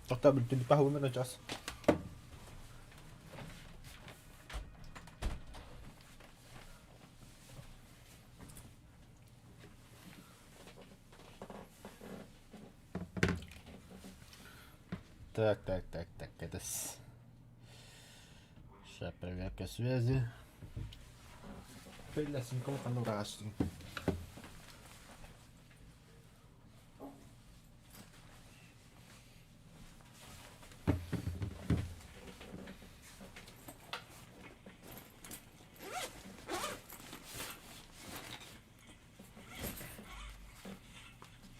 Тоқта бүлтүн пахуымын час. Так, так, так, так, это Сейчас проверка связи.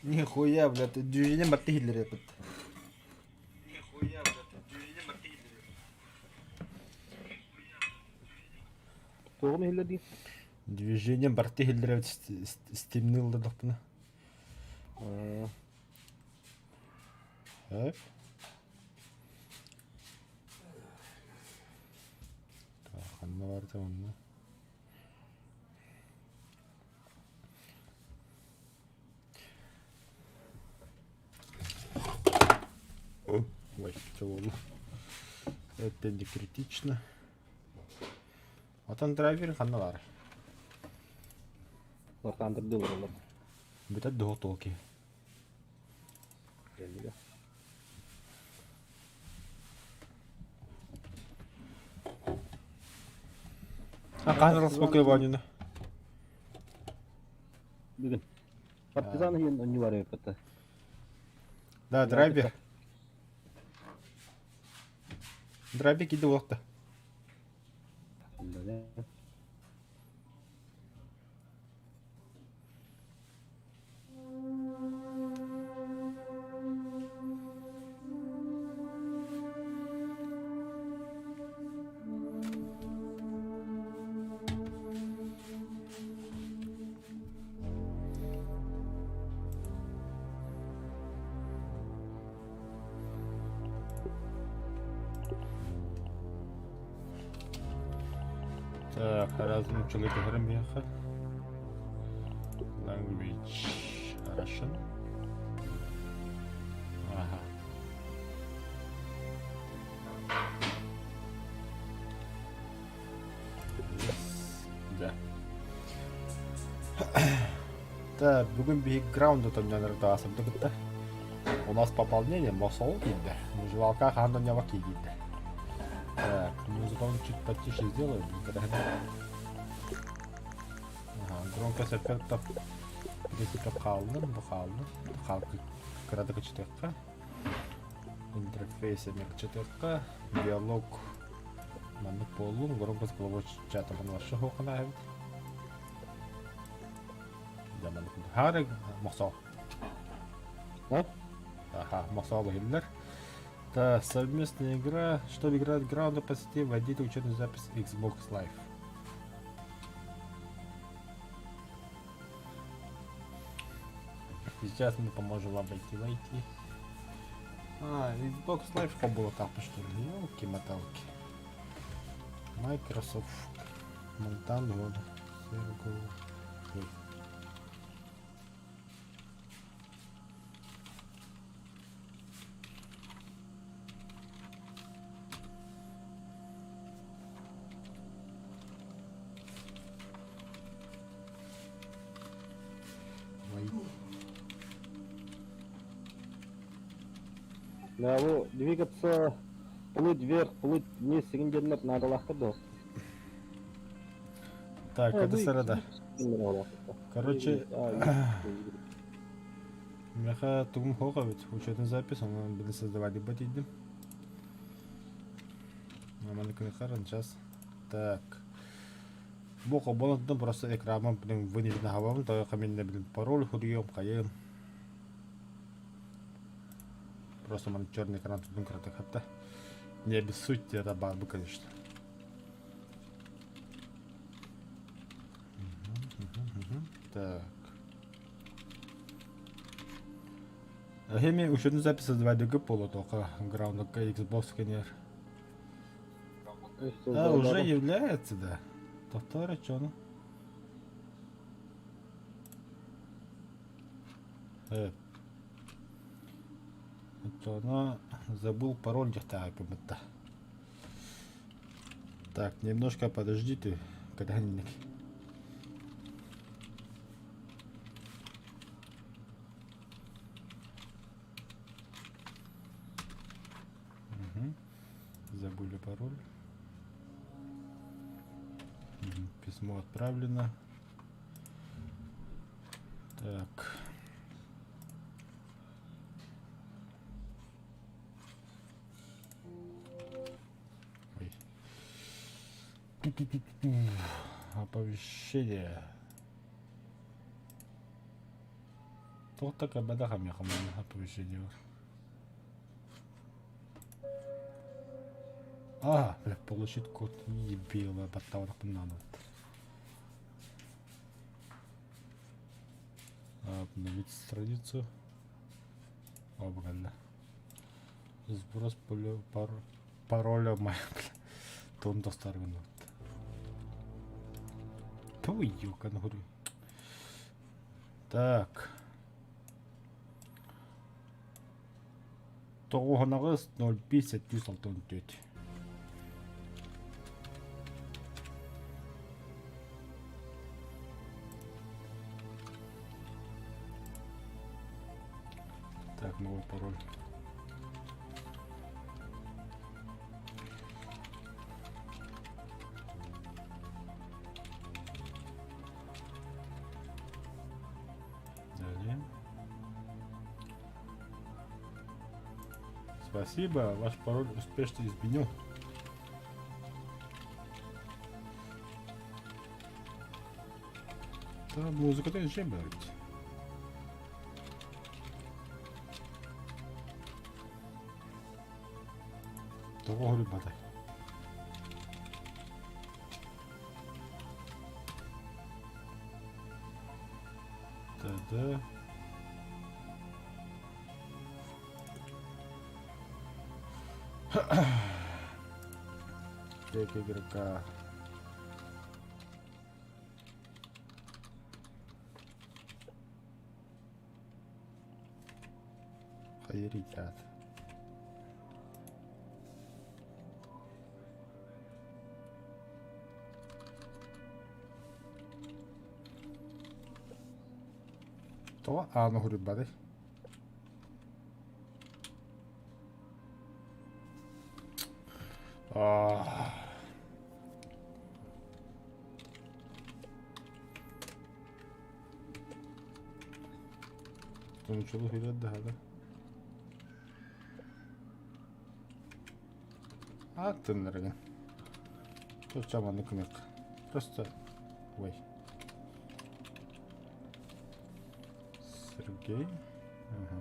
Нихуя, блядь, движение барты хиллер Туоҕун иһиллэр Движение барты иһиллэр стимни ыллардахпына. Так. Так, ханна барда онно? Ой, что Это не критично. Отон драйвер ханна баар? Лартаандырдыы олороллор. Бүтэр дуо толки. А хаһан распакуй оонньууну? Бүгүн. Партизан иһин онньуу барыа эппэтэ. Да, драйвер. Драйвер киирдэ буолта. Так, разум человека Громеха. Language Russian. Ага. Yes. Да. Так, бүгүн биһиги граунда тонньонор кытта. У нас пополнение Мосол киирдэ. Мужевалка хаһан тонньоба киирдэ. Так, музыку чуть потише сделаем. Ага, громкость эффектов в принципе хааллын, бу хааллын. Хаалкы кыратык ычытыахха. Интерфейс эмиэ кычытыахха. Диалог маннык буоллун. Громкость головой чата вообще хоқына эбит. Хаарыг мохсоо. Ага, мохсоо иһиллэр. Да, совместная игра. Чтобы играть Ground по сети, вводите учетную запись Xbox Live. Сейчас мы поможем вам войти войти. А, Xbox Live было так, что ли? Елки-моталки. Microsoft. Монтан, вот. Ой. Да, бу двигаться плыть вверх, плыть вниз сигин диэннэр наадалаахтар дуо? Так, это сарада. Короче, меха тугум хоха ведь учетный запись, он буду создавать либо тиийдим. Сейчас. Так. Бу холбонотон просто экраммын блин вынужден хабабын, то минне блин пароль хуруйум хайым. Просто маны черный экран тутун кыратык хатта. Не обессудьте, это бар бы, конечно. Так. Эми учетный запись создавать буолуо тока граундка Xbox кенер. А, уже является, да. Тохтоор чону. Э. Оччоҕуна забыл пароль диэхтээхпин да. Так, немножко подождите, когда-нибудь. Угу. Забыли пароль. Угу. Письмо отправлено. Так. Ой. Оповещение. Туох да кэбэдэх эмиэ оповещение бар. А, бля, получить код ебила, баттабатахпын наада. Обновить страницу. Обгалла. Сброс пар пароля моя, бля. Тон достарбын вот. Ту, ёкан говорю. Так. Тоҕуһанаҕыс 05 764. Так, новый пароль. Далее. Спасибо, ваш пароль успешно изменен. Да, музыка зачем говорить? Тоҕо ребята. Да-да. Тек игрока. Хайритят. Тоҕо ааны уһуруйбатый? Аа. Тончулу хүлэр да Аттыннарыгын. Чаманы кымык. Просто ой. Сергей. Ага.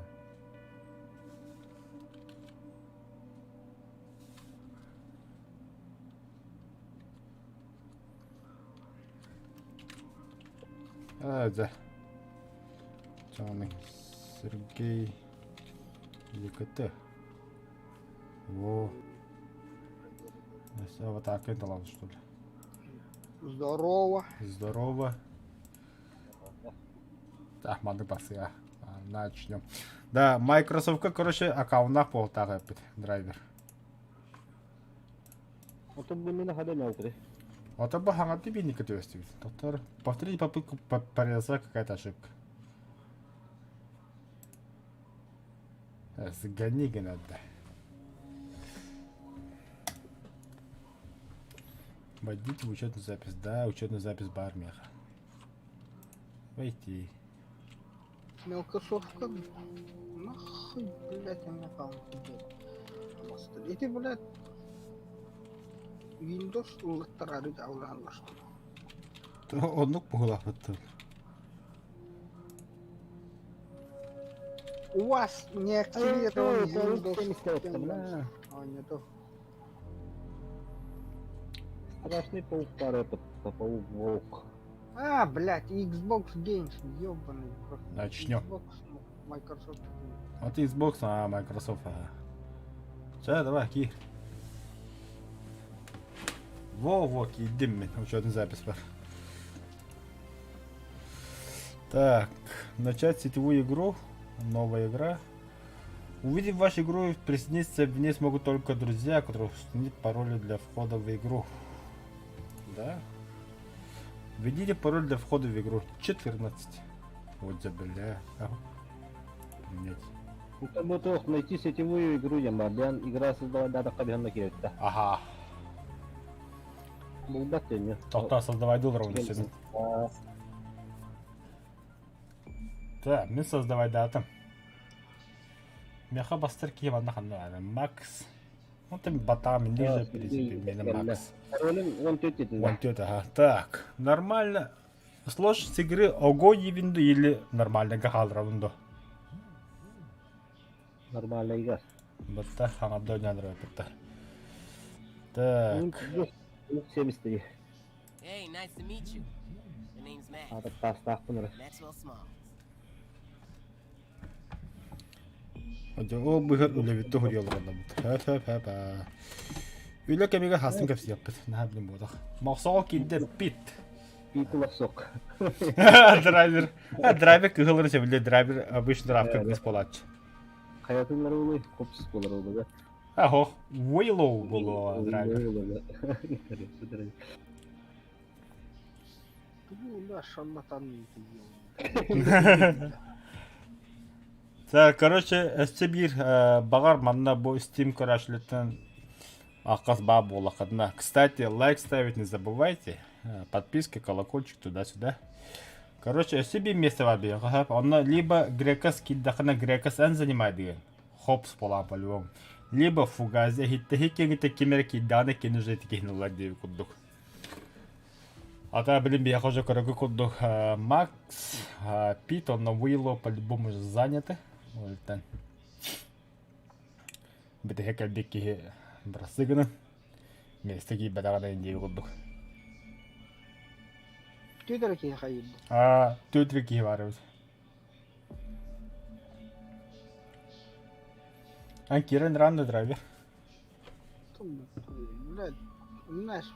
А, да. Сергей ЕКТ. Во. Вот так это ладно, что ли? Здорово. Здорово. Так, маннык барсыга. Начнем. Да, Microsoft, короче, аккаунтах буолтаах эппит драйвер. Отон бу мин хада мелтри. Ото бу хаҥарды биинникэ түбэстибит. Доктор, повторите попытку, произошла какая-то ошибка. Сгони надо. Вводите в учетную запись. Да, учетную запись бар меха. Войти. Мелкосовка. Нахуй, блядь, у меня там, блядь. Эти, блядь, Windows ыллаттараары аулаан Оннук буһулаахпыттын. У вас не активирован Windows. А, нету. Страшный паук пара этот, паук-волк. А, блядь, Xbox Games, ёбаный. Начнем. Xbox, Microsoft. Вот Xbox, а Microsoft, ага. Все, давай, ки. Во-во, киирдим мин, учетный запись бар. Так, начать сетевую игру. Новая игра. Увидев вашу игру, присоединиться в ней смогут только друзья, которых установить пароли для входа в игру. Да? Введите пароль для входа в игру. 14. Вот за бля. Принять. Ну, туох найти сетевую игру диэн баар. Диэн игра создавать даатахха биһанна киирэтэ. Ага. Булбат диэн. Тоқта создавай доллар Так, мин создавай датам. Меха бастар киһи манна ханна Макс. Ну там батам ниже, в принципе, меня Макс. Паролем 14 этин. 14, ага. Так, нормально. Сложность игры ого ебинду или нормально гаhalравынду? Нормально игра. Бытта хаңарда ойнадыр бытта. Так. 73. Hey, nice to meet you. The name's Max. Аата таастаахпын эрэ. Maxwell Smalls. Ол быһыр үлэбитте хуруйаллар Хэ-хэ-хэ-хэ. Үлэ кэмигэр хасын кэпсиэхпит. Наһаа билим буолах. Мохсоҕо киирдэ пит. Пит сок. Драйвер. Драйвер кыһылыры сөбүлүүр. Драйвер обычно дравка кыс буолааччы. Хайатыннар улый, хопс болар улы. Ахо, Уиллоу буолуо драйвер. Тугу шарлатан тиийэн. Так, короче, өссө биир баҕар манна бу Steam көрөөччүлэртэн аккас баа буоллаххытына. Кстати, лайк ставить не забывайте. Подписка, колокольчик туда-сюда. Короче, өссө биир место бар биһиэхэ. Онно либо Грекас киирдэххинэ Грекас эн занимай деген. Хопс буолаан по-любому. Либо Фугази иһиттэһи киҥитэ ким эрэ киирдэҕинэ кини уже ити киһини ылар диэбит курдук. А блин, я уже көрөгү курдук Макс, Пит, онно Уилло по-любому уже заняты. Ол бүтэһэ кэлбит киһи бырасыы гынан миэстэ киирбэтэҕинэ диэби курдук. Түөтэрэ киһи хайыырда. А, түөтэрэ киһи баар эбит. Ан кирен рано драйвер. Блядь, знаешь,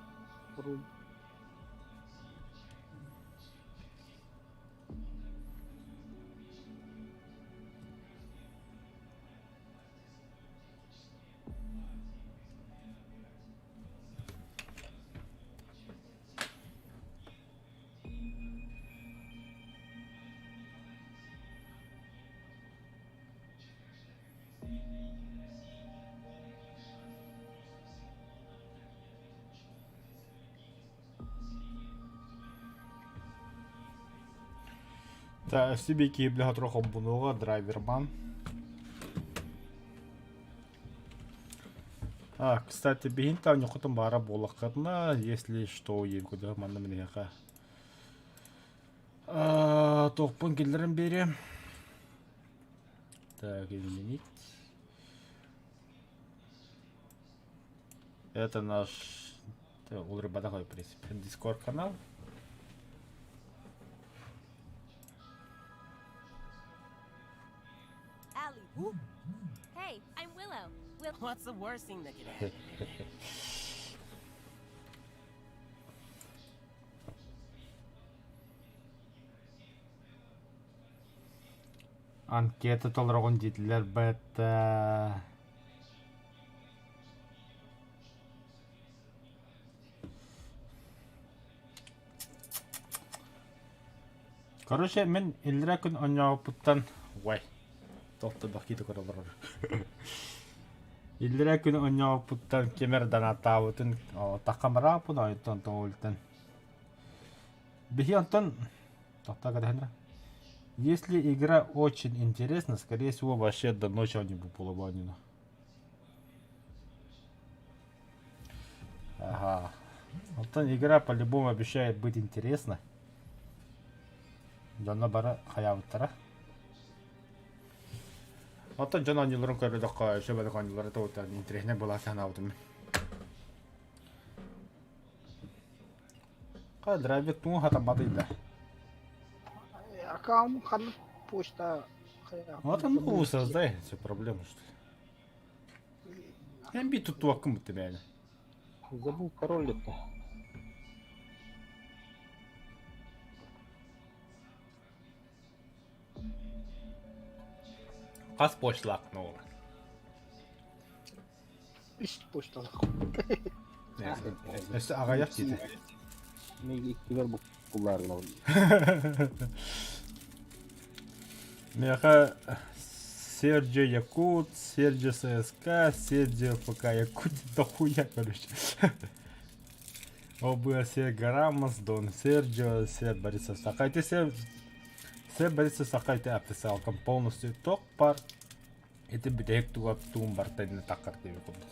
Та себе киһи холбунуга драйверман. А, кстати, биһин таанньукутун баара буоллаххытына, если что, куда манна миниэхэ. Туохпун киллэрэн биэриэм. Так, изменить. Это наш улрыбатах, в принципе, Discord канал. Allie, whoop. Hey, I'm Willow. Will What's the worst thing that could happen? Анкета толороҕун диэтилэр бета. Короче, мин иллэрээ күн оонньообуппуттан уай, туох да бакита көрө олорор. Иллэрээ күн оонньообуппуттан ким эрэ донаттаабытын таххамарааппын ойтон тоҕултан. Биһи онтон тохтоо кэтэһэн Если игра очень интересна, скорее всего, вообще до ночи они бы полубанину. Ага. Оттон игра по-любому обещает быть интересна. Дьонно бары хайаабыттара. Оттон дьон оонньууларын көрдөххө, өссө бары оонньуулара тугуттан интэриэһинэй буолаа санаабытым. Драйвер тугу хатамматый да. Аккаунт ханнык почта Вот он ну создай, все проблема что ли. Эн би туттуаккын бутта бэйэ. Забыл пароль-то. Хас почталаах ол. Үс почталаах. Өссө аҕыйах диэтэ. Мин иккибэр буккуллаар гынабын. Миэхэ Серджио Якут, Серджио ССК, Серджио ФК Якут дохуя, короче. ОБС Грамос, Дон Серджио, Сер Борисов Сахайте, Сер, Сер Борисов Сахайте официалкам полностью ток пар. Ити бүтэһик туга туум барта инне таккар диэби курдук.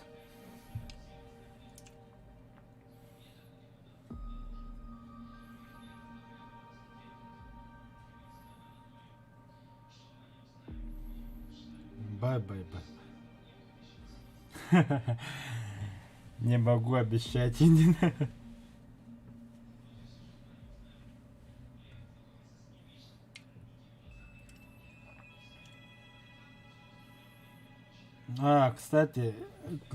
Бай-бай-бай. Не могу обещать, Инин. А, кстати,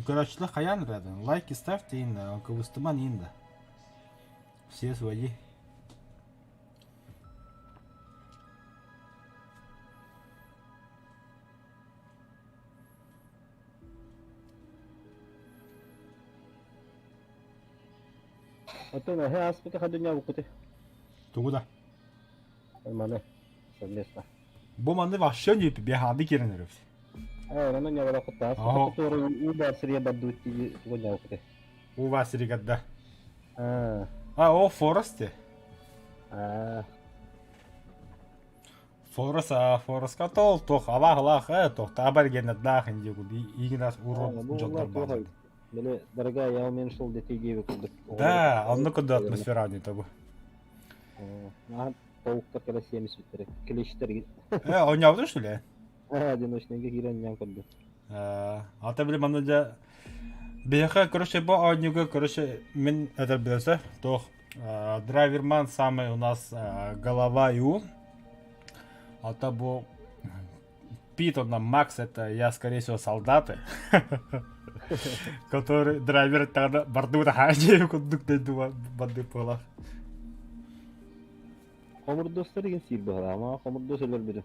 короче, хаян рядом. Лайки ставьте, Инна, кыбыстыман Инна. Все свои. Оттон эһэ ааспыты хадуньабыккыты. Тугу да? Маны совместно. Бу манны вообще не бехады кирен өрөп. Э, ону ньабала куттаас. Который уу бар сирия бардыбыт дии тугу ньабыккыты. Уу бар сиригадда. А, А, о, Форесте. А. Форес, а, Фореска тол тох, алах алах, э, тох, табар генадах индигу, игнас урод жондар бар. Били, дорогая, я уменьшил детей 9 курдук. Да, онно курдук атмосфера не тобу. Ага, толуктар кэлэ 70 клещтер. Э, оонньообутун что ли? Одиночныйга киирэн ньам көрдүм. Ата били манна дьэ биһиэхэ короче бу оонньууга короче мин этэр билэсэ туох драйверман самый у нас голова и ум. Ата бу Пит, он Макс, это я, скорее всего, солдаты, который драйвер тогда бардуу таһаа курдук дойдуга барды буолар. Хомурдуостар игин сиир быһалаама, хомурдуос өлөр бирим.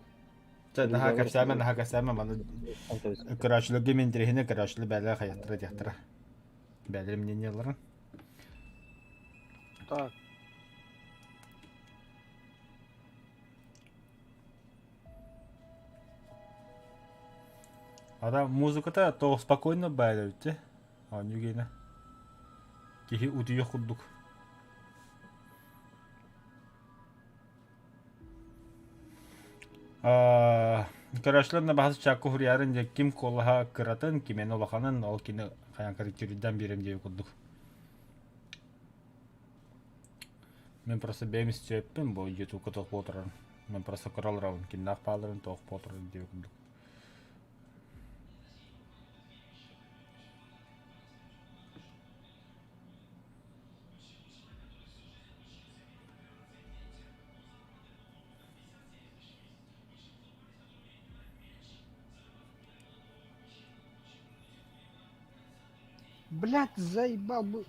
Наһаа кэпсээмэ, наһаа кэпсээмэ, маны көрөөччүлэргэ мин интэриэһинэй көрөөччүлэр бээлэр хайаттара диэхтэрэ. Бээлэр мнениеларын. Так. Ата музыката то спокойно баайда Оонньуу гиэнэ. Киһи утуйуох курдук. Көрөөччүлэр да баһас чаакка уһуруйаарын дьэ ким куолаһа кыратын, кимиэнэ улаханын, ол кини хайаан корректируйдаан биэрэм диэбит курдук. Мин просто бэйэм истиэппин бу ютубка туох буоларын. Мин просто көрө олоробун кимнээх бааларын, туох буоларын диэбит курдук. Блять, заебал бы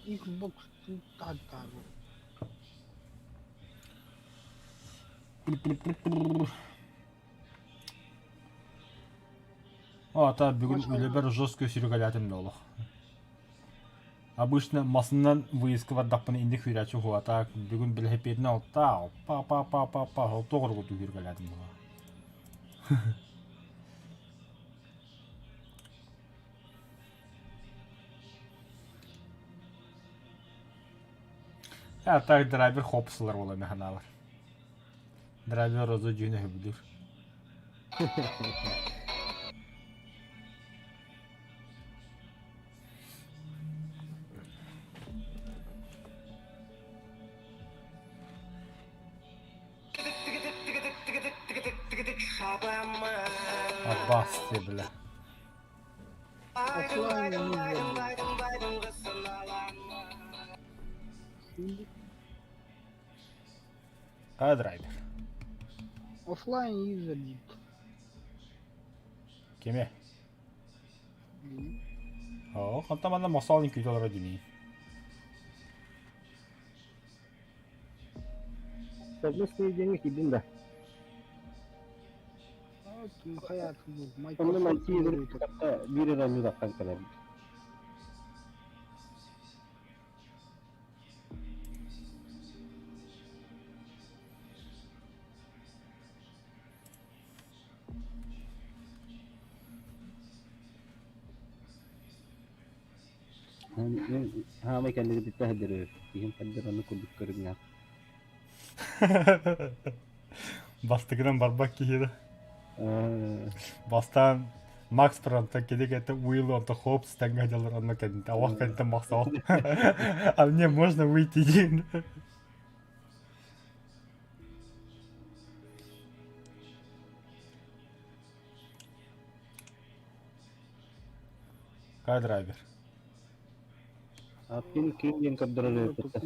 Xbox так так. О, ата бүгүн үлэбэр жестко сүрүгэлээтим да олох. Обычно масынан выездка бардахпына инник күүрээччи уһуата бүгүн билэһипиэтинэн алтаа па па па па па тоҕор курдук күүргэлээтим буолла. А так драйвер хопсылар буола механалар. Драйвер роза дьүһүнэ сөбүлүүр. Аббас бля. Оффлайн не А драйвер. Оффлайн юзер дейт. Кими? Оо, хантан манна мосоол үҥкүүтэ олоро дии. Совместные деньги киирдин да. Онно найти кытта биир эрэ оонньуулахтан кэлэбит. Хаамай кэннигититтэн сылдьар киһим хайдах оннук курдук көрүҥнээх. Бастакынан барбат киһи да. Бастаан Макс фронтан кини кэнтэ Уилл онто Хопс тэҥҥэ дьалар онно кэннитэ алах кэнтэ Макс А мне можно выйти диэн. Кай драйвер. Аппин ким диэн көрдөрөр эбиппит.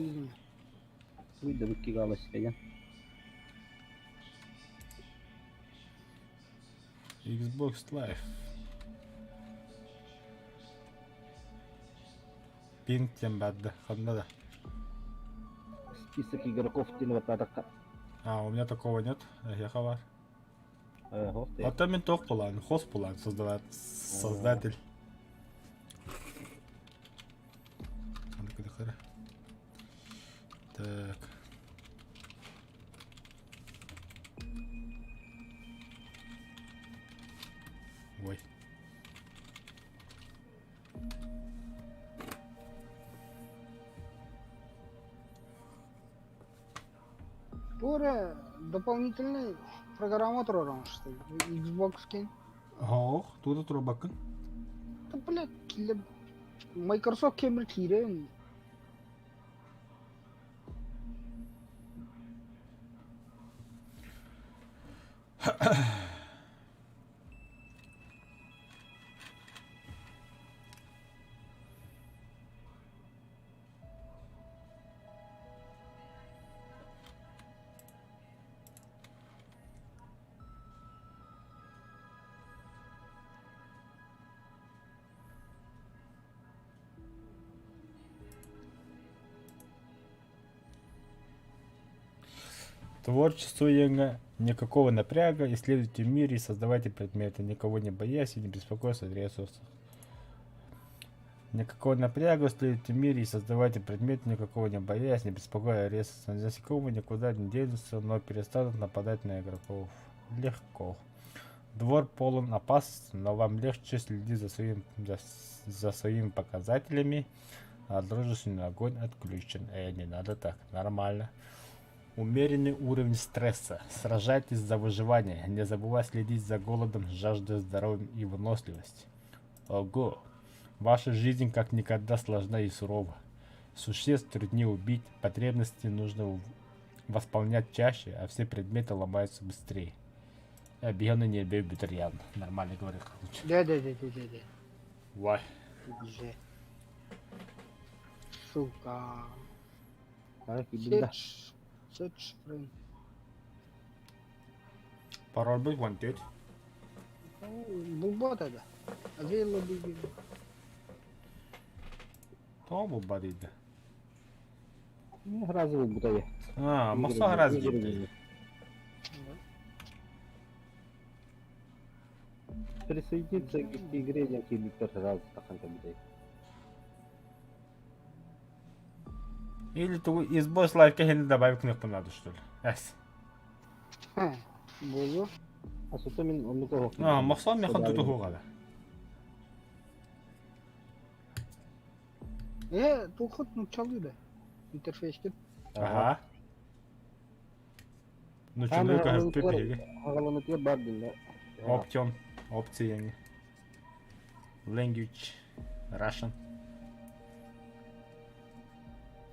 Уйдабыт кигаласыйа. Xbox Live. Пинг диэн барды. Ханна да. Список игроков диэн баттаатахха. А, у меня такого нет. Эһиэхэ бар. А там мен туох булаан, хост булаан создавать создатель. Так. Ой. Туора дополнительный программа тураран что Xbox кин. Ох, тута турбаккын. Да, блядь, Microsoft кемир киирэн. Творчество Йенга никакого напряга, исследуйте мир и создавайте предметы, никого не боясь и не беспокоясь о ресурсах. Никакого напряга, исследуйте мир и создавайте предметы, никакого не боясь, не беспокоя ресурсы. Насекомые никуда не денутся, но перестанут нападать на игроков. Легко. Двор полон опасности, но вам легче следить за, своим, за, за своими показателями, а дружественный огонь отключен. Э, не надо так, нормально. Умеренный уровень стресса. Сражайтесь за выживание. Не забывай следить за голодом, жаждой, здоровьем и выносливостью. Ого! Ваша жизнь как никогда сложна и сурова. Существ труднее убить, потребности нужно восполнять чаще, а все предметы ломаются быстрее. Объемный не бей Нормально говорю, лучше. Да, да, да, да, да, да. Вай. Же. Сука. А, киирдим да. Search. Search friend. Пароль будет wanted. Булбат это. Available. Тоҕо булбат дейді. Разы булбута А, махса раз дейді. Присоединиться к игре диэн киирбиттэр сразу тахсан кэлбитэ. Или тугу Xbox Live кэһини добавить кнопку надо, что ли? Эс. Буолуо. А мин оннук оһох. А, махсан механ тутуһуҕа Э, тухут нуччалыы да. Интерфейскит. Ага. Ну, чуну көһөппүт биһиги. Хагаланытыгар бар динна. Option. Опция. Language. Russian.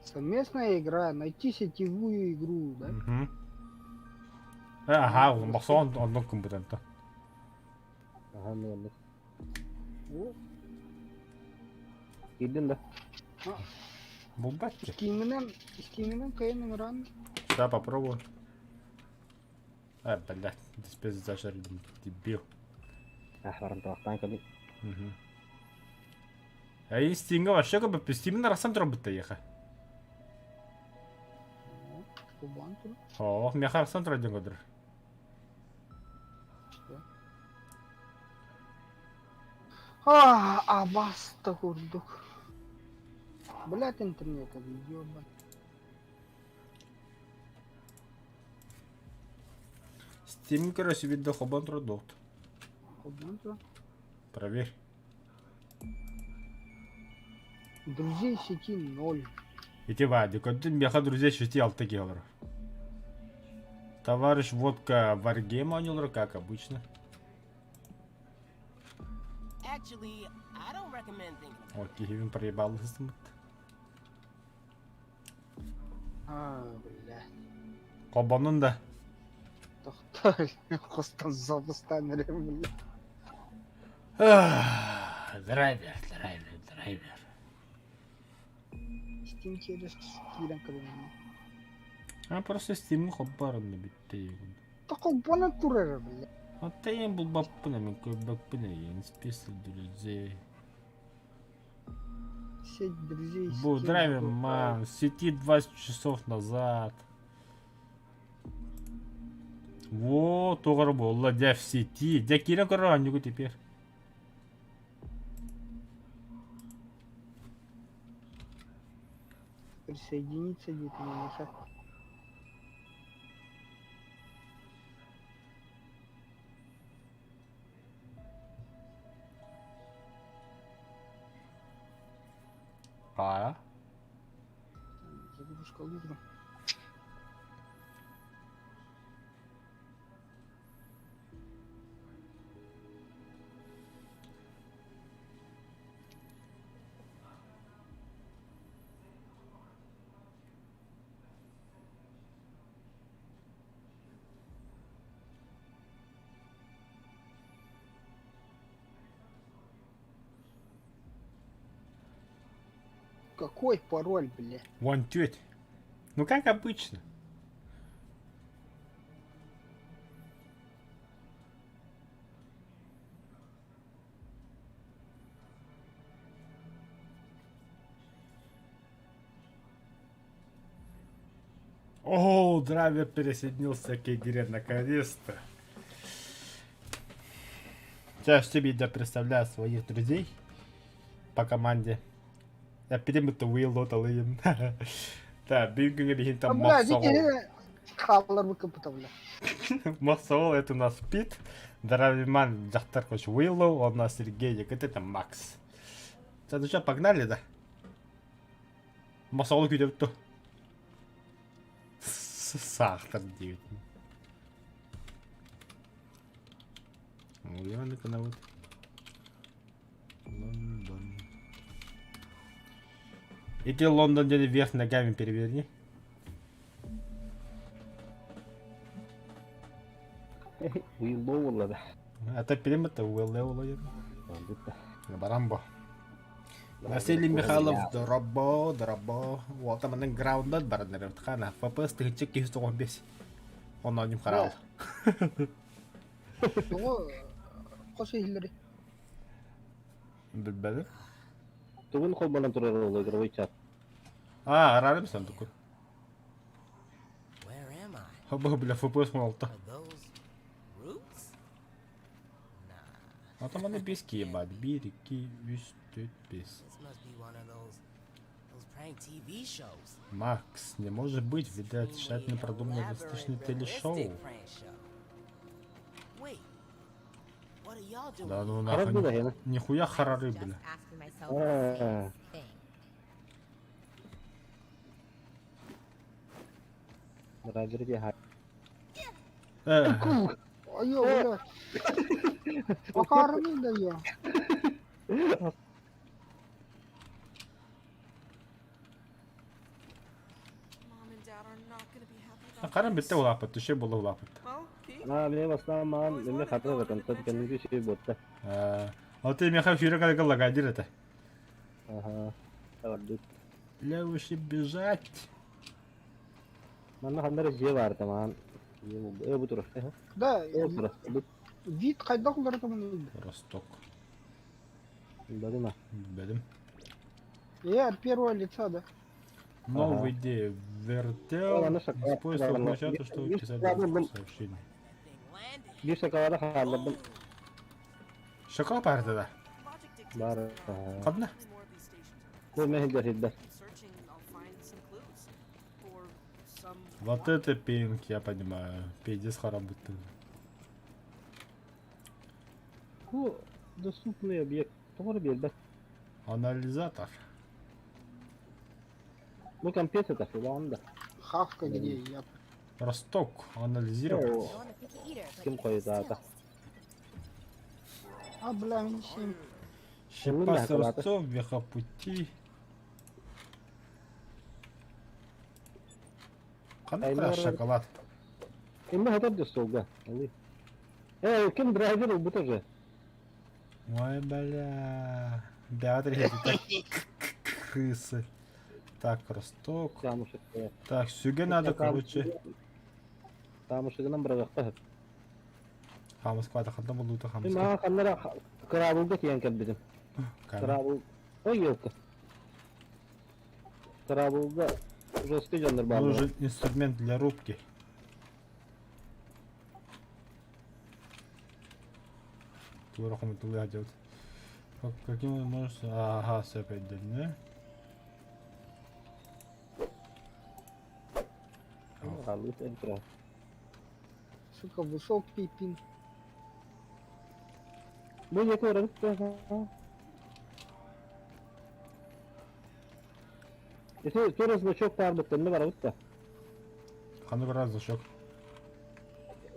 Совместная игра, найти сетевую игру, да? Угу. Ага, махсан оннук компетентта. Ага, ну О, Киирдин да. Булбат. Steam'инен, Steam'инен кайын ран. Да, попробую. А, блядь, диспез зашарил, дебил. Ах, баран табахтаан кэлин. Угу. А и Steam'га вообще как бы Steam'ин арасан турбут еха. Кубан тур. О, меха арасан тур один годыр. Что? Абас да курдук. Блядь, интернет ёбан. Steam короче видно хобан продукт. Хобан то? Проверь. Друзей сети ноль. Ити Вадик, көрдүн миэхэ друзей сети алта киһи олорор. Товарищ водка Wargame оонньуулара как обычно. Actually, I don't recommend thinking about О, киһибин проебалысыммыт. А, блядь. Холбоннун да. Тохтоо, хостон запустан эрэ, блядь. Драйвер, драйвер, драйвер. Steam через киирэн көрүҥ. А просто Steam холбоорун бүттэ. Холбоно турар, блядь. Оттон булбаппын мин көрбөппүн эйигин список друзей. Сеть друзей. Бу Steam драйвер тут, ман, в сети 20 часов назад. Во, тоҕор буолла, дьэ в сети. Дьэ киирэн көрөр оонньуугу теперь. Присоединиться где-то не мешать. А? Загрузка лузера. Какой пароль, бля? One теть. Ну как обычно. О, драйвер присоединился к игре наконец-то. Сейчас тебе я представляю своих друзей по команде. Я перемыту Уилло талыйым. Да, бүгүҥҥэ биһин там Бля, Махсоол. Хааллар быкыпыта, бля. Махсоол это у нас Пит. Драйверман дьахтар короче Уиллоу, он у нас Сергей, это Макс. Ну что, погнали, да? Махсоол күүтэбит ту. Саахтар диэбит. Уйан вот. Лондон. Иди Лондон диэни вверх ногами переверни. Уиллоу буолла да. Это перемыто Уиллоу. Барамбо. Василий Михайлов дорообо, дорообо. Уолта манан граундат баран хана. ФПС тыһынча киһи тоҕон бес. Онно харал. Тоҕо хос иһиллэри. Билбэдим. Тугун холбонон турар ол игровой чат. А, арарым сан туку. Where am I? Хаба бля ФПС малта. Are those roots? Nah. А там аны бес ебать. Биир, икки, үс, түөрт, бес. This must be one of those prank TV shows. Макс, не может быть, видать, тщательно Extremely продуманное elaborate, реалистичное телешоу. realistic prank show. Wait, what are y'all doing? Да ну Харах нахуй. да хена. Нихуя харары, Just бля. asking myself the same А. thing. Драйвер де Э, Айо, бля. Акаарыны да я. Mom and Dad are not gonna be happy about Харам this. битте улааппыт, түшэ була улааппыт. Well, Pete, А, мне бастаан маан эме хатыра гатан кэнники шей ботта. А ты меха фюрер когда лагадир это. Аха. Тавардыт. Бля, вообще бежать. Манна ханнара же бар тамаан. Э бу турар. Да, Э турар. Бу вид хайдах уларытымын. Росток. бадына. Бедим. Я от первого лица, да. Новая идея. Вертел. Ладно, шоколад. Используй Ладно. площадку, чтобы Есть писать ладно, блин. сообщение. That thing landed. Бир шоколада хааллардым. Шоколад парта да. logic Баар. Ханна? Бу мэһилдэр сирдэр. Вот это пинг, я понимаю. Пиздец харабыттым. Бу доступный объект. Тоҕо эрэ биэрбэт. Анализатор. Бу компьютер это улахан да. Хавка где я? Росток. Анализировать. О, No, I'm a picky eater, but Ким eat хойутаата. stills. А, бля, не семь. Щепас Луна, Ростов, веха пути. Ханна Айлар- шоколад. Инна хатар да столга. Алы. Э, ким драйвер убыт уже. Ой, бля. Беатрис, это крысы. Так, Росток. Камушек. Так, сүгэ надо, короче. Камушегынан бырагакта. Хамысквата ханна булута Мен хамыска. мага ханнара кыраабылга тиийэн кэлбитим. Кыраабыл. Ой, елка. Кыраабылга жесткий дьоннор бааллар. Нужен инструмент для рубки. Тура делать. Каким он может... Ага, все опять да? Сука, высокий пинг. Бу диэки барабыт Ити тура значок баар төннө барабыт да. Ханнык раз значок.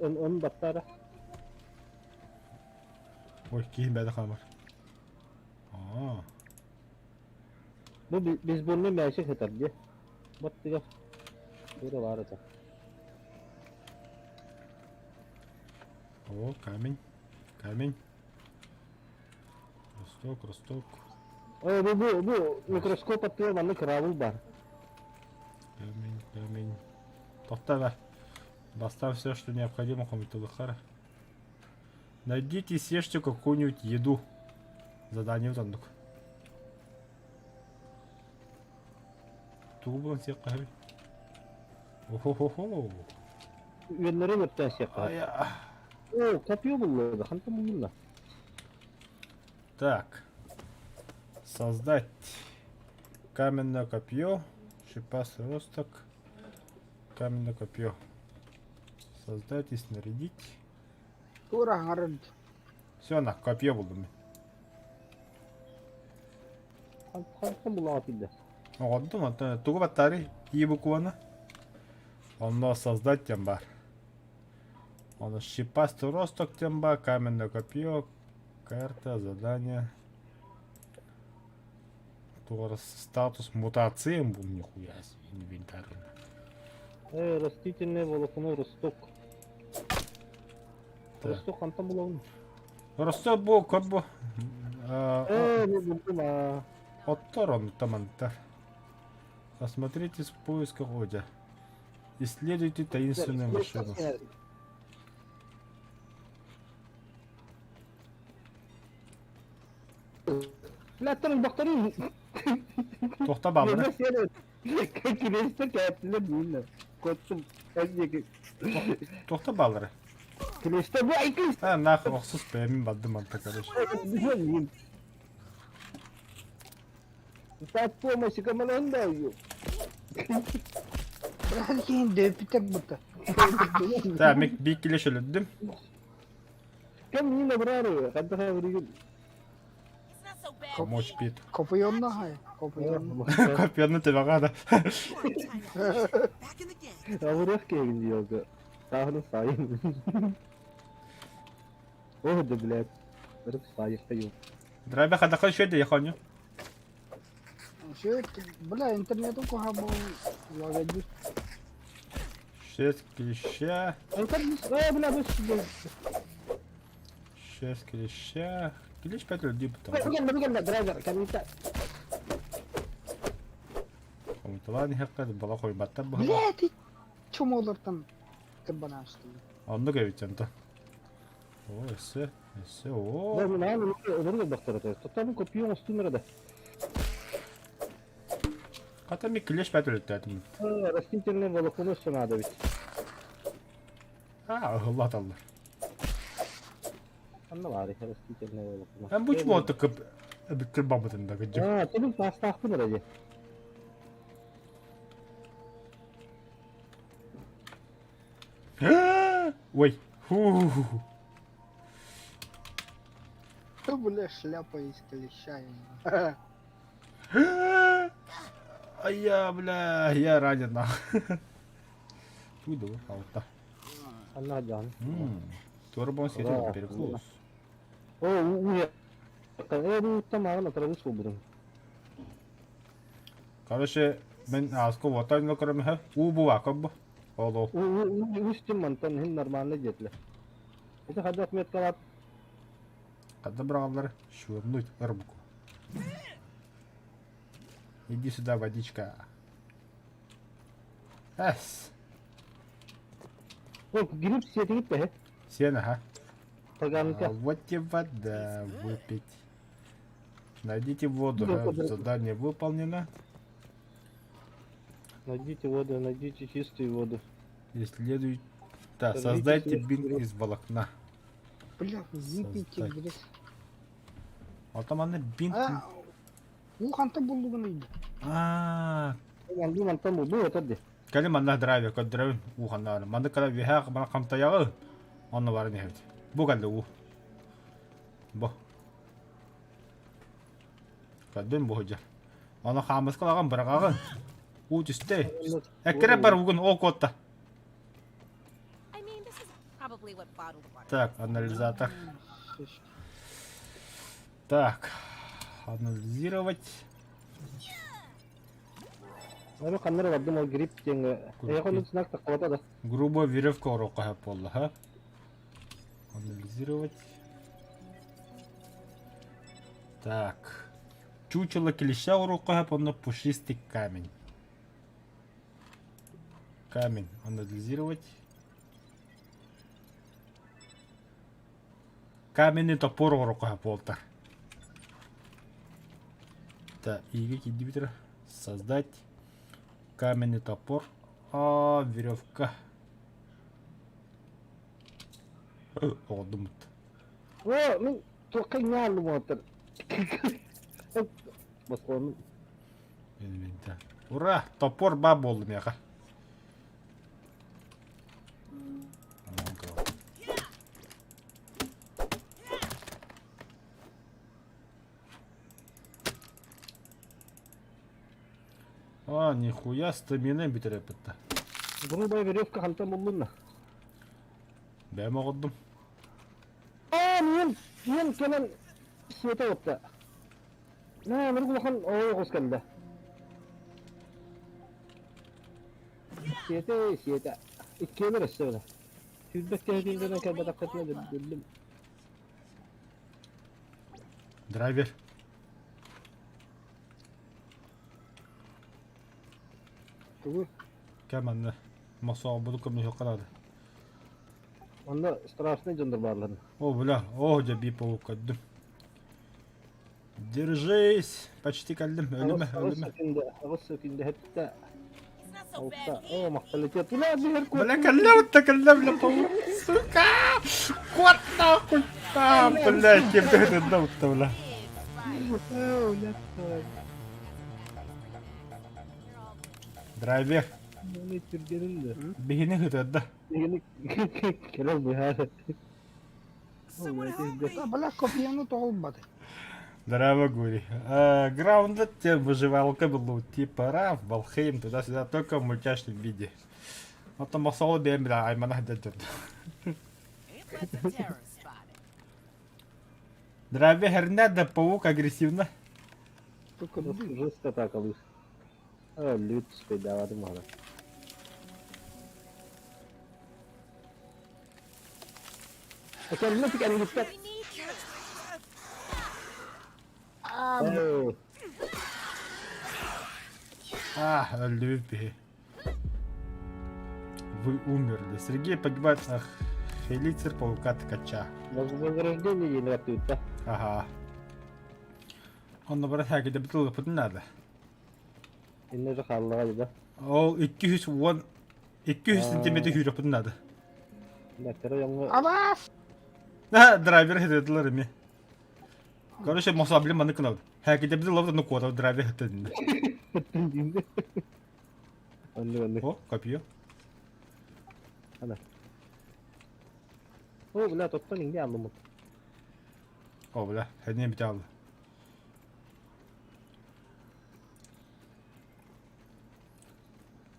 Он баттара. Ой, киһи бэдэ хамар. Аа. Бу бейсбольный мячик хатар дии. Баттыга. Тура баар это. О, камень. Камень. Росток, росток. Ой, бу бу бу микроскоп аттыгар манна кыраабыл бар. Камень, камень. Тоқтава. Доставь все, что необходимо Хомитулыхара. Найдите и съешьте какую-нибудь еду. Задание утандук. Тугу всех кахаби. Охо-хо-хо. Үөннэрин өртөөн сиэххэ. Ая. О, копье булла, хантан булла. Так. Создать каменное копье. Шипастый росток. Каменное копье. Создать и снарядить. Тура хард. Все, на, копье булдум. Хантан булла тиде. Оҕордум, онтон тугу баттаары и букваны. Онно создать диэн баар. Ону шипастый росток диэн баар, каменное копье, карта, задание. Туора статус мутации был нихуя себе инвентарь. Э, растительное волокно росток. Так. Росток хантан булабын. Росток бу кот бу. Э, бу булдум а. Оттор он тамантар. Осмотритесь в поисках Одя. Исследуйте таинственную машину. Бля, бахтарын. Тохта бабра. Киресте кәптілер деймін. Көттім. Әзеке. Тохта баллары. Киресте бу айкыс. А, нахуй, охсус бэймин баддым манта, короче. Так помощи команда. Бля, киһин дөпүтэр бута. Так, мен бик келе шөлөддүм. Кем не набрали? Когда говорил. It's not so bad. Помочь Пит. Копыйонна хай. Копыйонна. Копьяны тебаға да. Back in the gang. Авырых кегин диyordu. Сахını sayın. Oh да блядь. Рып сайықта yok. Драйбе хадақа шөйді яхоню. Все, бля, интернету кухабу лагодит. Шесть клеща. Э, бля, bu Шесть клеща. Клещ пять людей потом. Бу келді, драйвер, кәмінті. Комталан хаққа бала қойбаттар бұл. Бля, ты чумолортан кырбанашты. Онды кәбіттен О, эссе, эссе, о. Да, мен аны өмірге бақтырады. Тоқтабын копион үстінірді. Қата мен клещ пять өлеттәдім. Растительное волокно все надо ведь. А, Аллах алла. Анна бар, растительное волокно. Мен бұл чмо тықып. Бүккүр баммытын да кыдьык. Аа, тылым таастаахпын эрэ дии. Ой. Фу. Что, бля, шляпа из клеща. А я, бля, я ранен нах. Туй да алта. Анна дьаһан. Турбон сетин перекус. О, уу Э, бу тамаҕын атарабыс буолбутум. Короче, мен ааска уотан көрөмөһө. Уу бу бу. Ол Уу үстүм мантан хин нормально диэтилэр. Это хадда отметкалаат. Хадда быраҕаллар швырнуть рыбку. Иди сюда, водичка. Эс. О, гриб сиэтигит бэһэ. Сен, ага. Таганка. А, вот тебе вода выпить. Найдите воду. Задание выполнено. Найдите воду, найдите чистую воду. Исследуйте. Да, создайте бинт из волокна. Бля, выпейте грязь. А там она бинт. А, уу хантан буллугун Аа. Манды мантан булду этер ди. Кэлин манна драйвер көрдөрөбүн уу ханна Маннык кара үөһээ мана хамтайаҕы онно баран иһэбит. Бу кэллэ уу. Бу. Көрдүн бу сылдьар. Ону хаамыска лаган быраҕаҕын. Уу түстэ. Эккирэ бар угун ол куотта. I mean, this is probably what bottled water. Так, анализатор. Так, анализировать. Аны ханна эрэ бардым ол грипп диэҥҥэ. Эйиэхэ оннук знак таххыбата да. Грубо веревка уруокка буолла, ха? Анализировать. Так. Чучело клеща уруокка онно пушистый камень. Камень анализировать. Каменный топор уруокка буолта. Так, иигэ киирдибит Создать каменный топор. А, веревка. Оҕордуммут. О, мин туохха иҥҥэ Босхону. Ура! Топор баа буолла миэхэ. А, нихуя стамина бүтэрэ бытта. Грубая веревка хантан буллунна. Бэйэм оҕордум. Аа, мин мин кэлэн света отта. Наа, мин улахан оҕус кэллэ. Сиэтэ, сиэтэ. Иккиэнэр өссө бile. Сүүрбэт киһи гынан кэлбэтэххитинэ биллим. Драйвер. Тугу? Кэм манна. Мосообуду көмүһүөххэ наада. Онно страшный дьоннор бааллар. О, бля, о, дьэ биир паук көрдүм. Держись! Почти кэллим, өлүмэ, өлүмэ. Аҕыс сөкүндэ хэттэ. It's not so bad Алта. here. О, махталитет. Бля, биһэр Бля, кэллим, да кэллим, бля, паук. Сука! Кот нахуй! А, блядь, кем ты это бля. Оо, бля, Драйвер, Маны түргенин да. биһини хытырда. Кэлэн быһаар. Someone help me. Да, бля, копьяны тоҕулбаты. Здорово, Гури. Grounded те выживалка был типа Раф, Valheim, туда-сюда, только в мультяшном виде. Вот там соло бэм, бля, аймана дядя. Ain't let the terror spotted. Драйвер херня, да паук агрессивно. Только дым. Жестко так алыс. А, лют спайдаватым мана. Кэллэ тик ангиттар. We need you. Catch my breath. Аа, бля, А, любви. Вы умерли. Сергей погибает на хелицер паука ткача. Возрождение генератуйта. Ага. Он наоборот хакеде бутылка путун надо. Инне же халлаға да. Ол 210 200 сантиметр хүрө путун надо. Дактара яңы Абаас! А, драйвер хедедилер эми. Короче, мосабле маны кынабыт. Хәкидебиз ловда ну куота драйвер хыттын. Оннук оннук. О, копье. Ана. О, бля, тоттон иҥни аллымыт. О, бля, хәдне бите алды.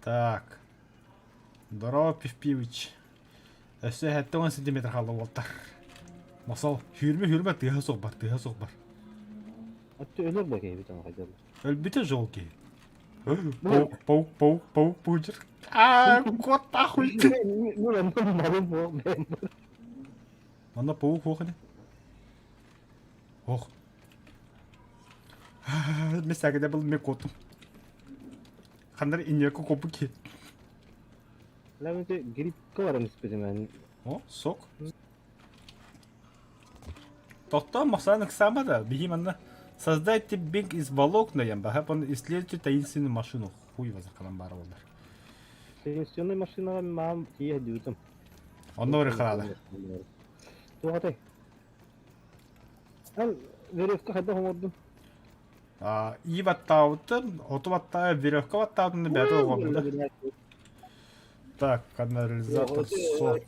Так. Здорово, Пивпивич. Өссө 70 сантиметр хаалла уолтар. Мосол, хүрмэ хүрмэ тыаһа суох бар, тыаһа суох бар. Отто өлөр бу киһи бүтэн хайдал. Өлбүтэ жол киһи. Паук, паук, паук, паук, паучер. А, кот нахуй. Ну, малым бу. Манна паук хуох ини. Ох. Мен сәгедә был мен котум. Хандар иньяку копу ки. Ләмете гриппка баран испетим мен. О, сок. Тохтоо Махсан ыксаама да, биһи манна создайте бинг из волокна диэн баһап он исследуйте таинственную машину. Хуй его закалан баар буоллар. Таинственная машинаҕа маам тиийэ дүүтүм. Онно ори хараада. Туохатай? Эн веревка хайдах оҥордуҥ? И баттаабытым, оту баттаа, веревка баттаабытым да бэйэтэ оҕорбута. Так, канализатор сок.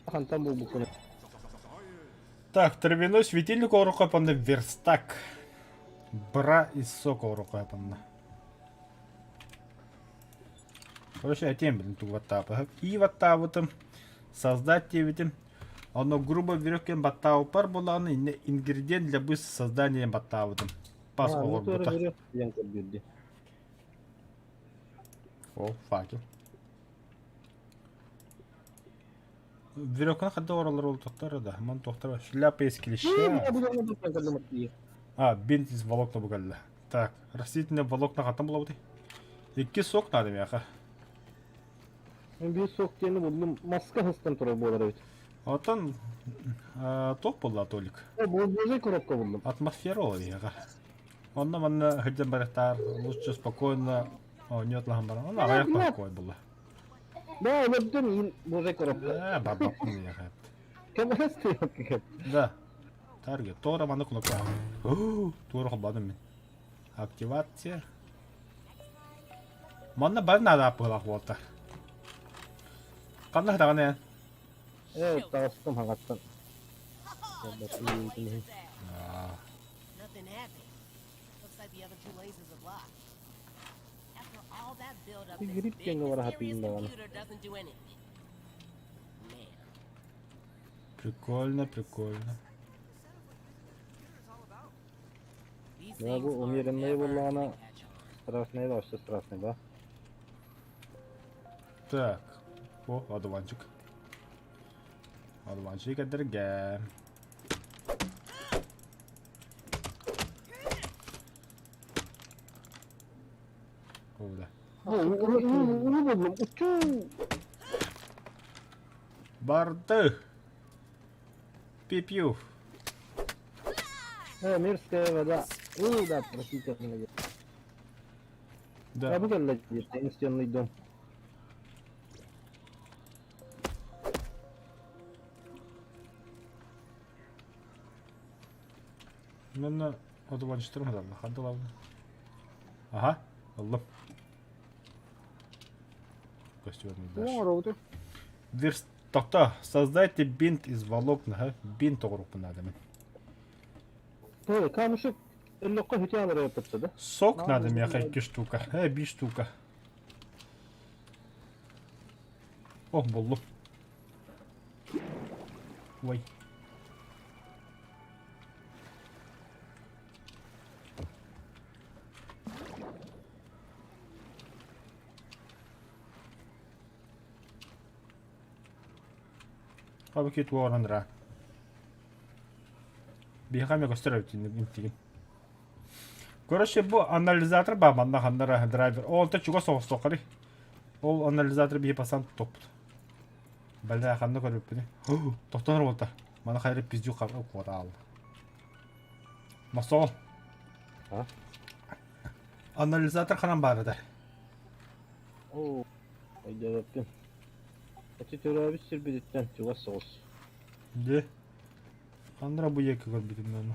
Хантан булбуккун? Так, травяной светильник орука верстак. Бра из сока орука Короче, этим, блин, ту ваттаапы. И ваттаабытым, создать диэбитим. Оно грубо веревкин баттаабыппар буолаҕына иннэ ингредиент для быстро создания баттаабытым. Пас оҕорбута. диэн көрдүүрдү. О, факел. Веревканы хадда оралар ол тохтар да. Ман тохтар. Шляпа из клеща. А, бинт из волокна бугалла. Так, растительные волокна хаттан булабыты. Икки сок надо миэхэ. Биир сок диэни буллум маска хыстан турар буолар эбит. Оттон топ буолла Толик. Бозой коробка буллум. Атмосфера ол эйиэхэ. Онно манна сылдьан барыктаар лучше спокойно оонньоот лаһан баран. Онно аҕыйах покой буолла. Да, өлөрдүм иин бозой коробка. Э, барбаппын эйиэхэ. Көмөлөс тыйокка. Да. Таргет. Туора манна кнопка. Туора холбоодум мин. Активация. Манна бары наада быһылаах буолта. Ханна сытаҕын эн? Ээ, таҕыстым хаҥаттан. Nothing happened. Looks like the other two lasers are blocked. After all that build-up, this Грипп big диэҥҥэ бара mysterious сатыыбын даҕаны. computer doesn't do anything. Man. Прикольно, прикольно. Да, бу умереннай буоллаҕына страшный да, вообще страшный да. Так. О, одуванчик. Одуванчик эдэргэ. О, да. Уу буллум, учуу! Барды! Пипью. Э, мерзкая вода. Уу, да, отвратительно. Да. А бу кэллэ диир, таинственный дом. Манна одуванчыктарым хаталла. Хаддалабын. Аха, ыллым. Костюм дальше. Оҥоробутуй. Верс... Тохто, создайте бинт из волокна, ха? Бинт оҕоруохпун наада мин. Той, камушек өллөххө хүтэ алар да? Сок надо миэхэ икки штука. Э, биир штука. О, буллум. Ой. Хабы кит уоранра. Биһиэхэ эмиэ көстөр эбит интигин. Короче, бу анализатор ба манна ханнара драйвер. Ол та чугас оҕустуоххарый. Ол анализатор биһи пасан топпут. Бля, ханна көрбүппүнүй? Тохтонор буолта. Маны хайры пиздю куота аалла. Мосоол. А? Анализатор ханан баар этэ? Оо, өйдөөбөппүн. Эти төрөөбүт сирбититтэн чугас соҕус. Дьэ. Ханна бу диэки көрбүтүм ону.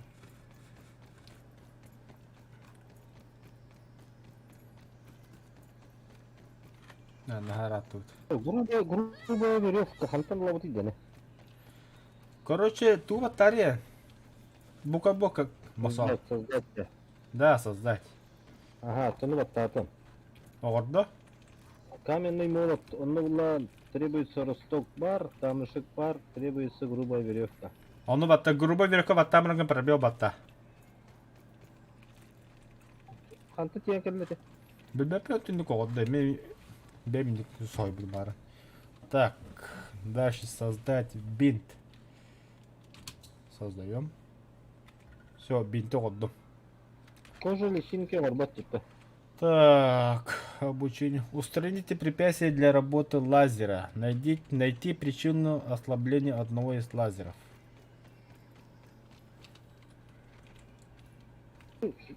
Наһаа ырааттыбыт. Грубая, грубая веревка, хантан ылабыт идене. Короче, туу батарея. Бука-бука мосол. Создать, создать. Да, создать. Ага, тону баттаатым. Оҕордо? Каменный молот, онно була требуется росток бар, камешек бар, требуется грубая веревка. Ону батта, грубая веревка баттаамыргын пробел батта. Ханта тиэн кэллэти? Билбэппин түннүк оҕордо, мен бэйм сойбут бары. Так, дальше создать бинт. Создаем. Все, бинти оҕордум. Кожа личинки оҥорбот типа. Так, обучение. Устраните препятствия для работы лазера. Найдите, найти причину ослабления одного из лазеров.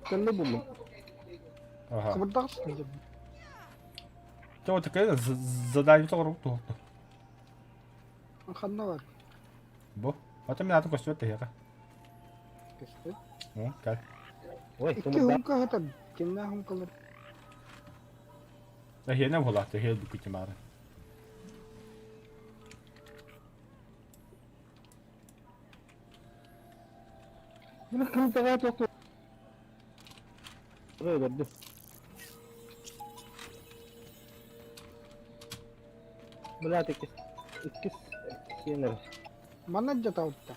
Кэннэ буллум. Ага. Кыбырдах сылдьар. Чэ, вот такая задание тоҕорук туһукту. Ханна бар? Бу. Ата мен атын көстүбэт тэһиэхэ. Көстөр. О, кэл. Ой, Икки тумурда. хунка хатар. Кимнээх хункалар? Эһиэнэ буолаат, эһиэл бүкүтүмаары. Бу кымтаҕа тохту. Өлөрдү. Блядь, иккис иккис сиэнэр. Манна дьатаутта.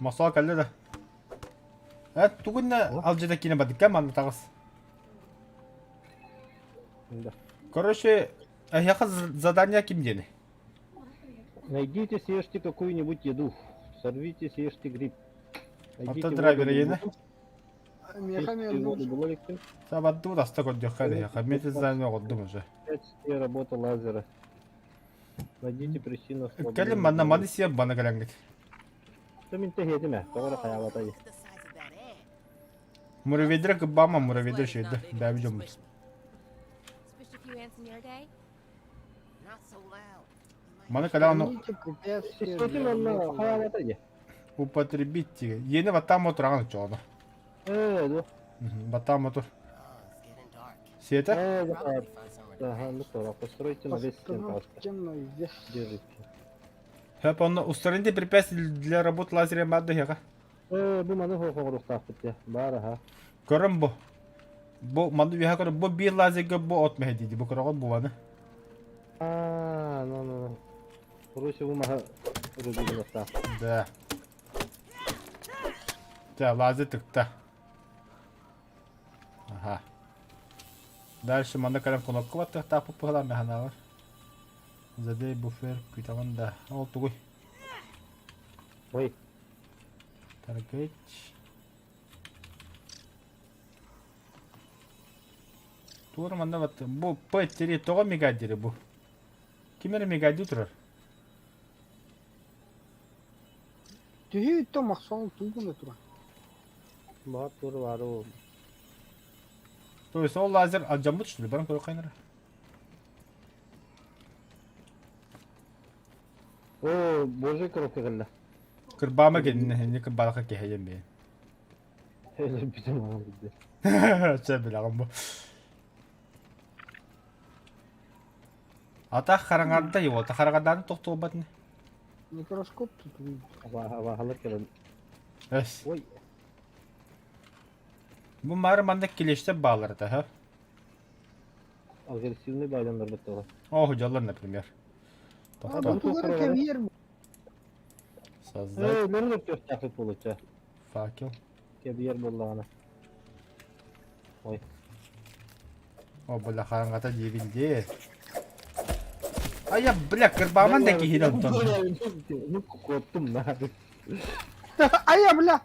Мосуол кэллэ да. Э, тугунна алдьата киинэ бадыкка манна таҕыс. Да. Короче, эһиэхэ задание ким диэни? Найдите, съешьте какую-нибудь еду. Сорвите, съешьте гриб. Найдите Оттон драйвер воду иэнэ. Миэхэ Съешьте воду булар иккин. Сабаттыбыт аста көрдүөххэ эһиэхэ. Мен задание оҕордум уже. Пять работа лазера. Найдите причину Кэлин манна маны сиэн бана кэлэҥҥит. Мин тэһиэтим ээ, тоҕо эрэ хайаабатай. Look at the size of that ant. Муравейдер кыббаама, муравейдер Glad it's шейді. not big Бәбі enough to жоммут. squish me. Squished a few ants in your day? Not so loud. You might Маны кэлэн ону Устраните препятствия Сиэтим для онно работы лазера. хайаабатай. употребить тиге. Иэни баттаан мотураҕын оччоҕуна. Ээ, ду. Баттаан мотур. Oh, it's getting dark. Сиэтэ? Ээ, Probably find somewhere to Ага, ну что, постройте на весь стен Постановки на вес. Держите. Хөп онно устраните препятствия для работы лазера маддыһыаха. Ээ, бу маны хоҕоруохтаахпыт дии. Баар аха. Көрөн бу. Бу манны үөһэ көрөн бу биир лазерга бу от мэһэйдиди бу көрөҕүн бу маны. Аа, ну ну ну. Короче, бу маһы рубигыныахтаах. Да. Чэ, лазер тыкта. Аха. Дальше манна кэлэн кнопка баттыахтаахпыт быһалаан мэханаалар. Задай буфер күүтэҕин да. Ол тугуй? Ой, Таргет. Туора манна бат бу П тири тоҕо мегадири бу? Ким эрэ мегади турар? Түһүү то махсол тугуна тура. баар тур баары ол. То есть ол лазер алдьаммыт что ли? Баран көрө хайнара. О, божий коробка кэллэ. Кырбаама кэннэ не кырбаалаха кэһэйэн бэйэн. Өлөрбүтүм аҕам билдэ. Чэ билэҕим бу. Ата хараҥарда его, хараҥардааны тохтуолбат ини. Микроскоп тут видно. Абааһалар кэлэн. Эс. Ой, Бу мары манна клещтер баалар этэ, ха? агрессивный байланнар баттала. О, дьаллар, например. А Тохтоо. бу тугара кэбиэр Создать Ээ, нөрү төртөхтөөхпүт буолучча. факел. Кэбиэр буоллаҕына. Ой. О, бля, хараҥата диэбин дии. А я, бля, кырбааман да киһини онтон. Ну, куоттум на. Ая, бля!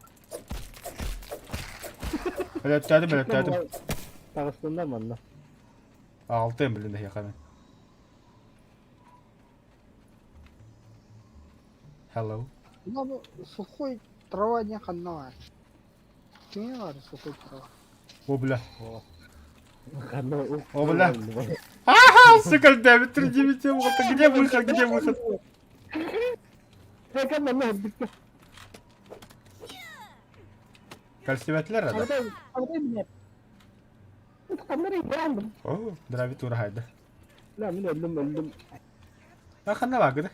Өлөттөөтүм, өлөттөөтүм. Таҕыстыннар манна. Алтыам блин эһиэхэ мин. Hello. Ну, бу сухой трава не ханна бар. Киҥэ бар сухой трава. О, бля. Ханна О, бля. Сука, өлбөбүт түрдьибит Где выход, где выход? Кэм манна һырдыкка. Кальсиветлер да? Ханна О, драви тура хайда. Ла мин өллүм өллүм. А ханна баагыда?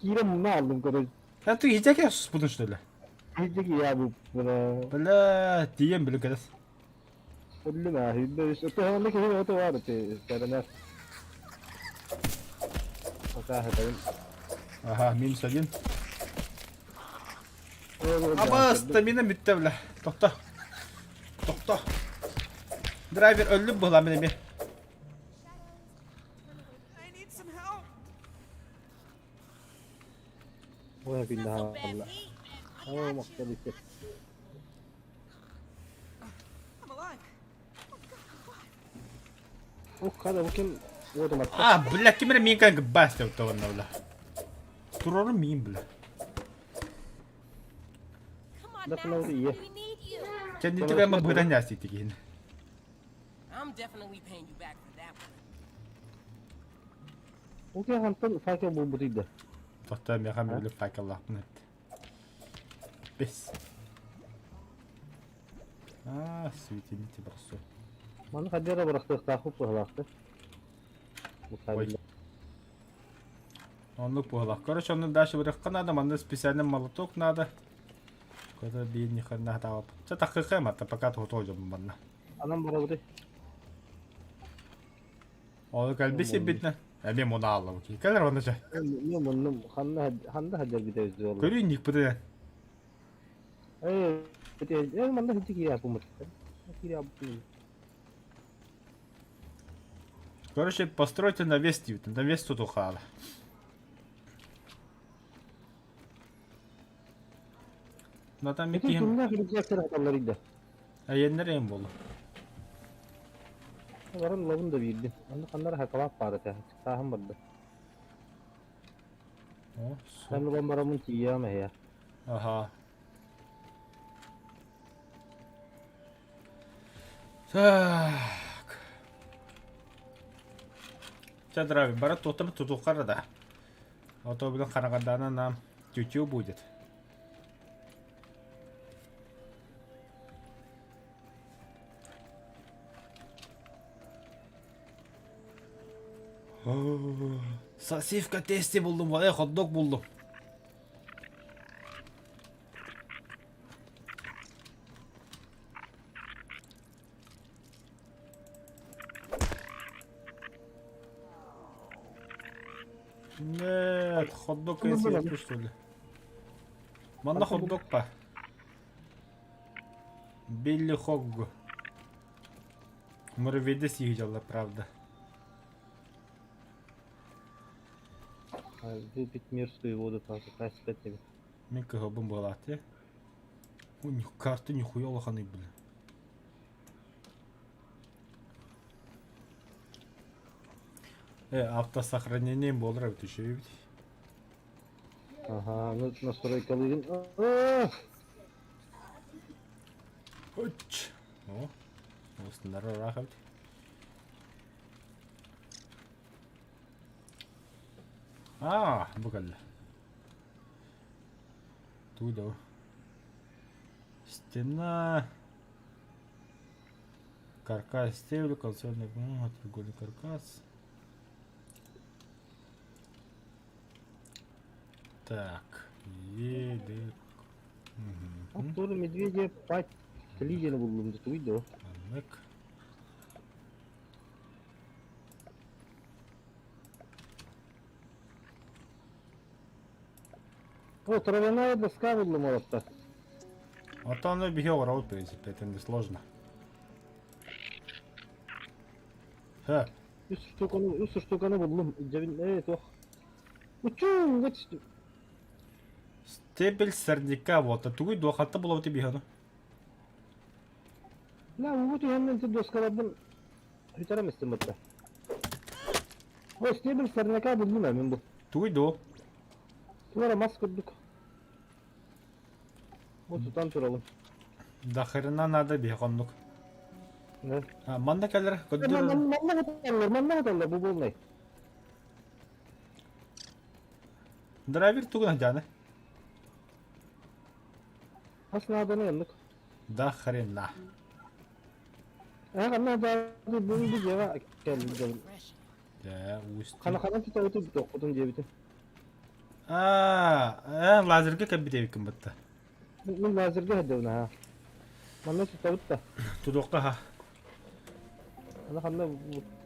Киирэн муна алдым короче. Я ты хитяке суспутун что ли? Хитяки я бу бля. Бля, тиийэн билин кэлэс. Өллүм аа хүйбэ Оттон киһи ото бар те сэрэнэр. Пока хатайын. Ага, минус один. Аба, стамина бүттэ бля. Тохто. Тохто. Драйвер өллүм була мен эми. I need some help. Ой, It's not so күннэ bad, хаалла. Pete. I Оо, got you. махтал икки. I'm alive. Oh God, I'm alive. Ох, хада бу ким уоту матта. А, бля, ким эрэ миин кэлэн гыббаас деп онно бля. Турору миин бля. Come on, That's Max. another year. We need you. Кэнники кэм быдан ясти тигин. I'm definitely paying you back for that one. Ол киһи хантан факел булбут ыйда. Тохтоо миэхэ мөлү факеллаахпын эт. Бес. А, светильники бросу. Маны хаддара бырахтыахтаахпыт быһалаахты. Ой. Оннук буолах. Короче, онну дальше бырахха надо, манна специальный молоток надо. Куда биир ни хрена таап. Чэ таххыхым, ата пока тохтоо дьон манна. Анан барабыты. Ол кэлби сирбитинэ. Эмиэ муна алла бу. Кэлэр онно чэ. Мен муннум ханна ханна хаджар битэ өздү Көрүү никпыты. Э, э, манна хити киирэ аппумут. Киирэ аппумут. Короче, постройте навес диэбит. Навес тут ухаала. Натан Ити микиһим кимнээх рюкзактар аталлар идэ. айаннар эм болу. Баран лабын да биирдим. Онно ханнара хакалаап баар этэ. Сааһым барда. О, Эн улам бараммын тиийэҕим эһиэ. Аха. Так. Чэ, дорогой, бара туохтан тутуоххар да. А то, блин, Карагандана нам тютю будет. Сосиска тести булдум, э, хот-дог булдум. Нет, хот-дог я съесть, что ли? Манна хот-дог па. Билли Хогг. Муравейда съездила, правда. Выпить мирскую воду там 15 тебе. Мин кыһылбын буолааты. У них карты нихуя улаханы, бля. Э, автосохранение буолар эбит үчүгэй эбит. Ага, ну настройкалыгын. Оч. О, осыннар ыраах эбит. Аа, бу кэллэ. Тугу да Стена. Каркас стебель, консольный треугольный каркас. Так, Е, Д. Мгм. Тур медведя пать лидер буллум туй до. Маннык. О, травяная доска буллум оротта. А то оно биһи оҕоробут, в принципе, это не сложно. Ха, Үс штуканы, үс штуканы буллум. Жабин, э, тох. Учу, вот. стебель сорняка, вот, а тугуй дуохатта булабыт биһи ону. Ла, вот мен доскалардан хүтәрәм истем бытта. О, стебель сорняка буллум мен бу. Тугуй дуо. Туара мас көрдүк. Вот тутан туралым. До хрена надо биһи оннук. Манна кэлэр көрдөрөр. Манна хаталлар, манна хаталлар бу буолнай. Драйвер тугунан дьааны? Хас нааданы оннук. Да хрена. Э, ханна бу бу дьиэҕэ кэллим. Дьэ, уустук. Хана хана тутабыты тоххутун диэбитим. Аа, э, лазерга кэлбит эбиккин батта. Мин лазерга сылдьабын аһаа. Манна тутабыт да. Тудуохха аһа. Аны ханна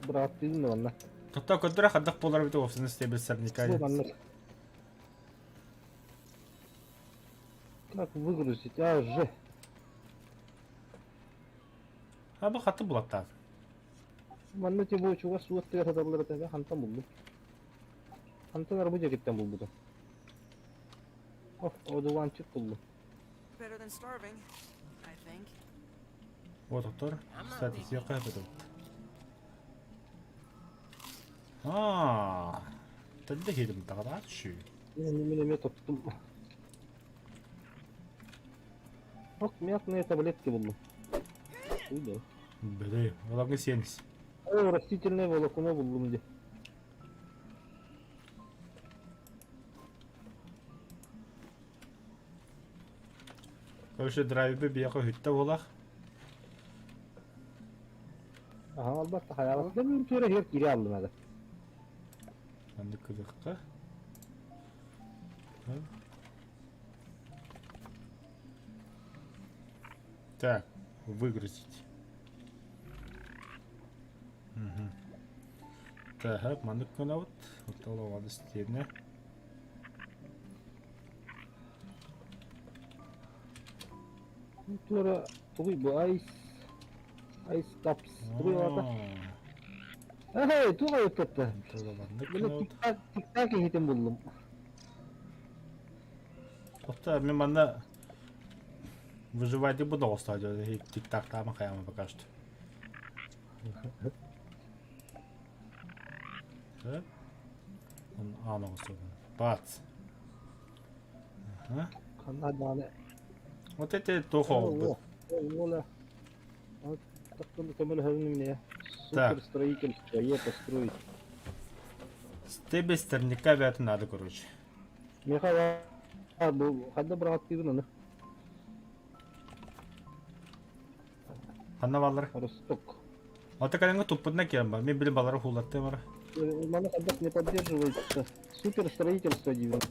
бырааттыыбын да манна. Тотто көрдөрө хардах буолар эбит уопсаны стебил сорняка. Бу маннык. Как выгрузить? А, Ж. А бу хаты булаттаат. Манна тибу чугас суоттыгар саталлар этэ хантан булдум. Хантан арбы дьэкиттэн булбутум. Ох, одуванчик буллум. Better than starving, I think. Вот доктор, кстати, съехай этот. Аа, тэнде хилим таҕадааччы. Мин эмиэ тоттум. Ох, мятные таблетки буллум. Уйда. Били, оларга сиэнис. О, растительное волокно буллум дии. Короче, драйвы биэхэ үһүттэ буолах. Аха, албатта хайаабат. Да мен тура хер кире алдым ада. Маннык кыдыкка. Так, выгрузить. Угу. Так, маннык гынабыт. Оттолоҕону стене. Туора тугуй бу айс айс капс тугуй аата? Эй, туох айыттатта? Маннык Били гынабыт. тик-так тик-так иһитин буллум. Тоқта, мен манна выживать буду оставить. Тик-так там хайама пока что. Так. Он аан оҕустубун. Бац. Ага. Ханна даҕаны Вот это туох оҕолбут. Уола. Көмөлөһөбүн мине. Так. Суперстроительство, е построить. Тебе стерника бэт надо, короче. Миха бу ханна быраҕаттыыбын аны. Ханна баллар? Росток. Ата кэлэҥҥэ туппутуна киирэн бар. Мин били балары хуулаттым ара. Маны хайдах не поддерживается. Суперстроительство диибин.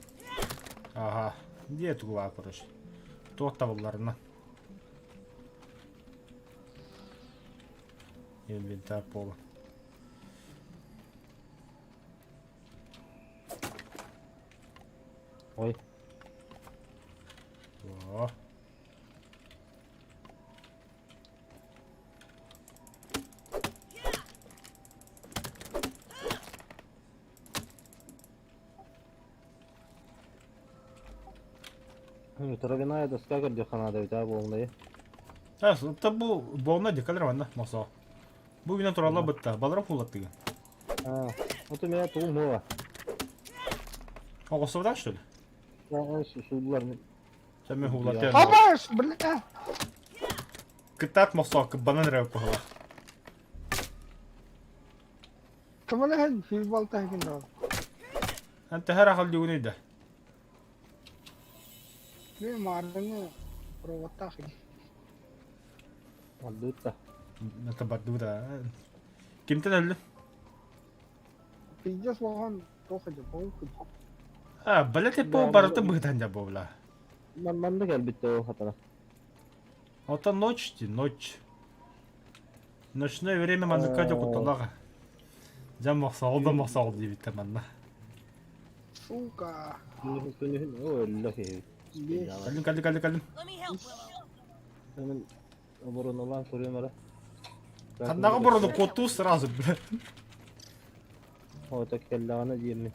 Ага. Дие тугулаа короче. Туох табылларына. Инвентарь пола. Ой. О. Травяная доска көрдөххө наада эбит аа буолунай. Та бу буолна декалер манна мосо. Бу бина туралла бытта. Балара хуулаттыгын. Аа, вот у меня тугум мула. Оҕосубутах что ли? Сууллар. Сэмми хуулаттыан. Хабаш, бля! Кытаат мосо кыббанан эрэ куһала. Кымалаһын физбал таһыгын да. Эн тэһэр ахал дьугунуй да. Мен маарыҥы проводтаах Бардыбыт да. Это бардыбыт а. Кимтэн өллү? Пиздец лоҕон туох эдэ паук А, блядь, по барытын быһытан дьа буолла. Манна кэлбит ол хатана. Это ночь, ночь. Ночное время манныкка дьэ кутталаах. Дьэ мохсоҕол да мохсоҕол диэбиттэр манна. Сука. Күнүһүн оо өллө киһи. Кэллим, кэллим, кэллим, кэллим. Let me help, Willow. Мен обороналаан суруйум эрэ. Ханнаҕа борону куоттуу сразу, бля. Ото кэллэҕинэ диэммин.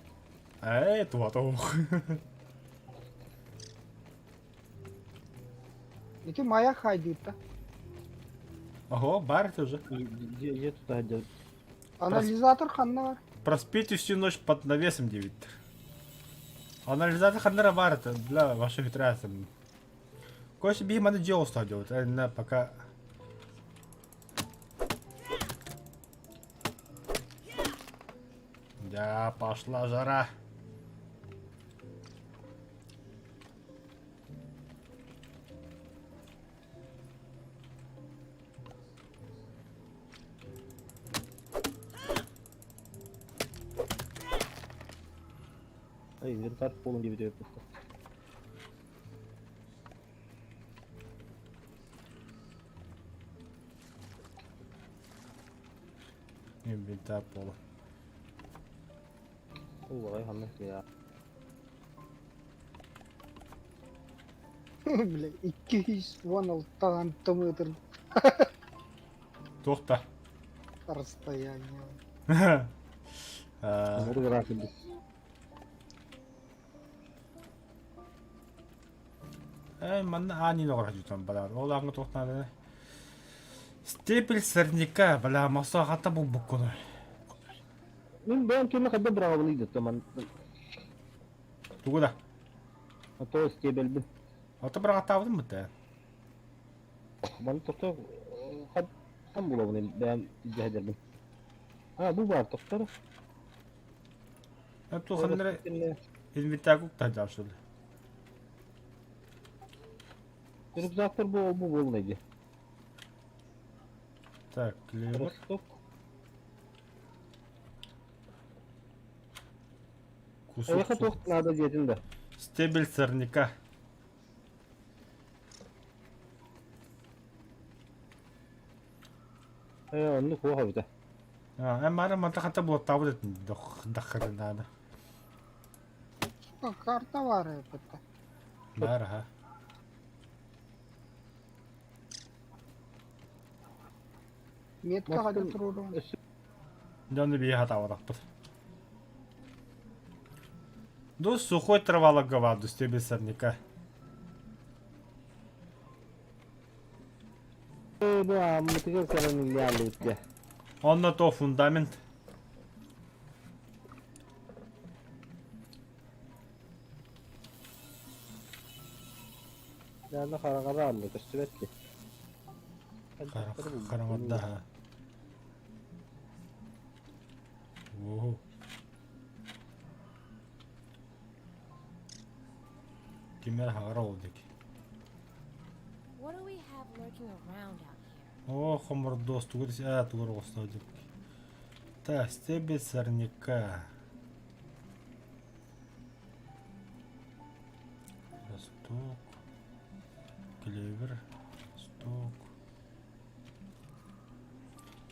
Ээ, туата ох. Ити маяк хайдыытта. Ого, бар это уже. Дьиэ тута сылдьабыт. Анализатор ханна бар? Проспите всю ночь под навесом диэбиттэр. Анализатор ханнара бар это, бля, ваша хитрая. Короче, биһи маны дьиэ оҥосто делать, пока... Да, пошла жара. Ай, инвентарь полон диэбит эбиппит. Инвентарь полон. Улаҕай ханнык я. Бля, 216 сантиметр Туох да. расстояние. Оҥору ыраатырбыт. Э, манна аанин оҕор дьутан балаар. Ол ааҥҥа туох нааданы? Стебель сорняка, бля, мосо хата булбуккуну. Мин бэйэм кими хайда быраҕабыный да ман Тугу да? А то стебельбин. Ото быраҕаттаабытым бытта. Маны тохто хаттан булабын бэйэм дьэһдэрбин. А, бу баар тохтор. Туханнары инвентарь уктаһдьар что ли? Рюкзактар бу бу буолунай дии. Так, клевер. Росток. Кусок. Эйиэхэ туох наада диэтин да. Стебель сорняка. Э, оннук суох эбитэ. А, мара мата хата булаттаабыт этин даххарынаана. Сука, карта баар эбит. Баар аха. Метка хата туруорун. Өссө Дьону бии хатаабатахпыт. Ду сухой травалага баар стебель сорняка. бу ааммытыгар кэлэн иллэаллыбыт дьэ. Онно то фундамент. Дьэ хараҥара аалла көстүбэт ки. Хараҥарда. Оо. Кимер хаҕара ол диэки. What do we have lurking around out here? О, хомордуос тугу а тугу оҕустоо диэки. Так, стебель сорняка. Росток. Клевер. Росток.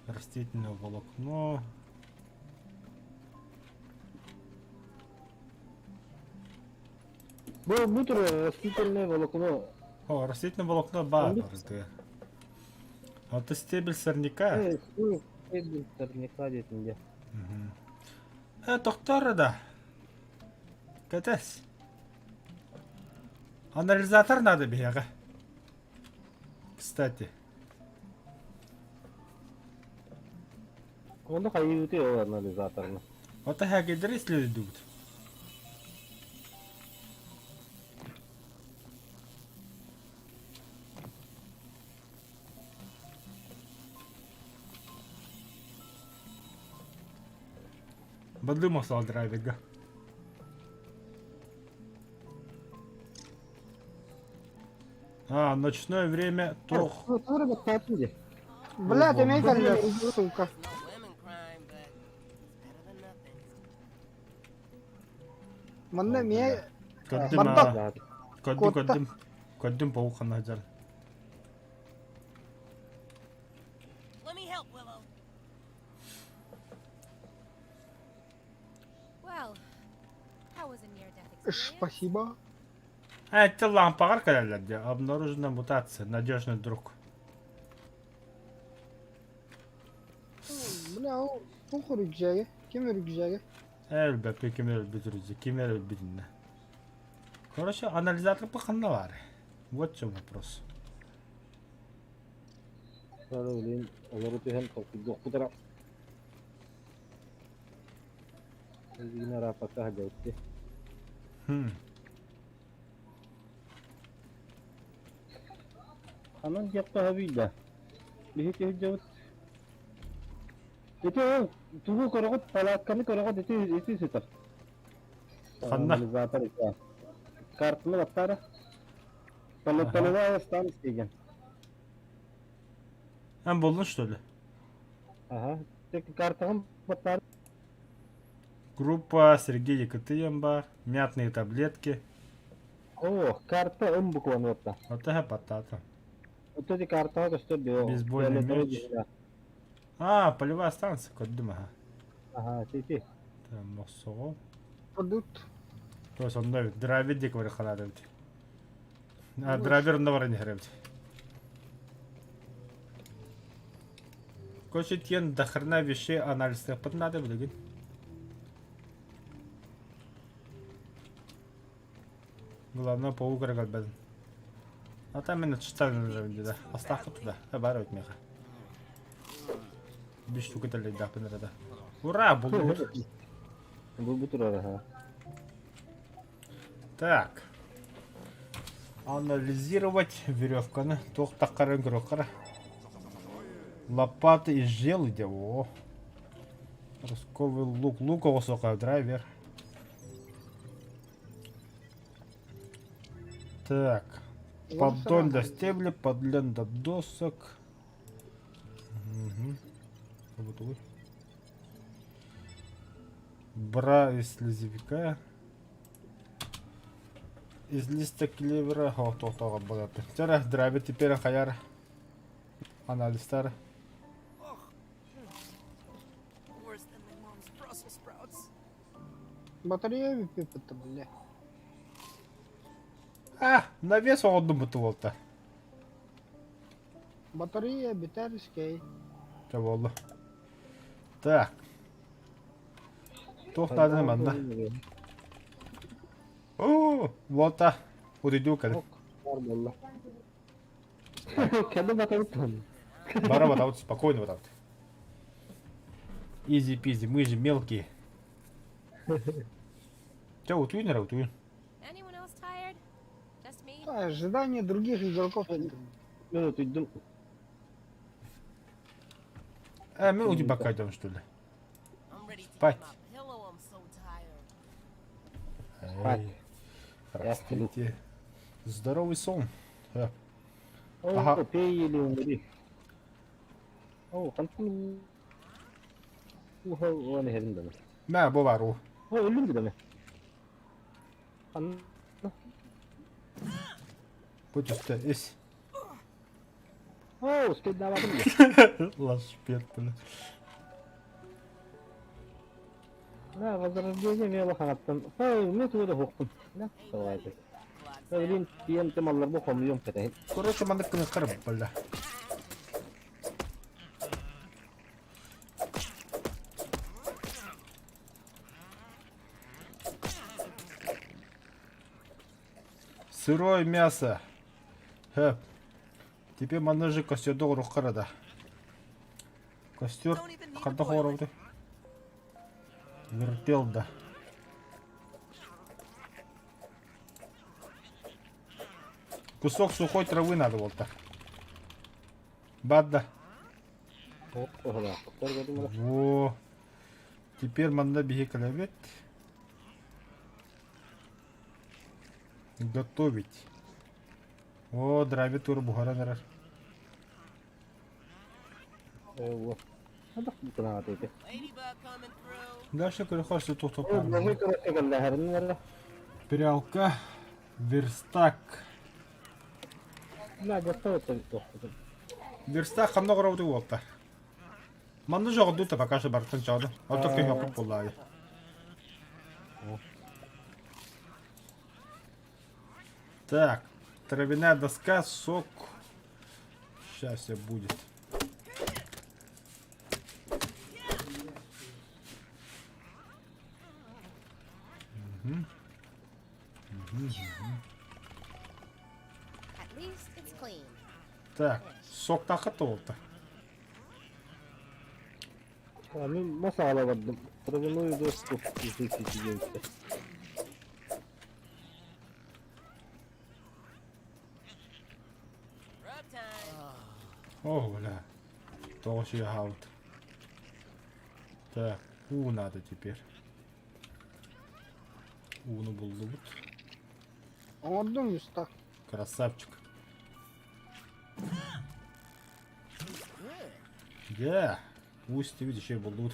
Растительное волокно. Бу бу турар растительное волокно. О, растительное волокно бар. Оннук. А это стебель сорняка. Э, стебель сорняка диэтин дьэ. Мгм. Тохтор да. Кэтес. Анализатор надо биһиэхэ. Кстати. Онно хайыыбытый ол анализаторны? Ото хакердер исследуют. Бадыма стал драйвинга. А, ночное время тох. Блядь, эмиэ кэллэ, сука. No women crime, but it's better than nothing. Манна эмиэ Көрдүм Барбат. аа. Көрдүм Куотта. көрдүм. Көрдүм паук ханна Let me help, Willow. Well, that was a near-death experience. Спасибо. А, это лампаҕар кэлэллэр дии. Обнаружена мутация. Надежный друг. Бля, ол туох үрүкдьээгэ? Ким үрүкдьээгэ? Элбэппи ким өлбүт үрүзү, ким өлбүтүннэ. Короче, анализатор ханна баар. Вот в чем вопрос. Блин, олору түһэн толкуйдуохпут эрэ. Билигин арааппакка сылдьабыт Хм. Ханан диэххэ сөбүй да? Биһи сылдьабыт. Ити ол тугу көрөҕүт, палатканы көрөҕүт ити ити сытар. Ханна? Анализатор ити. Картаны баттаара. Полевая станция деген. Эн буллун что ли? Ага. Тек картаҕын баттаара. Группа Сергей Якутыян бар, мятные таблетки. О, карта М букваны батта. Вот это батата. Вот эти картаҕа көстөр дио. Бейсбольный мяч. А, полевая станция, көрдүм аха. Ага, ти Там мохсоҕол. Продукт. То есть онно драйвер диэки бары халаат эбит. А, драйвер онно баран иһэр эбит. Короче, тиэн до хрена вещей анализтыахпыт надо билигин. Главное, паук эрэ көрбөтүн. А там мен отчитан да. Астаахпыт да. Бар эбит миэхэ. Биир штука тэллэйдээхпин эрэ да. Ура, буллубут. Бу бу турар аха. Так. Анализировать веревканы. Туох таххарын көрүөххэ. Лопата из желудя. О. Русковый лук. Лук оҕусуоха драйвер. Так. Поддон для стебля, подлен для досок. Угу. Бра из слезевика. Из листа клевера. О, то было. Вчера драйвер теперь хаяр. Анализтар. Worse than my mom's Brussels sprouts. Батарея выпита, бля. А, навес оҕордум буту Батарея битарскай. Чэ буолла. Так. Туох нааданы манна? Оо, буолта. Утуйдуу кэлин. Бар буолла. Кэлэ батабыт. Бара батабыт, спокойно батабыт. Изи-пизи, мы же мелкие. Чэ, утуйун эрэ, утуйун. Anyone else tired? Just me? Да, ожидание других игроков. Мен утуйдум. Э, мы утуйбакка идем, что ли? I'm ready to Спать. hit my pillow. I'm so tired. Спать. Эй, Здравствуйте. Здоровый сон. Э, О, Ага. пей или умри. О, хантан уха уон иһэрин даны. Мэ, бу бар уу. О, өлүм даны. Хан Бу түстэ ис. О, успейдаабатым дии. Лашпет, бля. Да, возрождение мело ханаттан. Ой, мен тугу да хуохпун. Да, Hey, давайте. buddy. Clock's Блин, тиэн темаллар бу хомуйум кэтэһин. Короче, маннык кыныххар бля. Сырое мясо. Хэп. Теперь манна же костерду орух да. Костер Don't even need to ханта boil it. хоробуты. Вертел да. Кусок сухой травы надо вот так. Бадда. Во. Теперь манна биһи кэлэбит. Готовить. О, драйвер тур буһаран эрэр. Ladybug coming through. Дальше көрөхөстө тохтоп. Прялка. Верстак. Верстак ханна оҕоробутуй уолта. Манна жоҕордуу пока что бартын чоҕоду. Ото көһөккүт буоллаайы. Так, травяная доска, сок. Сейчас все будет. Мгм. At least it's clean. Так, сок тахыт уолта. Мин мас аҕала бардым. Травяную доску изучить диэбиттэр. Rub time. О, бля. Тоҕо хаалбыт. Так, уу надо теперь. Ууну буллубут. Оҥордум үстэ. Красавчик. Дьэ, уу истибит еще буллубут.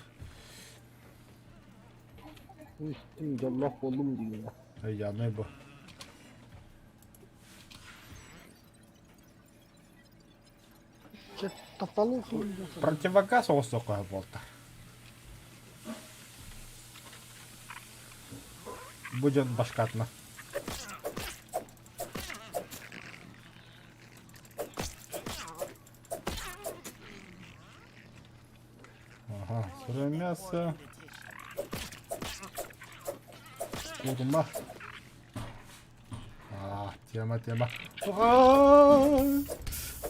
Уу истим, дьоллоох буоллум диигин. Айдаанай бу. Противогаз оҕустуохха буолта. Бу дьон башкатына. Ага, сырое мясо. Курма. А, тема, тема.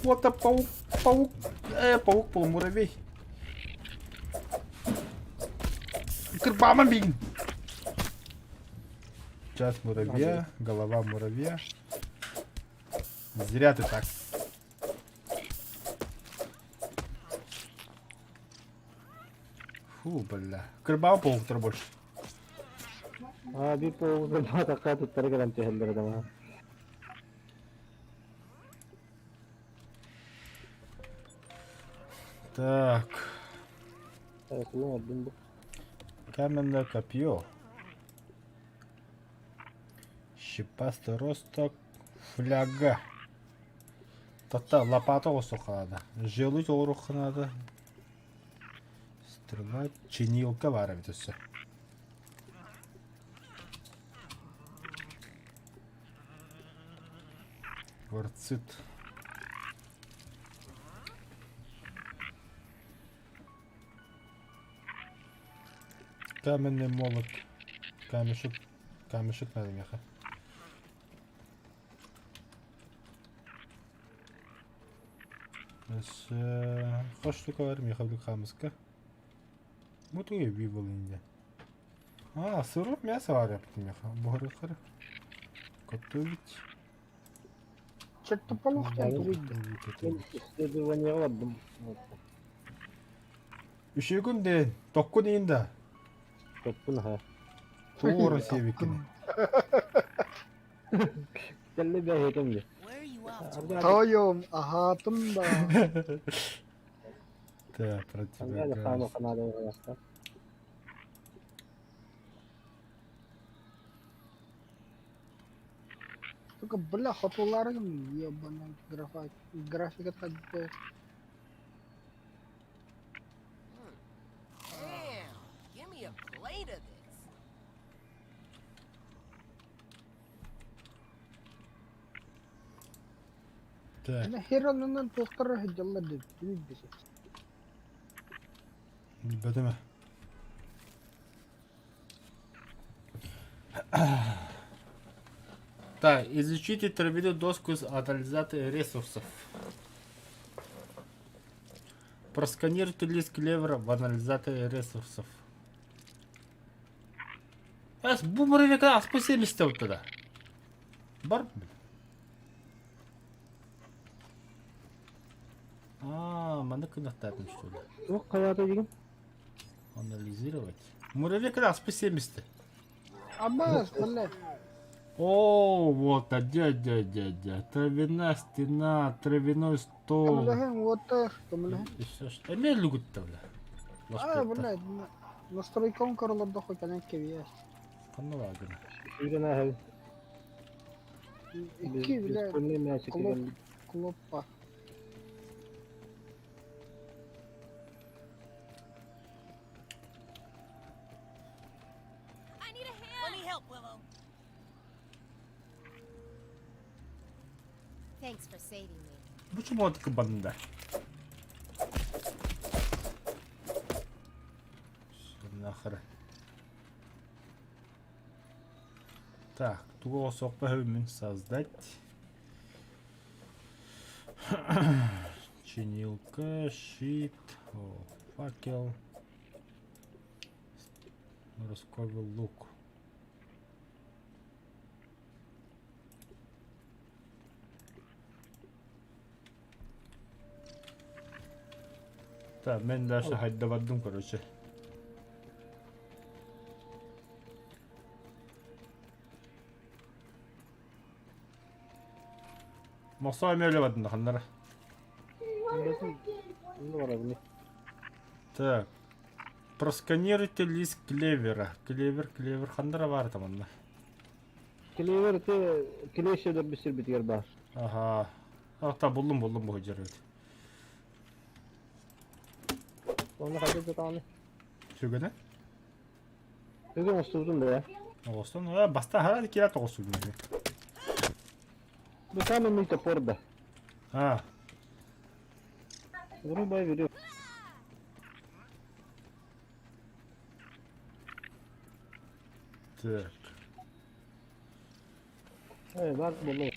Вот это паук, паук, паук, полумуравей. Кырбама бин. Часть муравья, голова муравья. Зря ты так. Фу, бля. Кырбама пауктар больше. Аа биир паугу баатахха туттара кэлэн түһэллэр этэ Так. Тугун ордун бу. Каменное копье. Шипастый росток. Фляга. Тата лопата оҕустуохха наада. Желудь оҥоруохха наада. Стрела чинилка баар эбит өссө. Кварцит. Каменный молот. Камешек. Камешек надо меха. Өссө хос штука бар миэхэ били хаамыска. Бу тугуй вивол инде. А, сырок мясо бар эбит миэхэ. Буһарыахтара. Готовить. Чертополох Готовить. Исследованиеҕа бардым. Үчүгүн диэн, токкун иин да. Топпун аһа. Туора сиэбиккини. Кэллэ бэйэтим дии. Where are you off to? Тоойуом, аһаатым да. Так, Ханна противогаз. хаама ханаада Только, бля, хотуларым, ебаный график, графика так Damn, give me a plate of this. Так, Херонунан туохтара сылдьаллар диэн билбит. билбэтим ээ. Так, изучите травяную доску с анализатором ресурсов. Просканируйте лист клевера в анализаторе ресурсов. Эс, бу муравейка аспа 70 тогда. Бар, блин. А, манна кынахтаатын что ли? Туох хайаата дигин? Анализировать. Муравейка аспа 70. Абаас, блядь. О, вот, а дядя, дядя, травяная стена, травяной стол. Көмөлөһүҥ, уоттар, көмөлөһүҥ. И все, что... Эмиэ лүгүттэ, бля. Аа, блядь, настройкам королордоххо кэлэн кэбиэс. Ханна баагына? Сүүрэн ааһабын. Икки, блядь, Беспольный мячик клоп. кэлбит. клоппа. I need a Let hand! me help, Willow. Thanks for saving me. Почему он такой банда? Всё, нахер. Так, тугу соқпа создать. Чинилка, щит, о, факел. Росковый лук. Так, мен дальше хайдабаддым, короче. Мохсоо эмиэ өлө бардын ханнара. Онно барабын. Так. Просканируйте лист клевера. Клевер, клевер ханнара баар там онно. Клевер те клещ өлөрбүт сирбитигэр баар. Аха. Ах, буллум буллум бу жербит. Онно хайдах да Сүгэнэ? Бүгүн оҥостубутум бэйэ. Оҕостон, а, баста хара киирэ тоҕустубун. Бу каменный топор да. А, Вырубай веревку. так. Э, бар буолуо.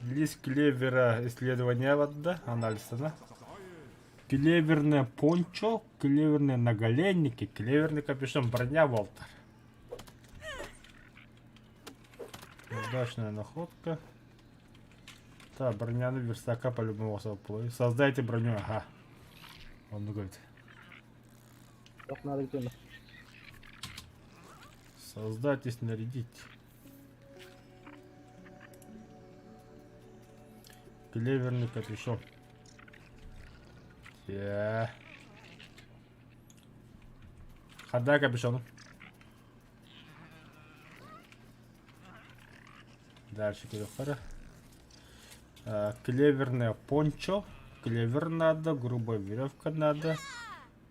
Лист клевера исследования да, анализа. Клеверное пончо, клеверные наголенники, клеверный капюшон, броня Волтер. Удачная находка. Так, броняны верстака по-любому особо Создайте броню, ага. Он говорит. Так надо где Создать и снарядить. Клеверный капюшон. Я. Хада капюшон. Дальше куда Клеверное пончо. Клевер надо, грубая веревка надо.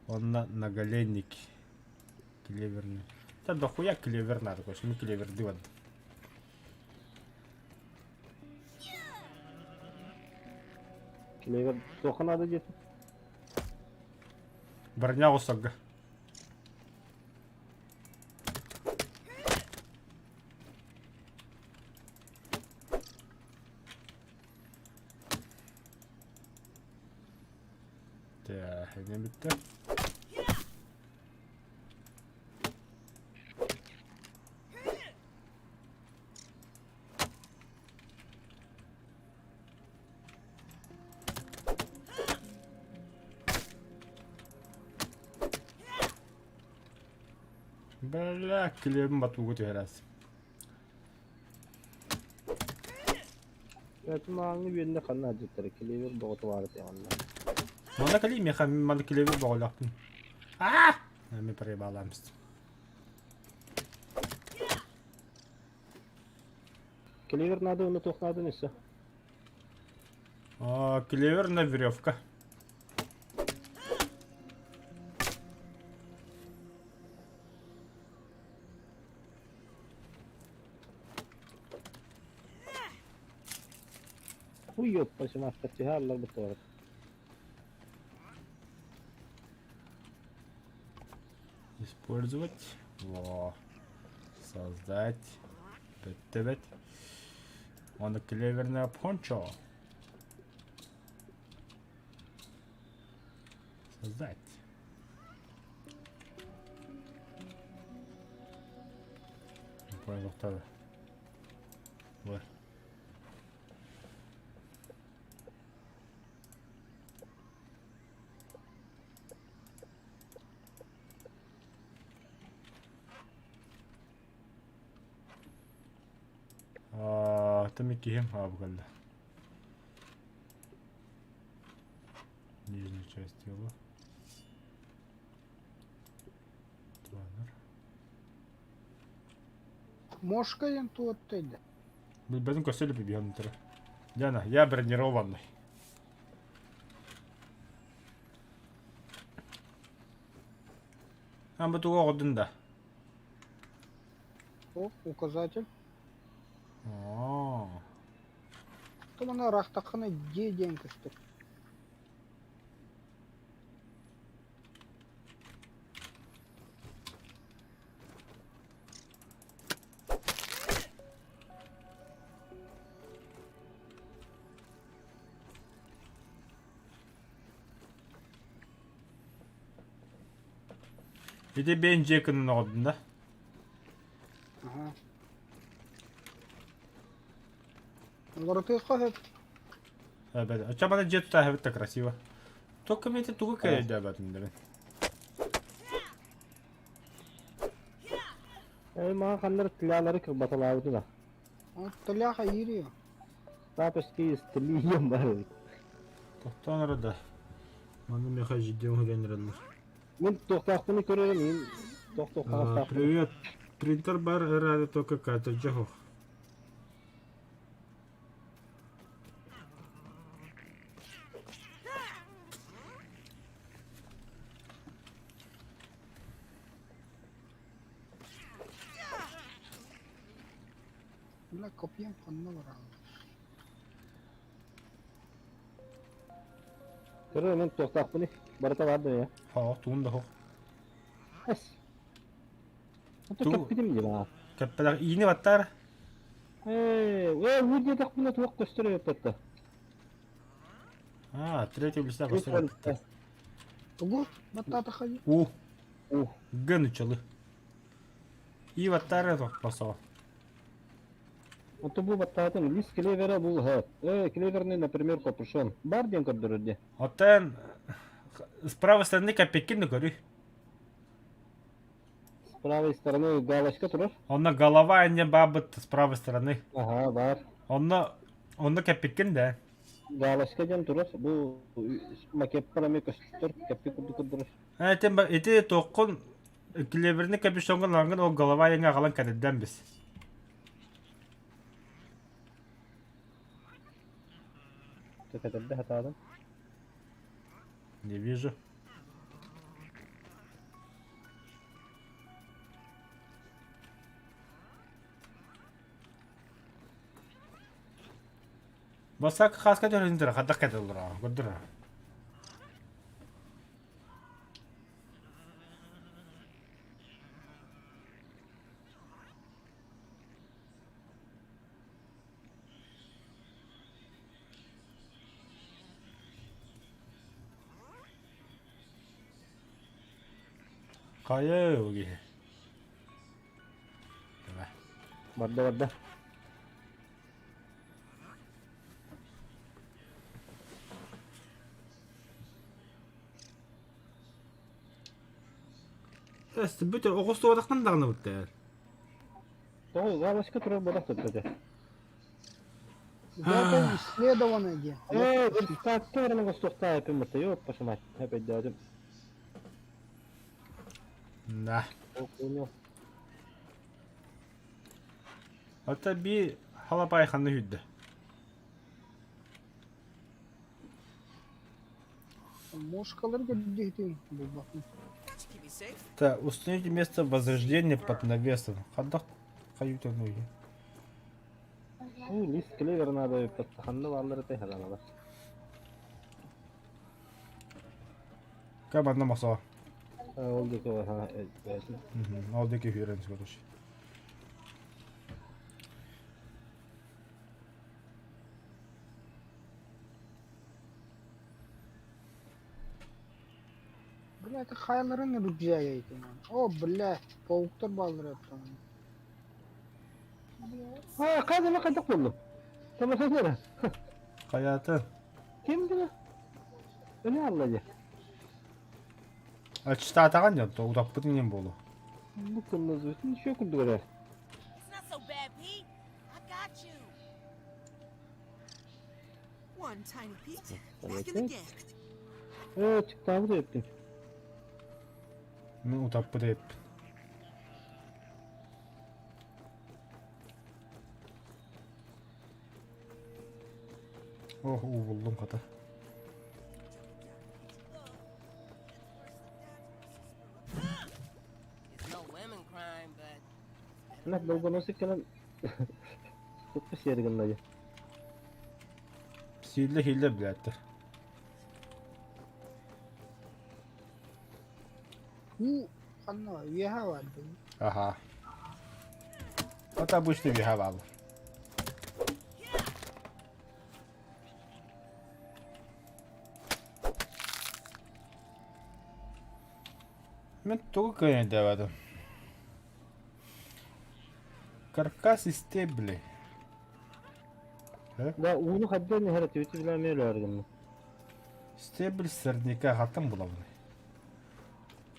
Он на наголенники. Клеверный. Да дохуя клевер надо, конечно, мы клевер дыван. Клевер туохха надо диэтэ? Броня осога. Так, не бітті. Бля, клебім батугу түһэрээс. Мааҥҥы үөннэ ханна сылдьыттара клевер бөҕөтө баар этэ онно. Манна кэлии миэхэ манна клевер бөҕөлөөхпүн. А! Мен проебаламс. Клевер надо, онно туох надо өссө? А, клеверная веревка. Уй ёппасымаахтар түһэ алларбыт Использовать. Во. Создать. Бэт Он клеверная пончо. Создать. Не понял, кто Вот. А, там киһим а бу Нижняя часть тела. Планер. Мошка диэн туоттай да. Билбэтин көстөлү бибиһэн турар. Диана, я бронированный. А бу тугу оҕодун да? О, указатель. Оо. Тумана рахтахына дьиэ диэн көстөр. Ити бэйэн дьиэ кынын оҕодун да? Аха. Уларытыахха сөп. Эбэт. Оччо маны дьиэ тутааһыбыт да красиво. Только мен ити тугу кэйдээбэтим да Э, мага ханнар тлялары кырбаталаабытына. Тляха ирио. Тапочки истилием бар эбит. Тохтоон эрэ да. Манна миэхэ жидион хүлэн эрэллэр. Мин туохтаахпыны көрөрүм, мин туох туох таҥастаахпын. Привет. Принтер бар эрээри только картриджа суох. Бля, копьем ханна бараллар. Көрөр мен туохтаахпыный? Барыта баар да я. Хоох, тугун да хоох. Эс. Ото кэппитим дии баа. Кэппэлэх иини баттаар. Ээ, ээ, уу диэтэхпинэ туох көстөр эбиппэтэ. А, третий листа көстөр эбиппэтэ. Тугу баттаатаххай? Уу. Уу. Гын учалы. И баттаар тохтосоо. Ото бу баттаатын лист клевера бул һэ. Э, клеверный, например, капюшон. Бар диэн көрдөрөр дии. Оттон с правой стороны копейкин көрүй. С правой стороны галочка турар. Онно голова не бабыт с правой стороны. Аха, бар. Онно онно кэппиккин да. Галочка диэн турар. Бу макеттар эмиэ көстөр, кэппик курдук көрдөрөр. Этим ити туоххун клеверный капюшоҥҥун ылаҥҥын ол голова эҥэ аҕалан кэтэрдэн бис. Кэтэрдэ сатаатым. Не вижу. Басак хаска төрүндүр хадах кэтэллэр көрдүр. Хайа киһи. Давай. Барда барда. Эс бүтэ оҕустуотахтан даҕаны буттэр. Тоҕо галочка турар буолах туттате. Где-то исследованное диэн. Ээ, верстакка баран оҥостуохтаах эппин батта, ёппашы мать, өйдөөтүм. Да. Понял. Ата би халапай ханна хүрдэ. Мошкалар көрдүһүтүн булбатын. Так, установите место возрождения под навесом. Хадах хаюта ноги. Ну, лист клевер надо ханна бааллар этэй хаданалар. Как одна масо. Ол диэки Ол диэки хүрэн короче. Блядь, хайларын рюкзак этим. О, блядь, пауктар бааллар эптам. А, хайда хайдах буоллум? Тамашалара. Хайата. Ким гына? Öne алла Ачтаатаҕын дьон утаппытын иһин буолуо. Бу кынназыбытын еще курдук эрэ. It's not so bad, Pete. I got you. One tiny Pete, back in the gang. Ээ, чыктаабыт эбиппин. Мин утаппыт эбиппин. Ох, уу буллум хата. It's no women crime, but Мына долгоносик кэлэн туппу сиэри гынна дии. Сииллэ хииллэ билээттэр. Уу ханна үөһэ баар дуу? Аха. Это обычный үөһэ бааллар. Мин тугу кыайан диэбэтим. Каркас из стебли. Да, ууну хайдан иһэр этибит билэ эмиэ өлөөр гынна. Стебель сорняка хантан булабын?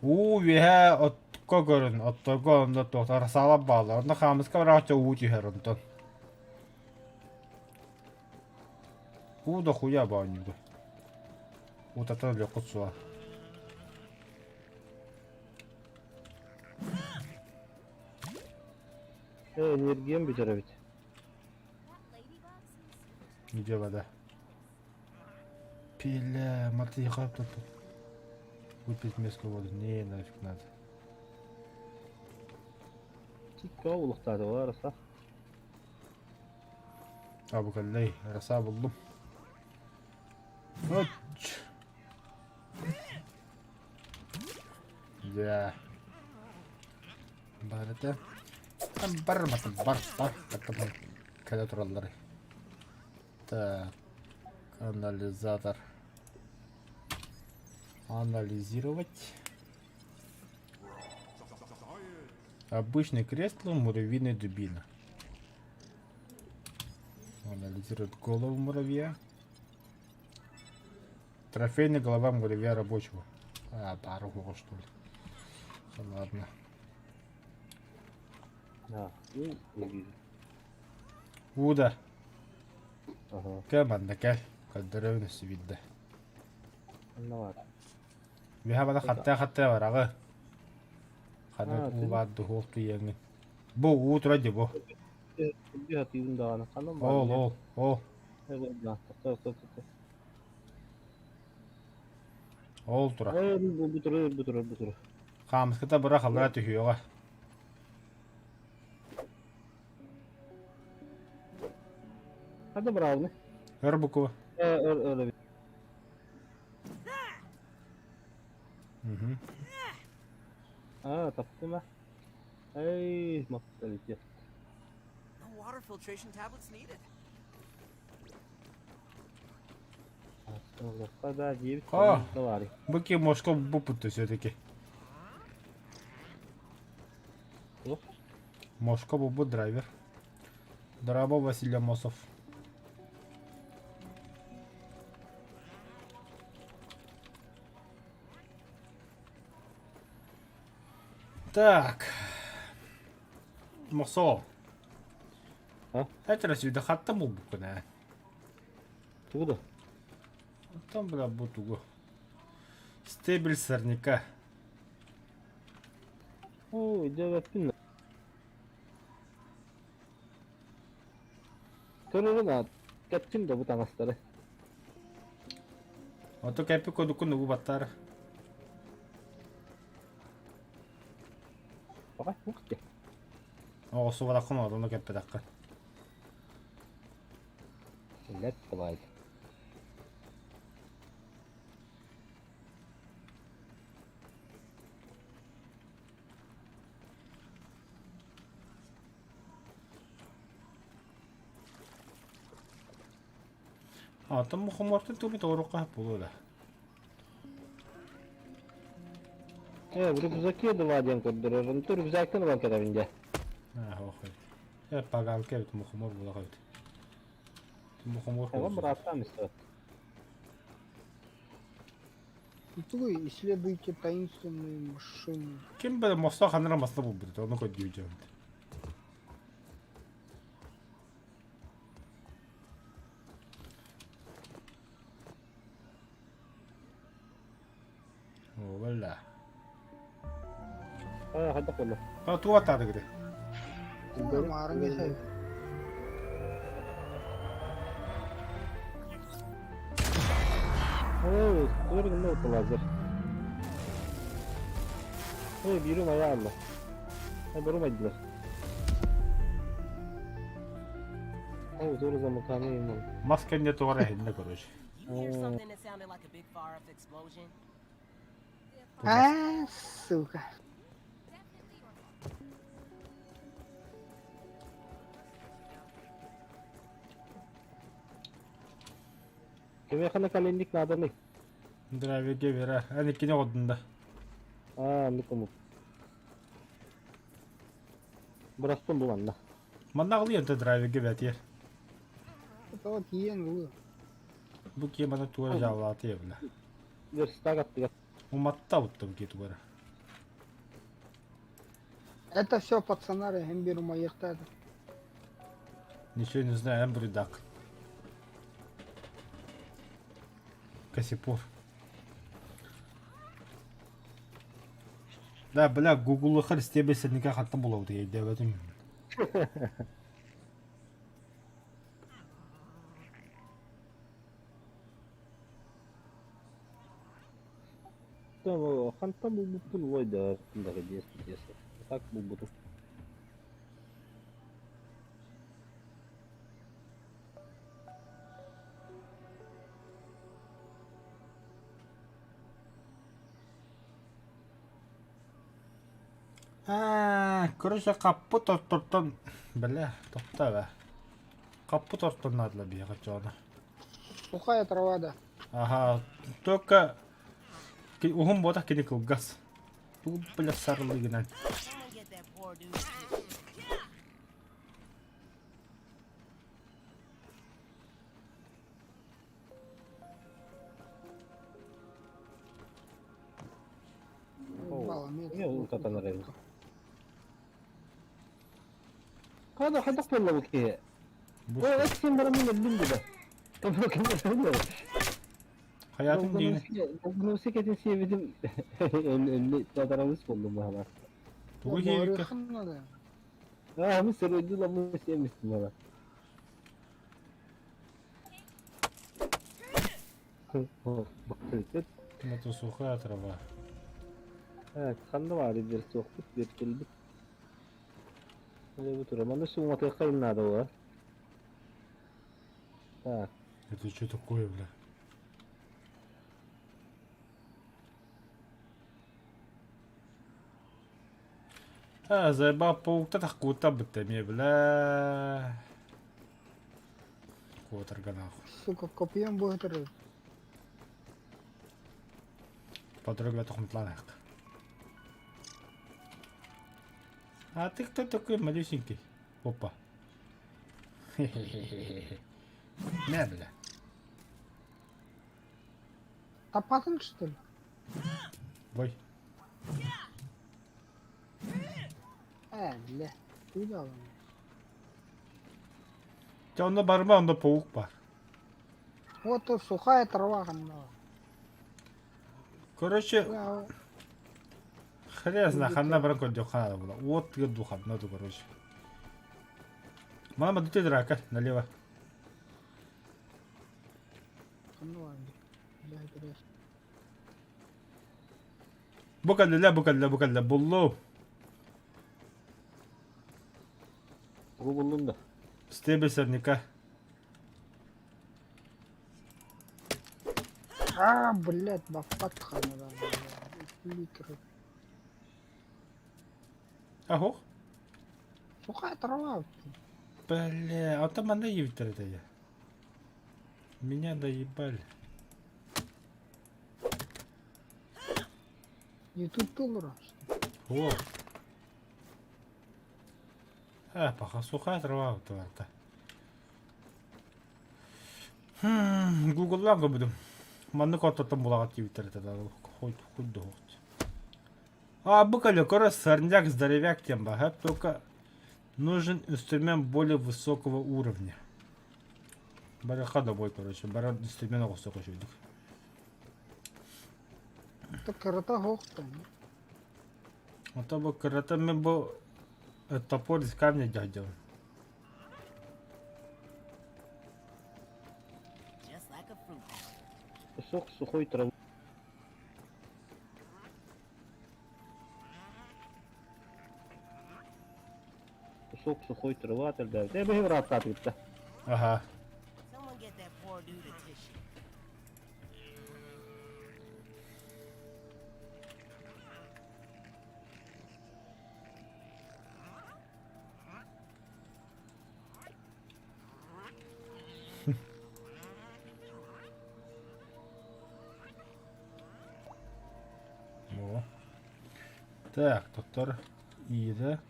Уу үөһэ отко көрүн, отторго онно туохтар саала бааллар. Онно хаамыска барааччы уу түһэр онтон. Уу да хуя баанньыга. Утатан өлүөххүт суоҕа. Ээ, энергиям бүтэр эбит. Где вода? Пиля, мотыга тут. Выпить мерзкую воду. Не, нафиг надо. Тикка улуктаатылар аса. Абыкаллай, раса буллум. Оч. Дьэ. Барыта. Барматын бар бар бар кэлэ тураллар. Так. Анализатор. Анализировать. Обычный кресло, муравьиная дубина. Анализирует голову муравья. Трофейная голова муравья рабочего. А, пару что ли. Ладно. А, ну, не вижу. Уда. Ага. Кэл манна кэл. Көрдөрөбүн өссө биирдэ. Онно баар. Биһа бана хаттаа-хаттаа бараҕы. Ханна Аа, уу баар дуһуох тиийэҥҥин. Бу уу тура дии бу. Үрдү хатыыбын даҕаны. Ханан баар Ол, ол, ол. Ол тура. Ээ, бу бу турар, бу турар, бу турар. Хаамыската бырах аллара түһүөҕэ. Ханна быраабыны? Өр буква. Ээ, өр, өр эбит. Мгм. Аа, таптым аа. Эй, матталите. No water filtration tablets needed. Да, диэбит А. да баарый. Бу ки мошко буппут все-таки. Туох? Мошко буппут драйвер. Драба Василий Амосов. Так. Мосо. А? Это разве хатта булбуккун ээ? Тугу да? Там бля бу тугу. Стебель сорняка. Оо, өйдөөбөппүн. Көрөрүн аат. Кэптим да бу таҥастары. Ото кэппи кодукун угу баттар. Баҕай, ух ты. Оҕусубатаххын ону кэппэтэххин. Лэт давай. Оттон мухомортун тугу тоҕуруохха буолуо да. Ээ, в рюкзаке два диэн көрдөрөр. Онто рюкзактан ылан кэтэбин дьэ. Аа, ох эбит. Э, пагалка эбит, мухомор буолах эбит. Мухомор Оҕом бырааттаам истибэт. Тугуй, исследуйте таинственные машины. Ким били мосто ханара масла булбут, ону көрдүү дьон. О, бля. Аа, хайдах буолла? А туга таадыгыды? Маарыҥҥа сай. Оо, тугу гынна бутта лазер. Ой, биирим айаалла. Ай, барым айдылар. Оо, тугу замыкание юм. Мас кэннэ тугара иһиннэ короче. You hear something that sounded like a big far off explosion? А, сука. Кимиэхэ наколенник нааданый? Здравия Вера. Эн иккини оҕордун да. Аа, оннук омук. Бырастым бу манна. Манна аҕылыйан да драйвергэ бэтиэр. Это вот иен было. Бу киһи мана туора дьаалаата ебла. Верстак аттыгар. Уматта утта бу киһи тугара. Это все пацанары, эмбир моих это. Ничего не знаю, эн буруйдаах. Косипор. Да, бля, гуглыхар стебесенника хантан булабыт өйдөөбөтүм. Хантан булбуппун ой да диэс так булбутум. Аа, короче, хаппыт ортортон, бля, тохтоо бэ. Хаппыт ортон наадала биһиэхэ чоно. Сухая трава, да. Аха, только уһун буотах кини кылгас. Тугу бля сарылыгынан. Someone get that poor dude. Укатан эрэр. Хада хайдах буолла бу киһи? О, эт баран мин өллүм деді. Хайатын диини. Долгунусы кетин сиэбитим өллү татарабыс болдум баһалар. Тугу хиэбиккэ? Аа, мы сыройду ламы сиэмистим ала. Это сухая трава. Ханна баар бир суохпут, бир кэлбит. Бу тура. Манна сууматыахха наада буолар. Так. Это что такое, бля? А, заебал паук-то так куда бы ты мне, бля. Квотерга нахуй. Сука, копьем будет рыть. Подруга тухмутланах. А ты кто такой малюсенький? Опа. Хе-хе-хе-хе. Не, бля. Топатын, что ли? Ой. Бля. Куда он? Дьэ онно барыма, онно паук бар. Вот тут сухая трава ханна. Короче, хрен знает, ханна баран көрдүк ханна була. Уот тыгыр ханна ду, короче. Мама, ты драка, налево. Бу кэллэ, бу кэллэ, бу кэллэ, буллум. Тугу буллуҥ да? Стебель сорняка. А, блядь, баппат ханна. Литр. Ахох. Сухая трава. Бля, а там она ебет это я. Меня доебали. Не тут тулра. О. А, пока сухая трава вот это. Гугллаан көрбүтүм. Маннык ортотон булаҕыт диэбиттэр этэ да хоть хоть да хоть. А, бу кэлэ көрө сорняк здоровяк диэн баһа только нужен инструмент более высокого уровня. Барыха домой, короче, баран инструмент оҕусуох үчүгүйдүк. Так кырата хоохтан. Ото бу кырата мен бу топор из камня дядя. Just like a fruit basket. Кусок сухой травы. Кусок сухой трава тогда. Я бы ырааттаатыбыт Ага. Someone get that poor dude a tissue. О. Так, доктор Ида.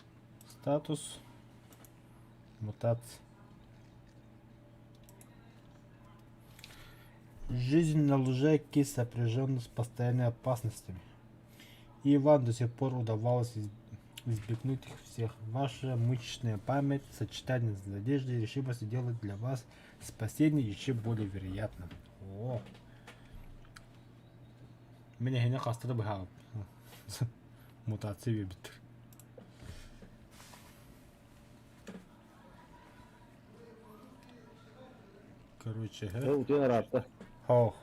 Статус. Мутация. Жизнь на лужайке сопряжена с постоянными опасностями. И вам до сих пор удавалось избегнуть их всех. Ваша мышечная память в сочетании с надеждой и решимостью делает для вас спасение еще более вероятным. О. Мин эһини хаста да быһаабыппын. Мутация биэрбиттэр. Короче, Утуйан ыраатта. Ох.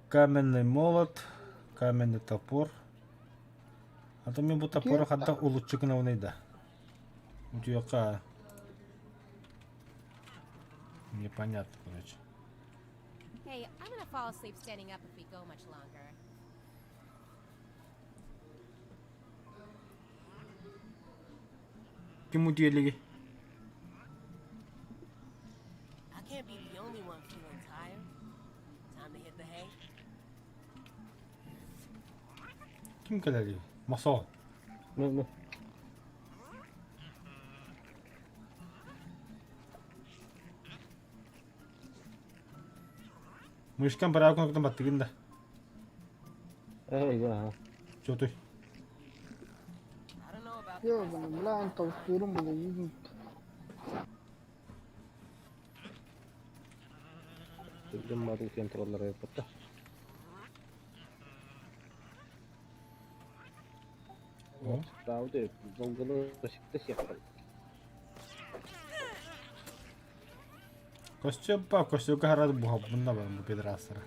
Каменный молот, каменный топор. А то мен бу топору ханта улуччу гынабыный да. Утуйакка. Непонятно, короче. Hey, I'm gonna fall asleep standing up if we go much longer. Ким утуйалиги? I can't be the only one feeling tired. Time to hit the hay. Ким кэлэрий? Мосоо. Ну, ну. Мышкам бараакын октон баттыгын да. Эй, да. Чотуй. I don't know about the Yok rest of benim lan tavukluyorum bunu yiyin. Түргэн маар утуйан тураллара ыыппыта. О. Даауды долгуну сикте сиэххэ. Костюм па, костюмка харат буһаппын да баран бу педрастара.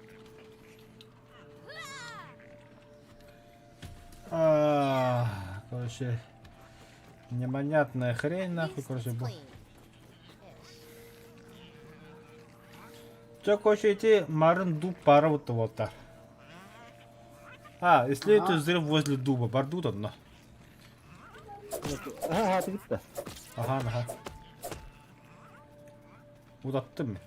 А, короче, непонятная хрень нахуй, Least короче, it's бу. clean. Ish. Чё, короче, эти марын дуб пара вот вот так. А, исследуйте Ага. взрыв возле дуба. Бардут одно. Аха, тигитта. Ага, ага. Удаттым мен.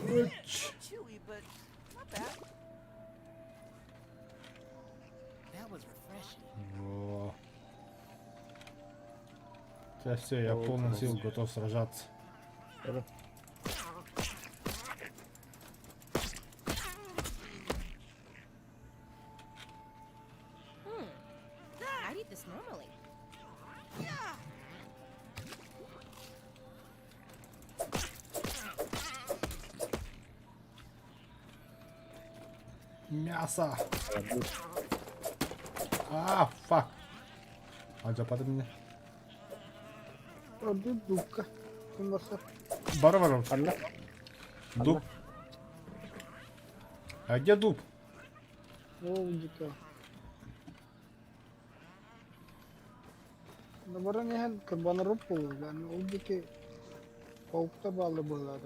Үч. Chewy, but not bad. That was refreshing. Во. Да все, я О, полный класс. сил готов сражаться. Ага. I'd eat this normally. Мясо! А, фак! Алдьапата меня. Orada dukka. Kim varsa. Барбара. Анна. Дуб. А где дуб? Ол дика. Баран иһэн кырбанарып буолла, ол диэки пауктар бааллар быһыылаах.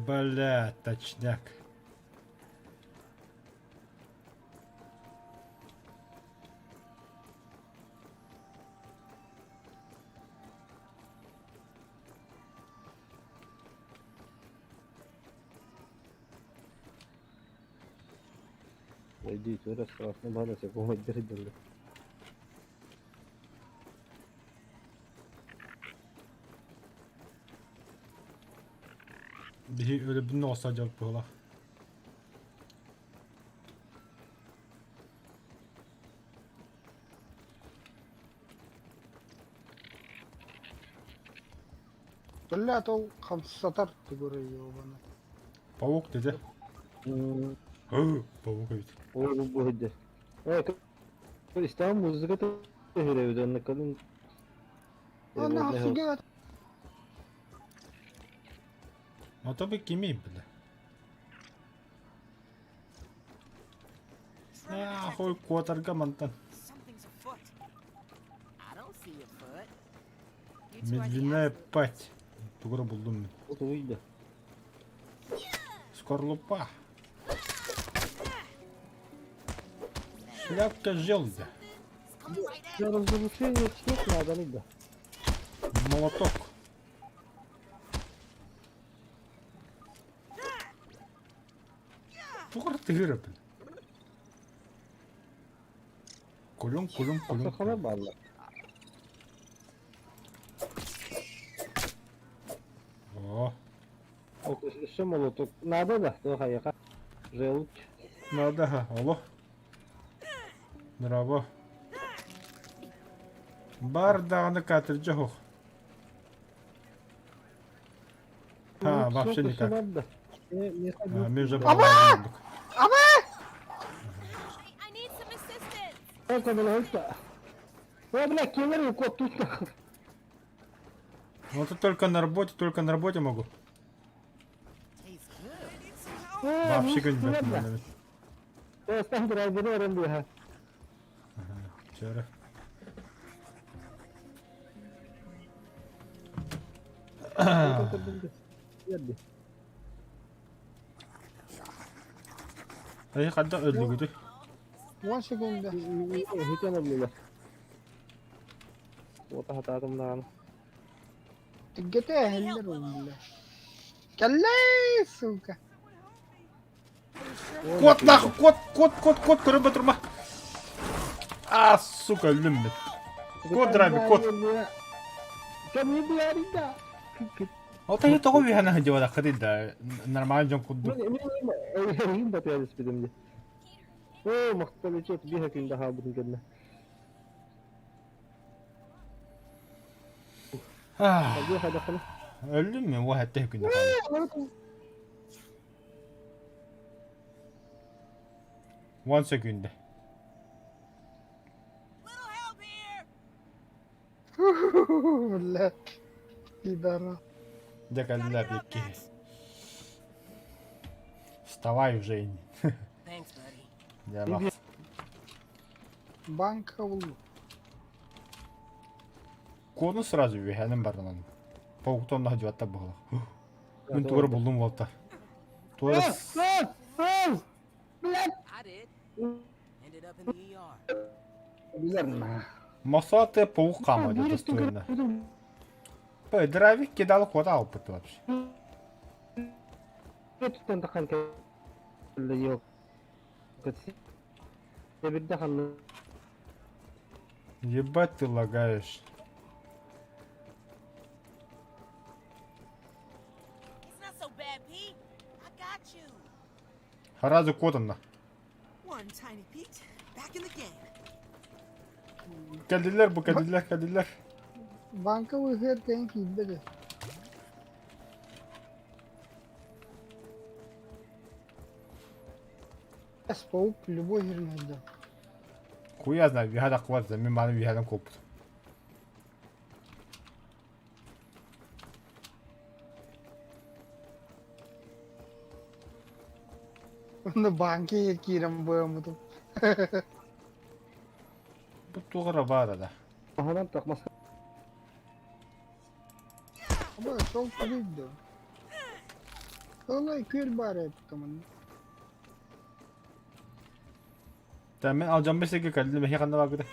Бля, точняк. Ой, тура страшно бана секунд дырдылы. Биһи өлөбүн оҕосо дьалп буолах. Блядь, ол хамсатар тугура ёбана. Паук дede. Паук эбит. Ол бу хидде. Э, истам музыка төһөрөбүт калын. Ана хафига А то бы кими, бля. Нахуй куотарга мантан. Something's afoot. I don't see a foot. You two are the Медвяная absolute пать. Тугура булдум мин. Туйда. Скорлупа. Шляпка желудя. It's coming right at Я разрушение снег надо да. Молоток. Тугура тыгыра, бля. Кулюм, кулюм, кулюм. Сахала балла. О, Өссө молоток надо да, то хайака. Желудь. надо, ха, алло. Браво. Бар даҕаны катердьэ оһох. А, вообще никак. Да. Мен уже балалар Аба! I need some assistance. О, бля, киллер кот тут. Ну тут только на работе могу. Tastes good. Вообще күн бэт. Вчера. Эй, хадда өллүгүтү. 10 секунда. Тиггете әһеллер ул, бля. Кэллэй, сука. Кот нахуй, кот, кот, кот, кот, көрө батырма. А, сука, өллүм мен. Кот драби, кот. Ол та тоҕо үһәнэ сылдьыбатаххытый да, нормально дьон курдук. Өллүм мен, уа хэтте күнне хаалла. 10 секунда. Little help here. Бля. Пидора. Дьэ Gotta кэллилэр get up, икки. Max. Вставай уже. Thanks, buddy. Дьэ бах. Банка ул. Кону сразу үһэнэн бардан. Пауктон сылдьыбаттар быһыылаах. Мин тугу эрэ буллум буолта. Тугу эрэ I did. Ended up in the ER. Мосаты паук хаамар достойно. Ой, дровик кидал куда опыт вообще. Ебать ты лагаешь. It's not so bad, Pete. I got you. Сразу кодом на. One tiny Pete, back in the game. Кэллилэр бу кэллилэр кэллилэр. Банка выхер кэн киирбэт. Паук любой херня. Хуя знаю, виһада кубат, мин маны виһадан куоппут. На банке киирэн быамытым. Бу туох эрэ баар да. Аба, сол курийді. Олай күл бар эттім. Та мен алдьаммыт сиргэ кэллим, эһи ханна бааргытай?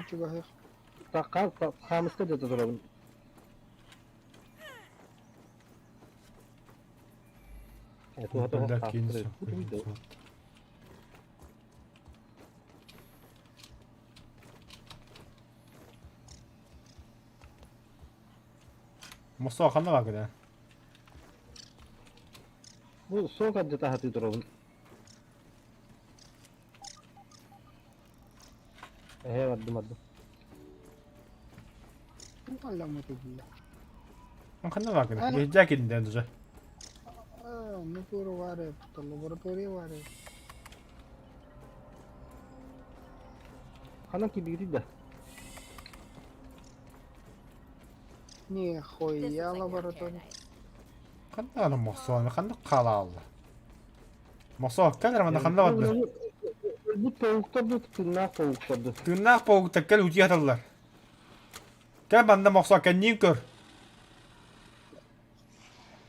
Чугаһых. Бля, кинься. Мосоо ханна бааргытай? Бу суох ардьата турабын. Эһэ бардым бардым. Алламаты бля. Ханна бааргытай? Иһдьээ киирдин уже. Нукур бар этті, лаборатория бар этті. Ханан киирбигитий да? Не, This хуя looks like your лаборатория. paradise. Ханна аны Мосоо, ханна хаалла? Мосоо, кэл манна ханна бардын? Бу пауктар ду тыыннаах пауктар ду. Тыыннаах пауктар кэл утуйа сыталлар. Кэл манна Мосоо кэнниин көр.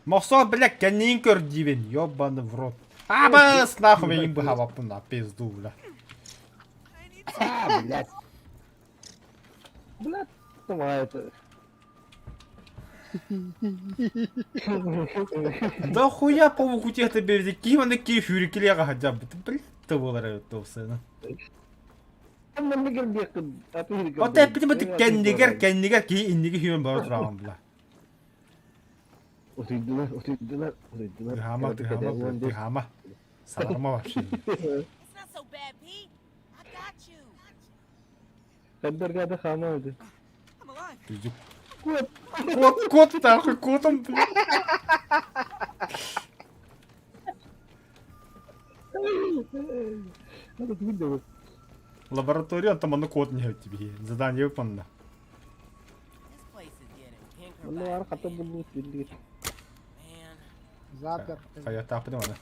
Мосоо, блядь, кэнниин көр диибин. Ёбаный в рот. Абас, нахуй мин быһабаппын на пизду, бля. I need some А, блядь. Блядь, давай это. Да хуя паук утуйа берди. Ким аны ки фүрикилеға хотя бы. Блядь, буолар эбит Ота эппитим бу кэннигэр, кэннигэр киһи инниги хүөн бара тураҕын бля. Утуйдулар, утуйдулар, утуйдулар. Тыһаама, тыһаама, тыһаама. Саҥарыма вообще. It's not so bad, Pete. I got you. Хаддарга да хаама I'm alive. Пиздюк. Кот. Кот, кот нахуй, котом, блядь. Надо двигаться. Лаборатория, там оно кот не тебе. Задание выполнено. This place is getting pinker Онно by баар the хата minute. булбут биллибит. Man, Запер. Хайа таапыны маны.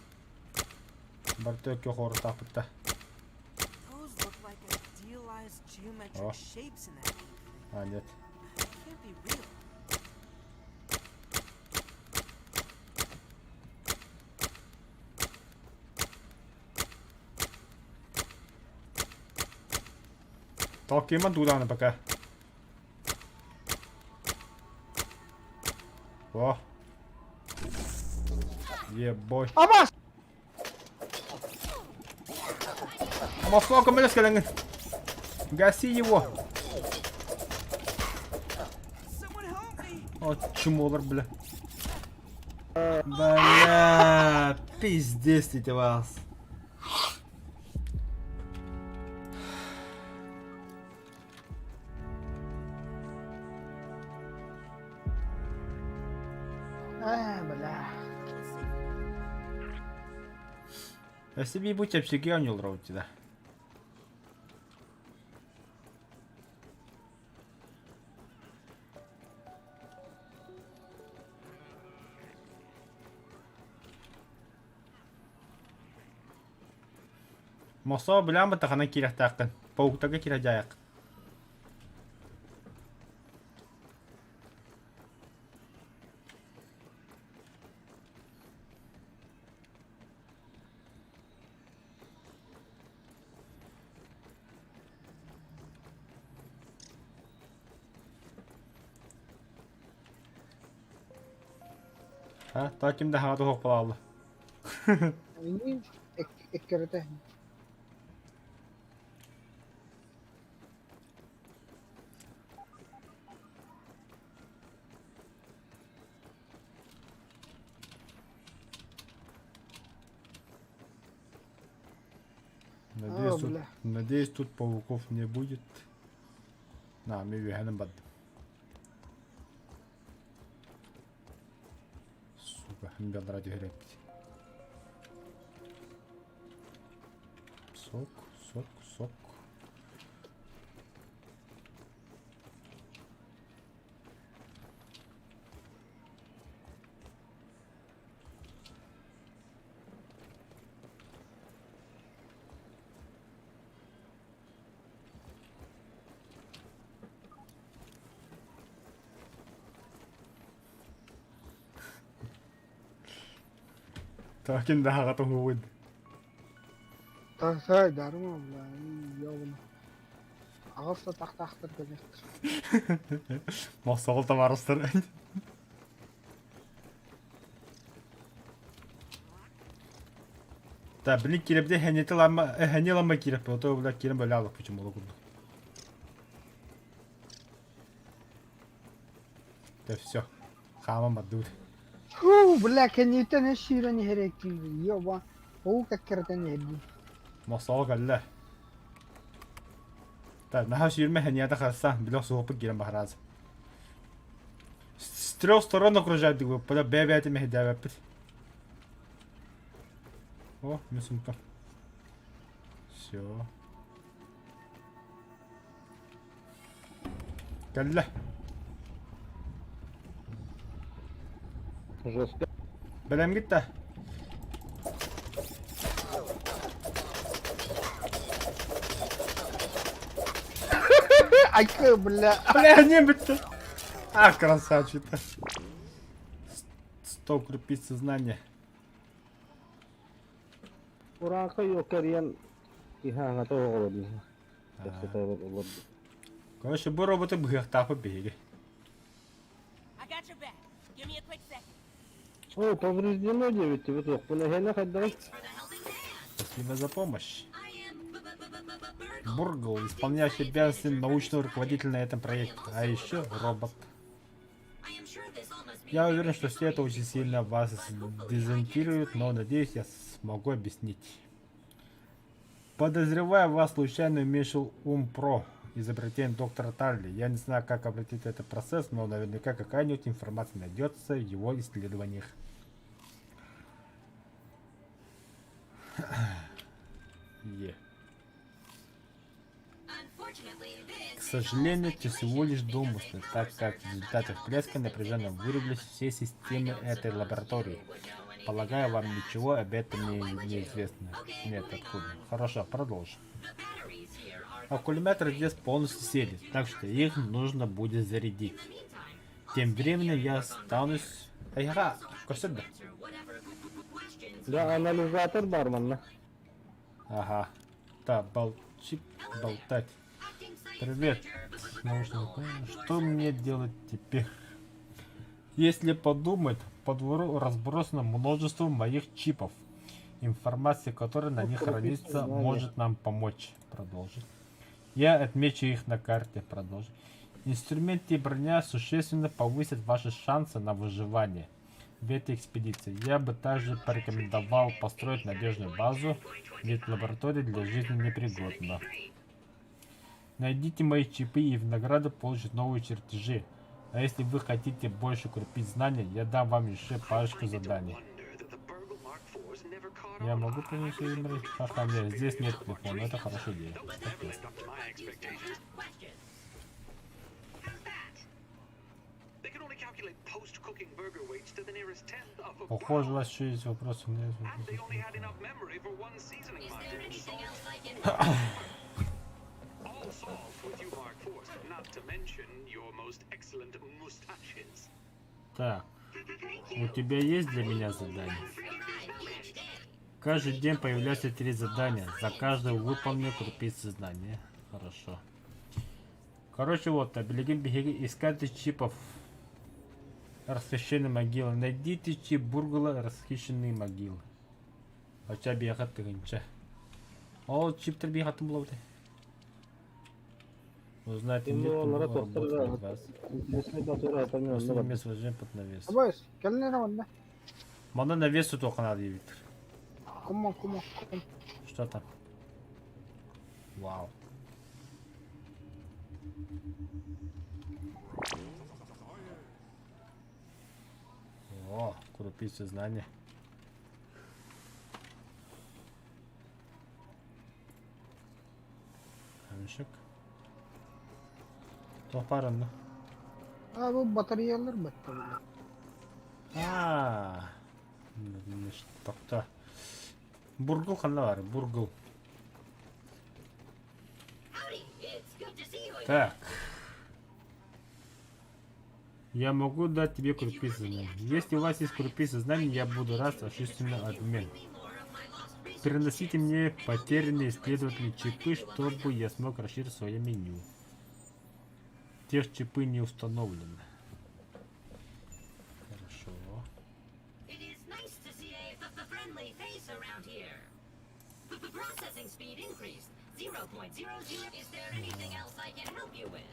Барта көх ор таапытта. Those look like idealized geometric Oh. shapes in that pink thing. А, нет. That can't be real. Толкима дуданы пока. О. Ебой. Абас! Москва көмөлөс кэлэҥҥин. Гаси его. Someone help me! О, чмолар, бля. Бля, пиздец эти вас. Ээ, бля. Если бы чэпчэки оонньуулар эбит да. Мосоо билээн баттахана киирэхтээххин. Пауктарга киирэ дьаайах. А, та ким да хаҥа туһуох буолаалла. Иннин эккирэтэ. Надеюсь, О, тут, бля. надеюсь, тут пауков не будет. На, мен үөһэнэн бардым. Сука, беллара түһэрээппит. Сок, сок, сок. Такин да хаҕа тоһуугун. Тахсай дарма, бля. Ёбана. Аҕыс да тахтаахтар кэлиэхтэр. Мохсоҕол табаарыстар. Да, блин, кирэбде хэнити ламма, хэни ламма кирэп, ото бля кирем бля алып почему ола курдук. Да все. Хааман бардыбыт. Фу, бля, кэнниттэн эс сүүрэн иһэр эккиибин. Ёба. Уу кэккэрэтэн иһэрдим. Мохсоҕол кэллэ. Да, наһаа сүүрмэ хэнията харсан, бля суоппут кирен баһараас. С трех сторон окружают бля бэбэти мэһдээбэппит. О, мин сумка. Все. Кэллэ. Жестко. Бэлэмгит да? Айкы, бля. Бля, не бүттэ. А, красавчик. Сто крупиц сознания. Урака йокарьян киһи аҥата оҕолордун. Кэпсэтэ олорду. Короче, бу роботы быһыахтаахпыт биһиги. I got your back. Give me a quick second. О, повреждено девять тебе туохпун эһэне хайдаҕый? Спасибо за помощь. Бургл, исполняющий обязанности научного руководителя на этом проекте, а еще робот. Я уверен, что все это очень сильно вас дезориентирует, но надеюсь, я смогу объяснить. Подозреваю, вас случайно уменьшил ум Про. Изобретение доктора Тарли. Я не знаю, как обратить этот процесс, но наверняка какая-нибудь информация найдется в его исследованиях. Е. К сожалению, это всего лишь домыслы, так как в результате всплеска напряженно вырубились все системы этой лаборатории. Полагаю, вам ничего об этом не известно. Нет, откуда? Хорошо, продолжим. Аккумуляторы здесь полностью сели, так что их нужно будет зарядить. Тем временем я останусь... Айга, көрсөдө. Да, анализатор баар манна. Ага. Так, болчик, болтать. Привет. Научный Что мне делать теперь? Если подумать, по двору разбросано множество моих чипов. Информация, которая на Ну, них крупицы хранится, знания. может нам помочь. Продолжить. Я отмечу их на карте. Продолжить. Инструменты и броня существенно повысят ваши шансы на выживание в этой экспедиции. Я бы также порекомендовал построить надежную базу, ведь лаборатория для жизни непригодна. Найдите мои чипы и в награду получите новые чертежи. А если вы хотите больше крупиц знаний, я дам вам еще парочку заданий. Я могу принести им Ха-ха, нет, здесь нет телефона, это хорошая идея. Так есть. Похоже, у вас еще есть вопросы. У меня есть вопросы. Is there anything else I can All solved with you, Mark Force, not to mention your most excellent mustaches. Так, у тебя есть для меня задание? Каждый день появляются три задания. За каждое выполненное крупицы знания. Хорошо. Короче, вот, билигин биһиги искать чипов расхищенной могилы. Найдите чип Бургула расхищенные могилы. Хотя биэхэ тыһыынча. Ол чиптэр биэхэ булабыт. Узнать Им нет олара работы тохтор для вас. Интересный который это Основное место возьмем под навес. Абайс, кэлин эрэ онно. Манна навес туохха наада Виктор. Come on, come on, come. Что там? Вау. О, крупицы знания. Камешек. Туох баар онно? А бу батареялар батталар. А, тохтоо. Бургул ханна баар, бургул. Howdy, it's good to see you again. Так. Я могу дать тебе крупицы знаний. Если у вас есть крупицы знаний, я буду рад осуществить обмен. Приносите мне потерянные исследователи чипы, чтобы я смог расширить свое меню. Тех чипы не установлены. Хорошо. It is nice to see a f- friendly face around here. Processing speed increased. 0.00. Is there anything else I can help you with?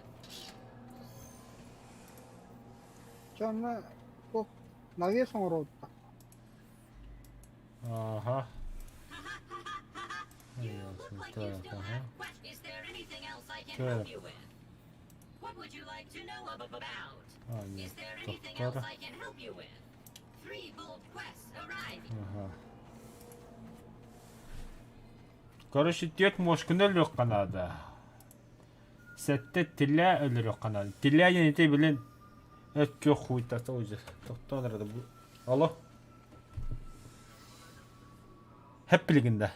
Чэ онно бу навес оҥоробут. Ага. You look Ясно. like you Так, still ага. have questions. Is there anything else I can Так. help you with? What would you like to know about? А, нет. Is there anything else Доктора. I can help you with? Three bold quests arrive. Ага. Короче, түөрт муосканы өлөрүөххэ наада. Сэттэ тилээ өлөрүөххэ наада. Тилээ диэн ити билин өткө хуйтата уже. Тохтоон эрэ бу. Алло. Хэп билигин да.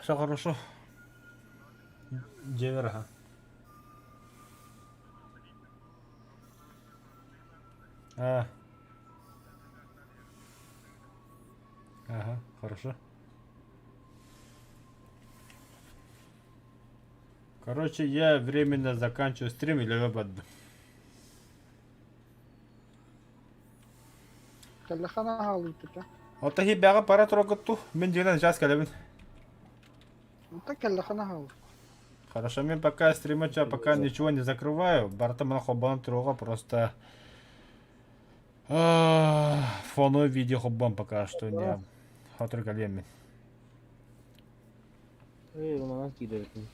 Все хорошо. Дьиэбэр аха. А. Ага, хорошо. Короче, я временно заканчиваю стрим или бардым. Кэллэххинэ хаалыыта. Оттон бэҕэ пара тургутту. Мин дьиҥинэн сейчас кэлэбин. Онтон кэллэххинэ хаалыы. Хорошо, мен пока стрима пока ничего не закрываю. Барыта манна холбонон туруоҕа просто фоновое видео холбоон пока что не. Сотору кэлиэм. Ээ, манан киирэр этим.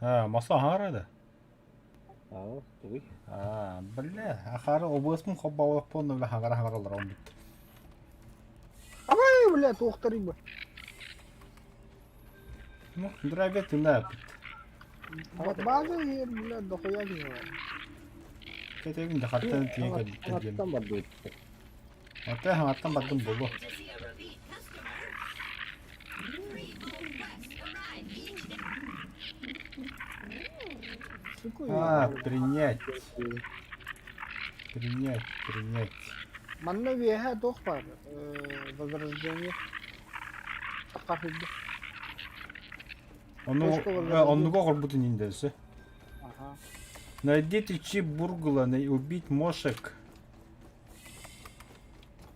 А, маса аһара да. Аа, тугуй? А, бля, ахары обыаспын хоббаабаппын бля хаҥара хаҥара олорон бүттэ. Абай, бля, туохтарый бу? Ну, драйвер тына бүт. База иһэр, бля, дохуя киһи бар. Кэтэбин да хаттан тиийэн кэлбиттэр диэн. Хаҥаттан бардыбыт. Ата хаҥаттан бардым буолуо. To see a repeat customer. Three full quests arrive each day. Сука, А, я. принять, принять, принять. Манна үөһэ туох баар? Э, Возрождение. Тахха Ону Точка возрождения. оннуга оҕорбутун индерсе. Ага. Найдите чип Бургла, убить мошек.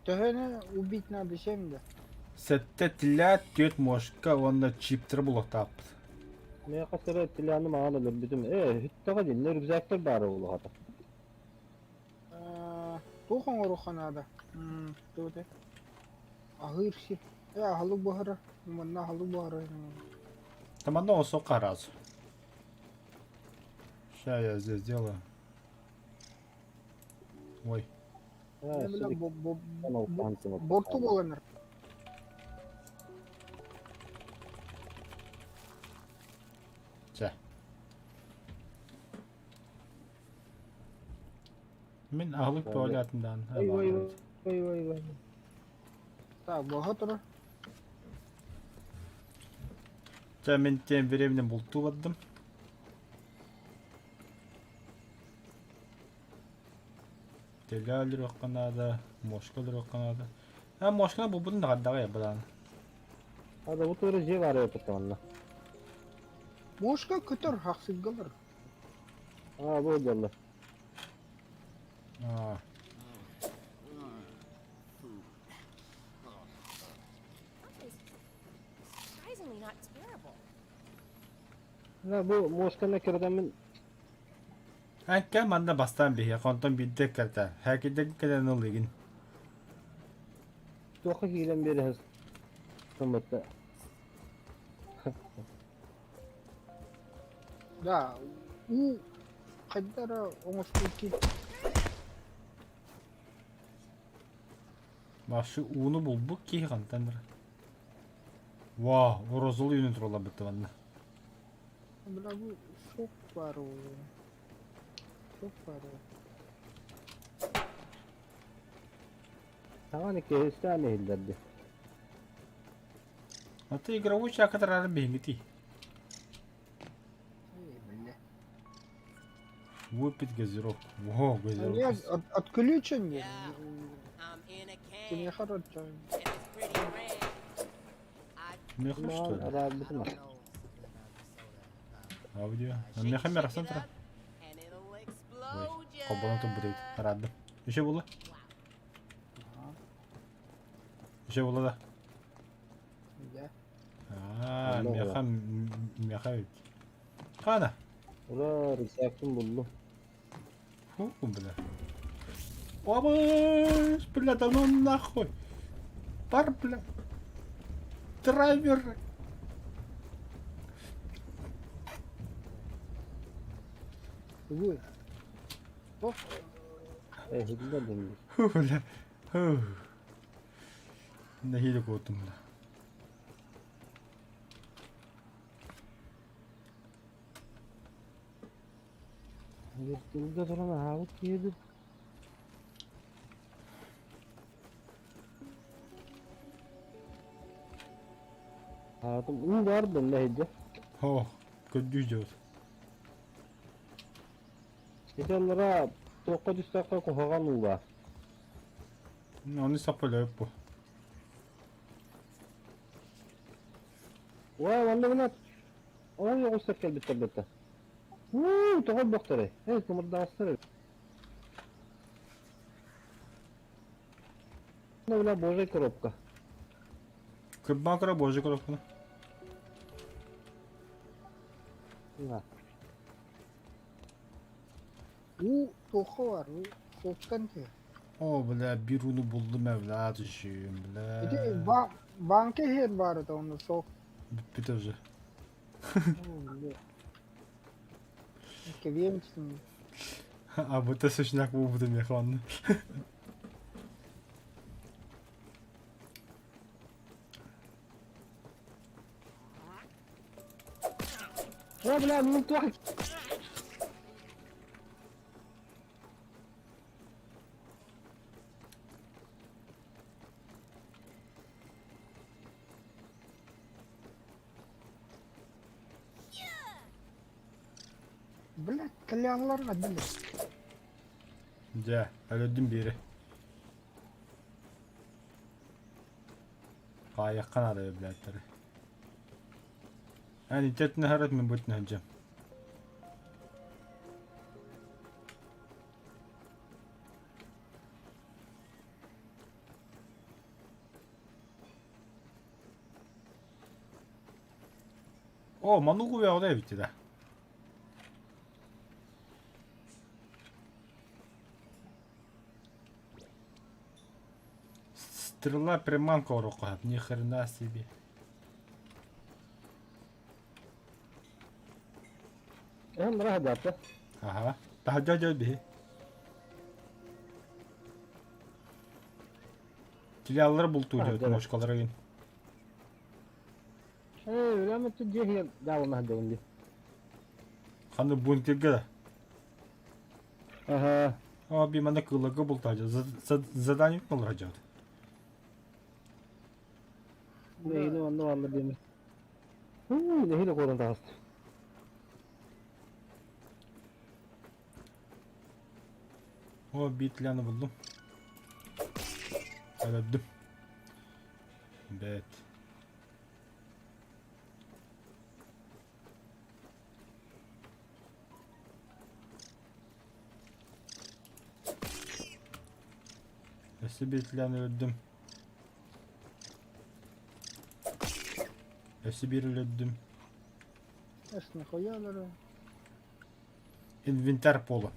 Төһөнү убить надо семь да? Сэттэ тилэт, түөрт мошка уонна чиптары булуохтаахпыт. Миэхэ сэрэ тилээни маҕан өлөрбүтүм. Ээ, хүттэҕэ диннэ рюкзактар баара буолуохата. Э, Туох оҥоруохха наада? М, туох этэй? Аһыыр сир. Э, аһылык буһара. Манна аһылык буһара. Там одно сока раз. Сейчас я здесь сделаю. Ой. Ээ, Бля, сидик бо- бо- анал бо- танцын Борту буолан эрэр. Чэ. Мин аһылык туалетынан Ой, ой, ой, ой, ой. Так, буһа турар. Чэ, мин тем временем бултуу бардым. Теле өлөрүөххэ наада, мошка өлөрүөххэ наада. А мошканы булбутун да хаддаҕа ябадаан. Hadi bu tuğra J var ya манна. Мушка көтөр хахсыгалар. Аа, бу дьолло. Аа. That is surprisingly not terrible. На бу мошканы кирдемин Әккә манна бастаан биһиэхэ, онтон биирдэ кэлтэ. Һээкийдэргэ кэлэн ылыгын. туохха киирэн биэрэһэ сыммытта. Да, уу хайда эрэ оҥостуу ки Башы ууну булбут киһи хантан эрэ. Вау, розовый үүнэн тураллар бытты манна. Бля, бу сок баар уу. Сок баар уу. Саҥаны киһистээн иһиллэрди. Аты игровой чаакатар биһиҥҥитий. Эй, бля. Выпить газировку. Во, газировку. Нет, от, отключен Yeah, I'm in a can, Киниэхэ родчон. and it's pretty red. I Меха что ли? I Араарбытын don't know something about the soda. Аудио. Shake it, Меха shake мерахсан it тура. up, and it'll Ой, explode ya. холбонон турбут эбит. Араардым. Еще була? Еще була да? Да. Аа, Онно меха меха эбит. Хана. Ура, рюкзакпын буллум. Фу, бля. Обыш, бля, да ну нахуй. Бар, бля. Драйвер. Тугуй. Ох, Эһиллэр дэннир. Фу, бля. Фу. Нэһиилэ куоттум, бля. Вертолга туран аһаабыт киһи Аатым уу баар дэннэ иһирдьэ. Ох, көрдүү дьиэбит. Ити аллара туохха түстэххэ куһаҕан уу баар. Ону саппалыап бу. Уа, манна гына ол оҕустар кэлбиттэр бытта. Уу, тоҕо бохторой? Эй, кымырдаҕастар эбит. Бля, божий коробка. Кырбаан кыра божий коробканы. На. уу туохха баар, уу суоттан түһэр. О, бля, биир ууну буллум эвлад ишим, Ити бля. ба банка иһэр баар этэ онно сок. Бүппүтэ уже. Оо, бля. Кэбиэм түстүм. А бу сушняк буолбутум миэхэ онно. О, бля, мин туох Блядь, кальянларга дили. Дьэ, өлөрдүм биири. Хаайыахха наада блядтары. Эн итетин аһарат мин бутун сылдьам. О, манук уйаҕына эбит да. Стрела приманка оруха, ни хрена себе. Эн раһадаата. Аха. Таһырдьа дьэ биһи. Тиляллары бултуу Таһырдьа. дьэ мошкалары гин. Ээ, үлэм өттө дьиэ иһигэр даалана сылдьабын дии. Ханна бункерга да. Аха. А би манна кыылларга бултаадьа. Задание олорожот. Нэһилэ онно бааллар диэмэ. Уу, нэһилэ куотан таҕыста. О, битляны булдум. Өлөрдүм. Бэт. Өссө биир өлөрдүм. Өссө биир өлөрдүм. Эс нахуя өлөрө? Инвентарь пола.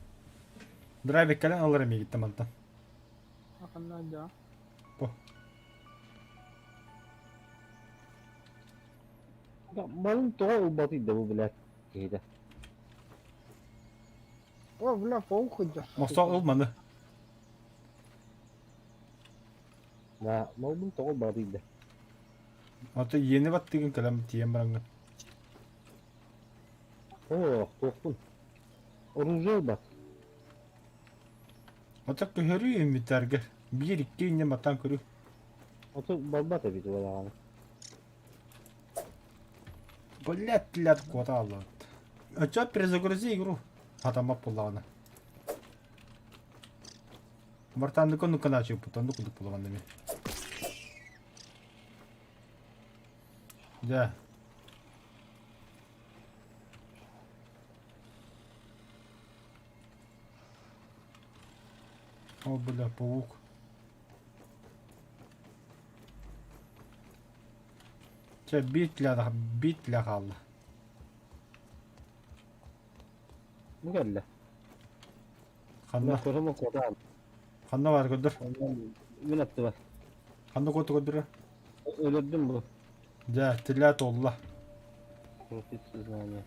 Драйвик кэлэн ылар эмиэгиттэн мантан. Аханна да. По. Малын тоҕо ылбатый да бу блядь киһитэ. О, бля, паук ходит. Мосто ыл маны. Да, малбын тоҕо ылбатый да. Ото иэни баттыгын кэлэн тиийэн бараҥҥын. Ох, туохпун. Оружие ылбат. Ото көһөрүү инвентарьга. Биир икки инньэ матаан көрүү. Ото барбат эбит уолаҕаны. Блядь, блядь, куота аллаат. Оччо перезагрузи игру. Хатаммат буоллаҕына. Бартаандыка оннук гынааччыппыт, оннук курдук буолаҕын эмиэ. Дьэ. О, бля, паук. Чэ, биир биир тилэх хаалла. Бу кэллэ. Ханна? Көрөмө куотаан. Ханна баар көрдөр? Мин аттыбар. Ханна куоту көрдөрөр? Өлөрдүм бу. Дьэ, тилээ туолла. Профит сознания.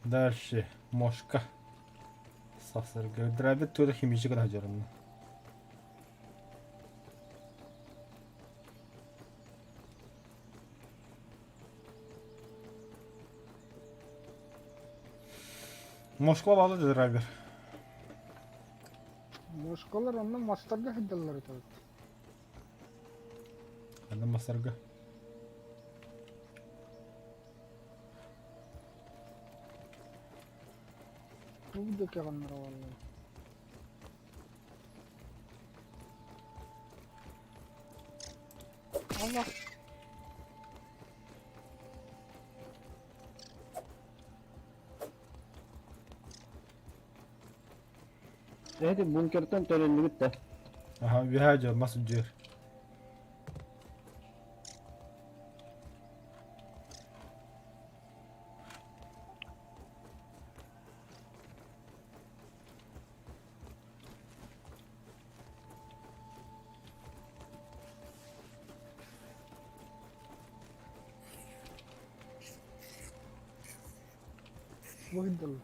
Дальше. Мошка. Сахсарга. Драбит тура химический гына Москва балы драйвер. Мошкалар онно мастарга сылдьаллар этэ. Аны масарга. Бу да кэҕиннэр оҕолор. Allah. Эти бункертан төлөннүбүт да. Аха, үөһээ дьэ мас дьүөр. Выдал.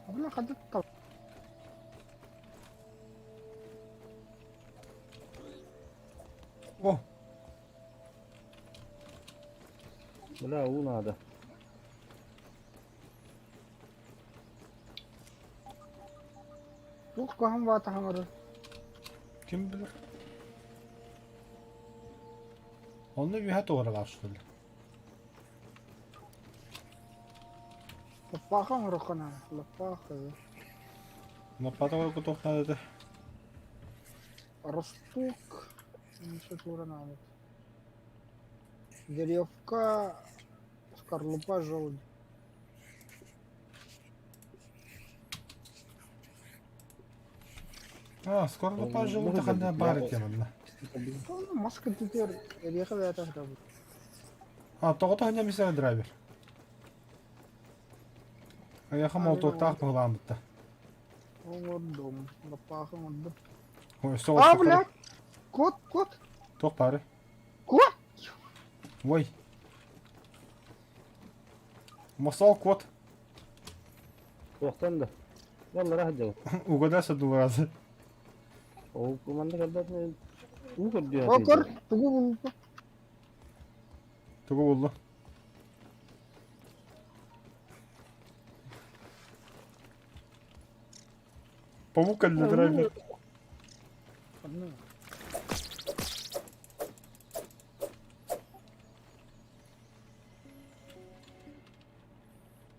Бля, хадытта. О! Бля, уу наада. Туох куһаҕан баата хаҥарар. Ким билэр? Онно үөһэ туора баар что ли? Лаппаахы оҥоруохха наада. Лаппаахы. Лаппаата оҥорорго туох наада этэ? Росток. Ничего туора наада. Веревка, скорлупа, желудь. А, скорлупа желудь ханна баар этэ манна. Маска теперь эриэхэ бэйэтэ сытабыт. А, тоҕото ханна мисэ драйвер. Айаха молотоктаах быһылааммытта. Оҥордум. Лаппаахы оҥордум. Ой, А, блядь! Кот, кот, Туох баары? кот! Ой. Мосол кот. Туохтан да. Баллара сылдьабыт. Угадайся с одного раза. Ол манна кэлбэт уу көрдүө О, көр, тугу булла? Тугу булла? Павук кэллэ драйвер.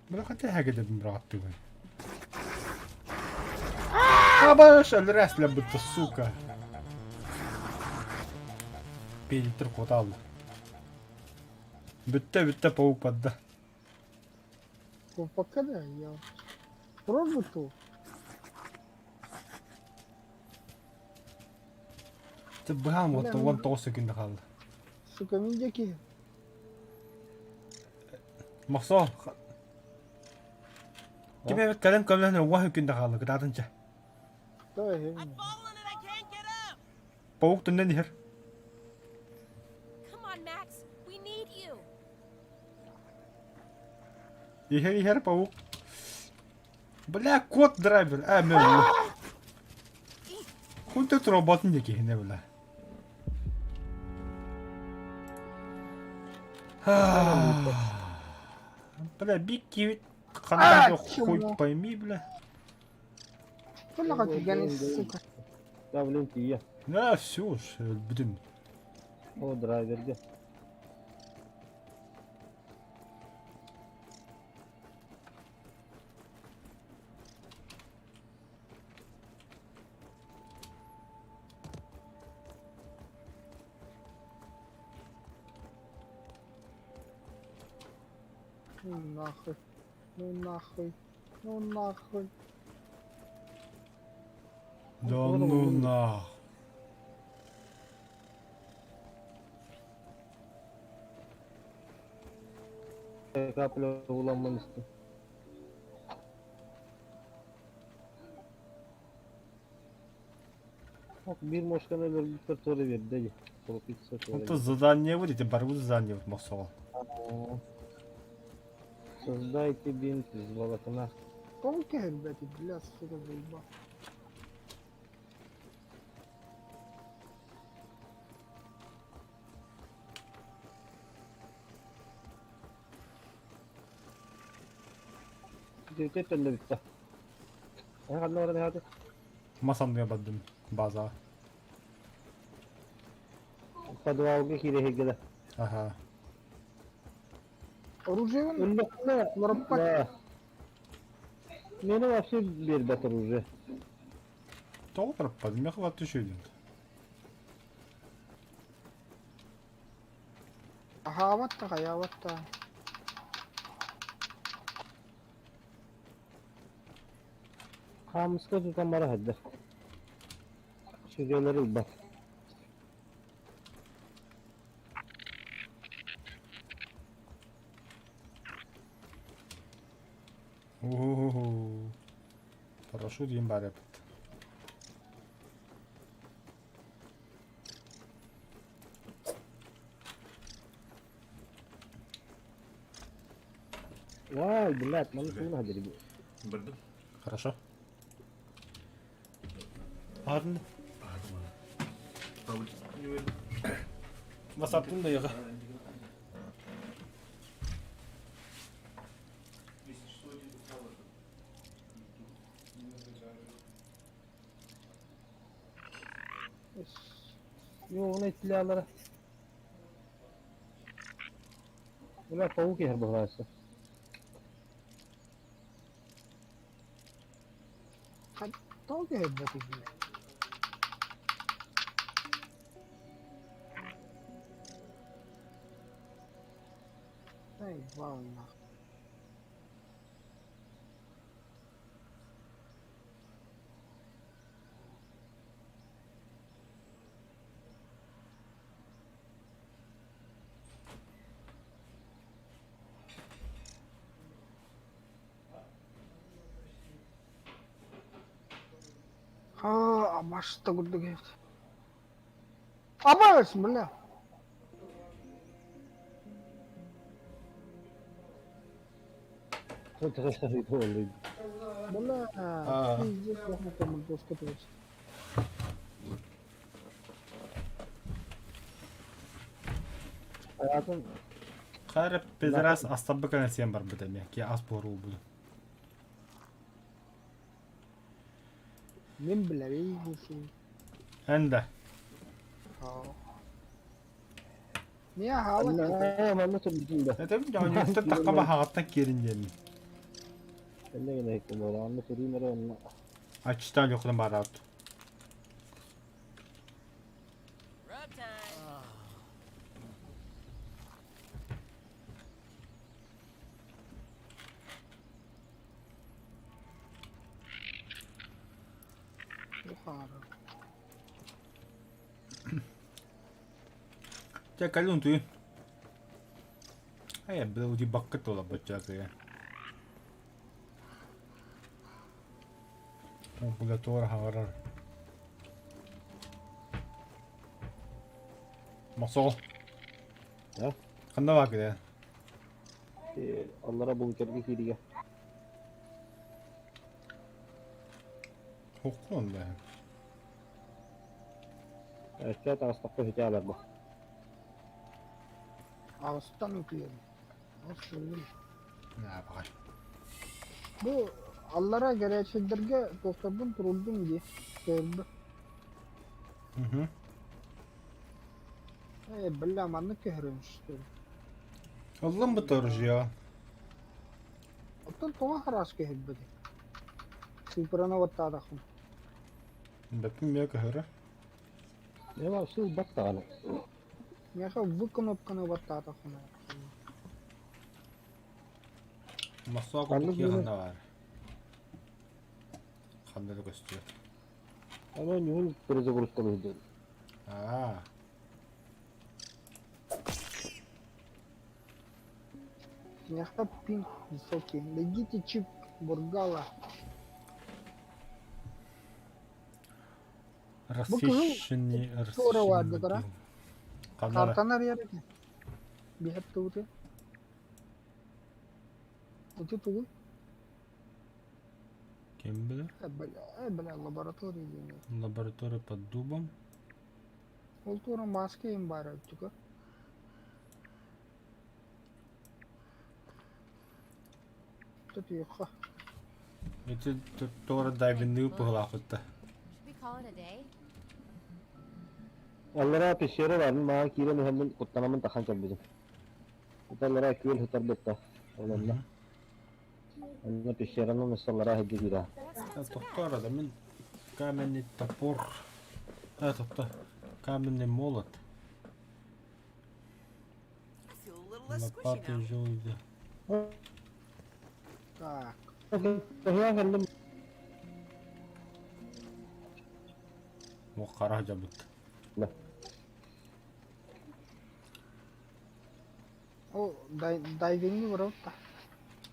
Бля, хотя хагедебин быраҕаттыыбын. Абаш, өлөрөөс лэббитэ, сука. Пелитер куотаалла. Бүттэ, бүттэ, паук барда. Пока да, я пробую ту. Ты быһаан уотта 19 секунда хаалла. Сука, мин диэки. Мохсоо. Ким эбит кэлэн көмөлөһөн уоһ күндэ хаалла кытаатынча. I've fallen and I can't get up. Паук төннөн иһэр. Come on, Max. We need you. Иһэр иһэр паук. Бля, кот драйвер. А, мен. Хунта роботын диэки иһинэ бля. Бля, бик киһи ханна хуй пойми, бля. Сука. Да, блин, тиийэ. Да, все уж, бүтүн. О, драйвергэ. Ну нахуй. Ну нахуй. Ну нахуй. Да ну нах. Капля уламмын истим. Биир мошканы өлөрбүппэр туора биэрдэ дии. Толкуйса туора Это задание вот эти борьбу за задание вот мохсоҕо. Создайте бинт из волокна. Тонкий, блядь, бля, сука, заебал. Бүтэт төннө бүттэ. Ханна баран иһэҕит? Мас анныга бардым базаҕа. Подвалга киирэ Ага. Оружие вон, Өллөххүнэ лороппат. Да. Мени вообще биэрбэт оружие. Тоҕо бараппат, миэхэ бар түшүйдүн. Аһаабат да, хайаабат да. Хаамыска тутан бара сылдьар. Сүгэлэри ылбат. О-о-о. Парашют диэн баар эбит. Блядь, манна тугун аһа Бардым. Хорошо. Арын. Басаптын да яга. Yo, оны итлялара. Бля, паук иһэр быһылааччы. Тоҕо кэһэрбэт үһү? Эй, вау, Аа, амашта курдук эбит. Абаас, бля. Бля, пиздец, плохо доска просто. Hayatın Хайра пидорас астарбы сен бар бит эми. Ки ас буоруу буду. Мин билэрий бушу. Эн да. Не хаала. Манна турбутун да. Это дьонньуттан тахха баһаҕаттан киирин диэн. Энне гына икки буола. Анна турун эрэ онно. Ачтан жокунан бараат. Rub time. Бухара. Чэ кэлин утуйун. Ай, бля, утуйбакка туоларбычча кыйа. Амбулатория хаҥарар. Мохсоҕол. Да? Ханна баар киһи? Аллара бункерга кииригэ. Хохкун да. Өссө таҕыстахха үһүтэ аларба. Аҕыстан утуйабын. Ол Наа баҕар. Бу аллара кэрээччилэргэ туохтарбын туруордум дии. Көрбө. Мгм. Э, бля, маннык көһөрөм что ли? Ыллым бу ружье. Оттон тоҕо хараас көһөрбөтүй? Сыыпыраны баттаатахпын. Бэппин миэ көһөрө. Эва сыл баттаҕаны. Миэхэ В кнопканы баттаатахпына. Москва Ханнык курдук быыһы? ханна баар. Ханна да көстүө. Аны ньуһун перезагрузкалыы сылдьар. Аа. Миэхэ пинг высокий. Найдите чип Бургала. Бу кыһыл Расхищенный, туора баар расхищенный. декора. Ханна да? Картаны арыйар этэ. Биһэр тугуты. Ити тугуй? Ким билэр? Э, бля, лаборатория диэн. Лаборатория под дубом. Ол туора маска им баар өттүкэ. Тут Ити туора дайвинныгы быһылаахпытта. Should we call it a day? Аллара пещера бар, мин мага киирэн иһэммин куттанаммын тахан кэлбитим. Аллара күөл сытар бытта. Ол онно. Онно пещеранан өссө аллара сылдьа киирэ. That's not so bad. Тохтоор да мин каменный топор. А, тохто. Каменный молот. I feel a little less squishy Лопаты, now. желуди. Так. Тоһуйан кэллим. О, хара жабыт. Ол дайвингни барабыт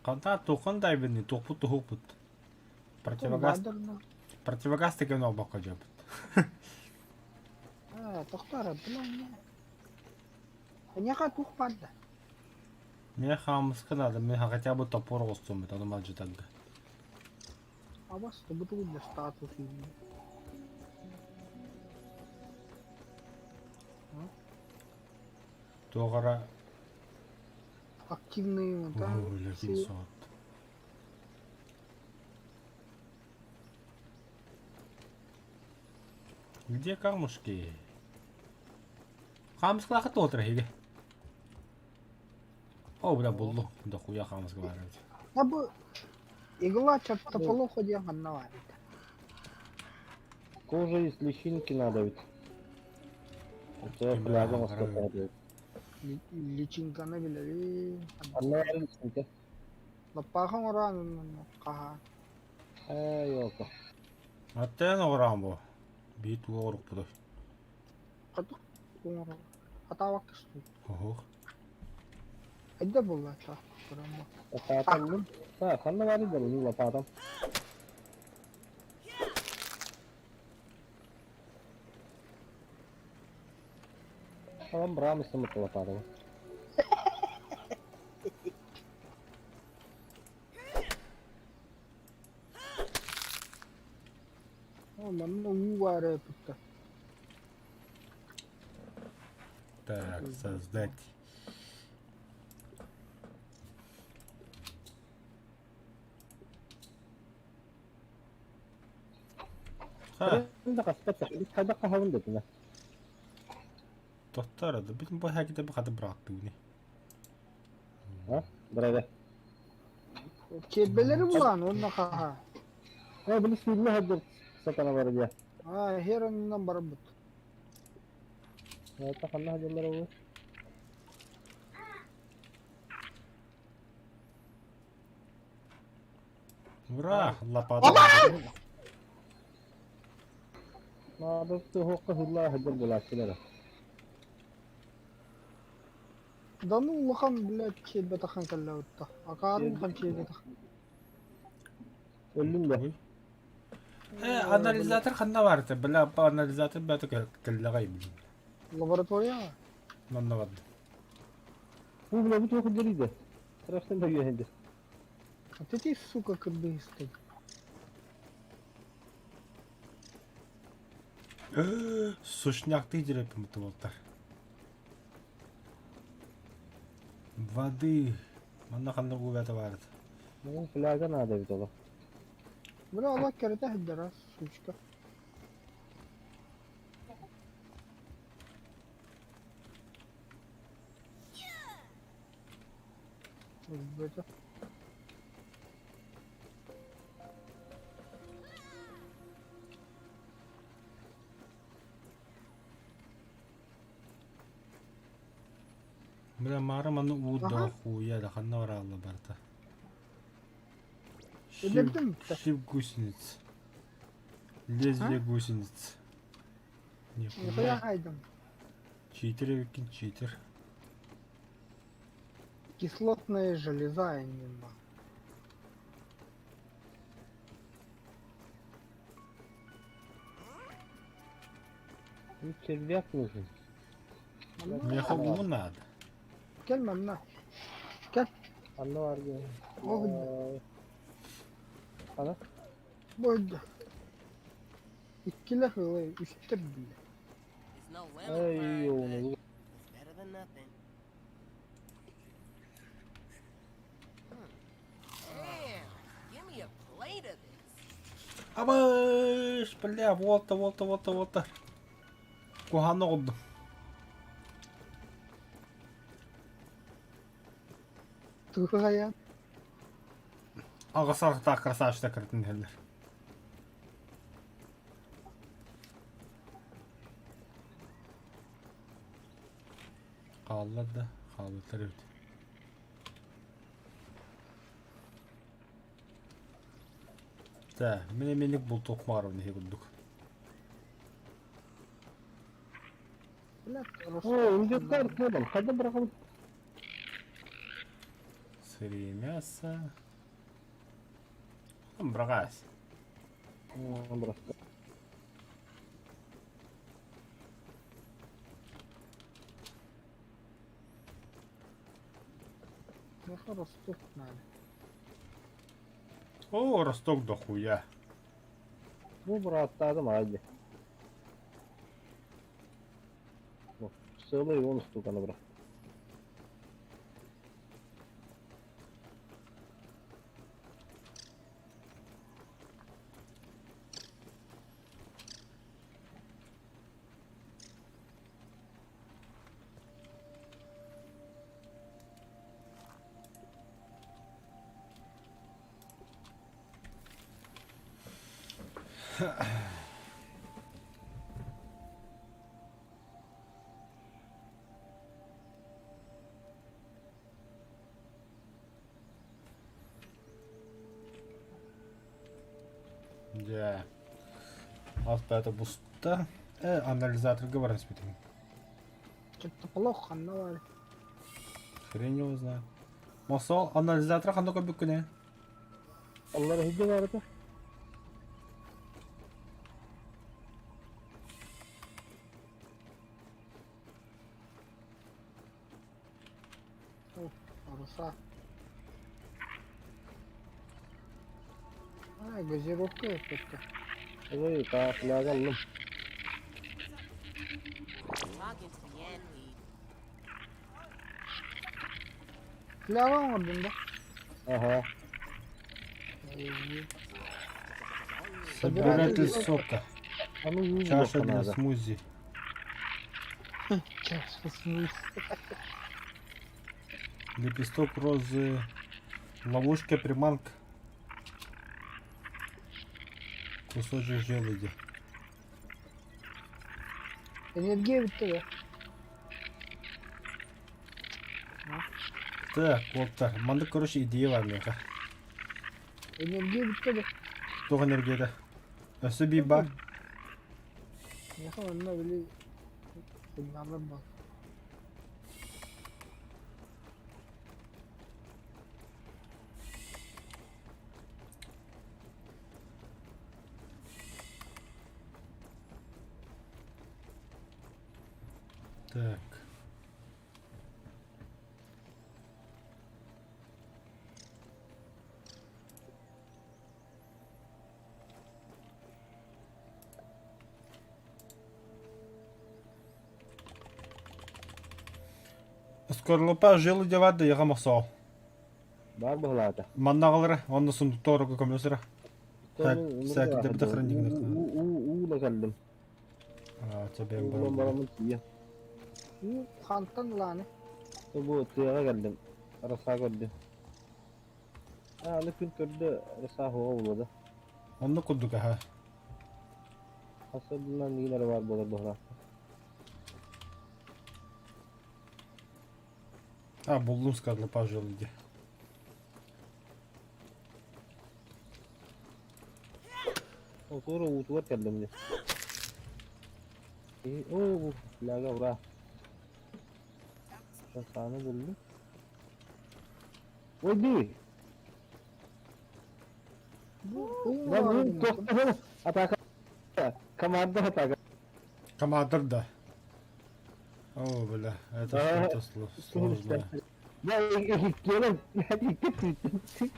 Ханта тухан дайвинный, тухпут тухупут. Противогаз, Бадырна. противогаз деген олбаққа жабыт. Э, тохтоор, бля, не. Эйиэхэ туох баар да? Мне хаамыска надо, мне хотя бы топор оҕустуммут, ону малдьытарга. Абас тобутугун да статус иһин. Туох эрэ Активные да. Бля, суот. Где камушки? Хаамыскалаахыт туотар эһиги. О, бля, буллум. Дохуя хаамыска баар эбит. А бу игла чертополоха диэн ханна баар этэ? Кожа из личинки надо ведь. Это Именно, фляга правильно. надо. Личинканы билэбин. Одна личинка. Лаппаахан ороон хаһаа. Э, елка. Аттен оҕораан бу. Биир туга оҕорукпутуй. Хоту оҥоро. Хатаабакка сытыы. Оһох. Хайда буолла көрөн бу. Лопатам. Да, ханна баар да ну лопатам. Алам брамыстым лопатам. Оо, манна уу баар эбит. Так, создать. Ха, Хайда хаһабын дэтинэ. тоттор да бүтүн бу хаките бу хаты бырааттыыны. Браво. Киэрбэлэри булаан уонна хаһаа. Э, били сүүрмэ хадыр сатана бар дия. Аа, хер оннунан барбыт. Это ханна хадырлар ол. Ура, лопата. Надо туһуққа хулла хадыр булааччылар. Да ну улахан, блядь, киэрбэтэхэн кэллэбитта. Акаарын хан киэрбэтэх. Өллүм да. Э, анализатор ханна бар это? Бля, по анализатор бәті кэллэҕэй блин. Лаборатория. Манна бар. Бу бля бу туһуқ дэрийде. Страшно да үйәнде. А ты ты, сука, кыргызский. Сушняк ты дерепим болтар. Воды. Манна ханна губята бар. Ну, фляга надо ведь ола. Бля, Аллах керете хиддера, сучка. Өлбөтө. Бля, мара манна уу Аха. да хуя да ханна бар алла барта. Өлөрдүм да. Шип гусениц. Лезвие гусениц. Нихуя Нихуя. хайдам. Читер эбиккин читер. Кислотная железа нема. Ну, червяк нужен. Мне уу надо. Кел манна. Ханна бар дия. Ох, Ана? Бойда. Иккилэх ылай, үстер бile. It's no lemon Ай, pie, but ону. it's better than nothing. Damn, give me a plate of this. Абыш, бля, волта, волта, волта, волта. Куханна oldu. Тугая. Ағасар красавчик кыртын хеллер. Хааллар да, хааллар эбит. Да, мен эменик бултук мааров нехи курдук. Блядь, О, инжектор кодом. Хайда бырахабыт. Сырые мясо. Брагась. Бырахта. Росток надо. О, Росток дохуя. Бу бырааттаатым аайы. Сыалай он штуканы быра. Дьэ. Автоата буста. Э, анализаторга баран испитим. Что-то плохо, ханна баар. Хрень его знает. Мосол анализатора ханна көрбүккүнэ? Аллар иһирдьэ баар этэ. Паруса. А, газировка это. Ой, так, фляга ыллым. Talking to the end lead. Фляга оҥордум да. Аха. Собиратель сока. Аны уу Чаша булуохха для наада. смузи. Чаша смузи. Лепесток розы. Ловушка приманка. Кусочек желуди. Энергия бүттэ да. Так, вот так. Маннык, короче, идея бар миэхэ. Энергия бүттэ да. Туох энергията? Өссө биир бар. Миэхэ онно били сигналлар баар. Так. Скорлупа желудя да яга мохсоо. Баар быһылаата. Маннаҕалара, онно сундукторга көмөлөсөрө. Так, всякий да хранник. Уу да кэллим. А, тебе Уулан барамын тиийэ. Уу хантан ылааны. Бу тыаҕа кэллим. Арасаа көрдүм. Аа, аны күн көрдө арасаа хуга булуода. Онно курдук аха. Хасабынан миин эрэ баар буолар быһылаах. А, буллум скорлупа желуди. Отуора уутугар кэллим дии. Киһи оо фляга ура. Сааны буллум. Ой дии! Бу уу Lan bu тохтоо атака. Команда атака. Командир да. О, бля, это что-то сложное. Я иккиэлэн икки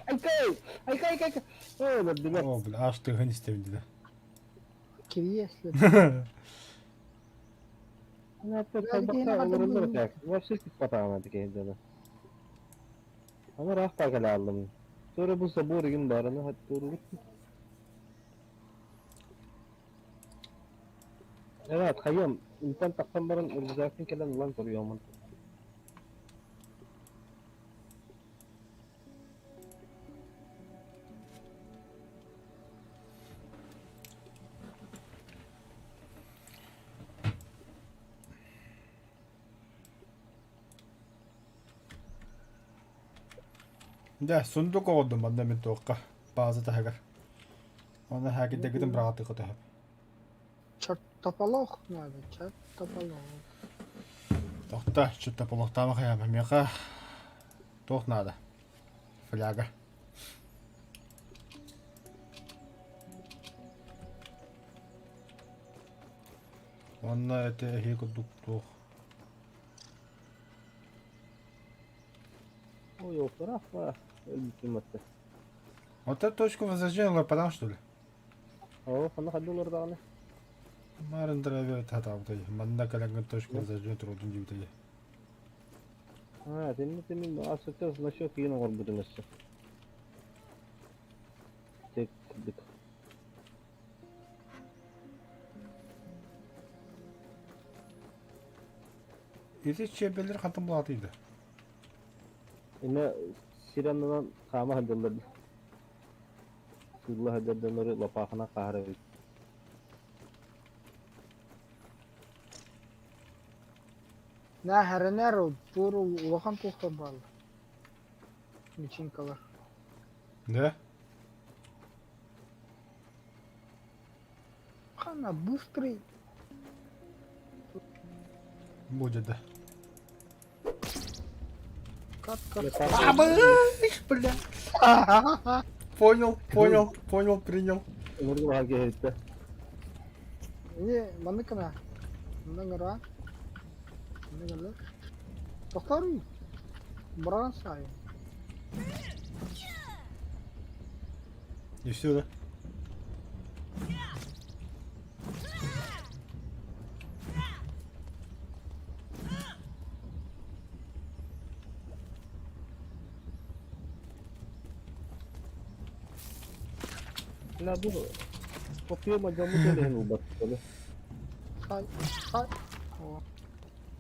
Айкай! Айкай, айкай! О, бля. О, бля, аж ты гонисте да. Кириэслэ. Ама раах кэлэ Sonra bu забор игин барыны хатты Evet, хайым, интан тахсан баран рюкзактын кэлэн ылан көрүөмун. Да, сундук оҕордум манна мин туохха бааза таһыгар. Оны хакидегитин быраҕатыха төһөп. Чертополох надо, чертополох. Тохта, чертополохтаама хайаама миэхэ туох наада? Фляга. Онно эти эһии курдук туох. Ой, Ёлки-палки, өлбүтүм атта. Вот точку возрождения лападан, что ли? Оо, ханна ханна олордаҕына? Марын драйвер татаабытай. Манна кэлэҥҥин точку возрождения турудун диэбитэй. Аа, тинни тинни асыта значок иин оҥорбутум өссө. Тек кырдык. Ити чиэбэлэр хантан булаатыйда? Инна сир аннынан хаама сылдьаллар. Сыылла сылдьар дьоннору лапаахынан хаһар эбит. На хэрэнэр туор улахан туохтар бааллар. Личинкалар. Да? Хана быстрый. Будет, да. Как как. Абыш, бля. Понял, понял, понял, принял. Умургу киһиттэ. Не, манныкына. Манныгыра. Манныгыра. Тохторуй. Бұран сайын. И все, да? Бля, бу копье дьоммут элэһин ылбат Хай, хай. О.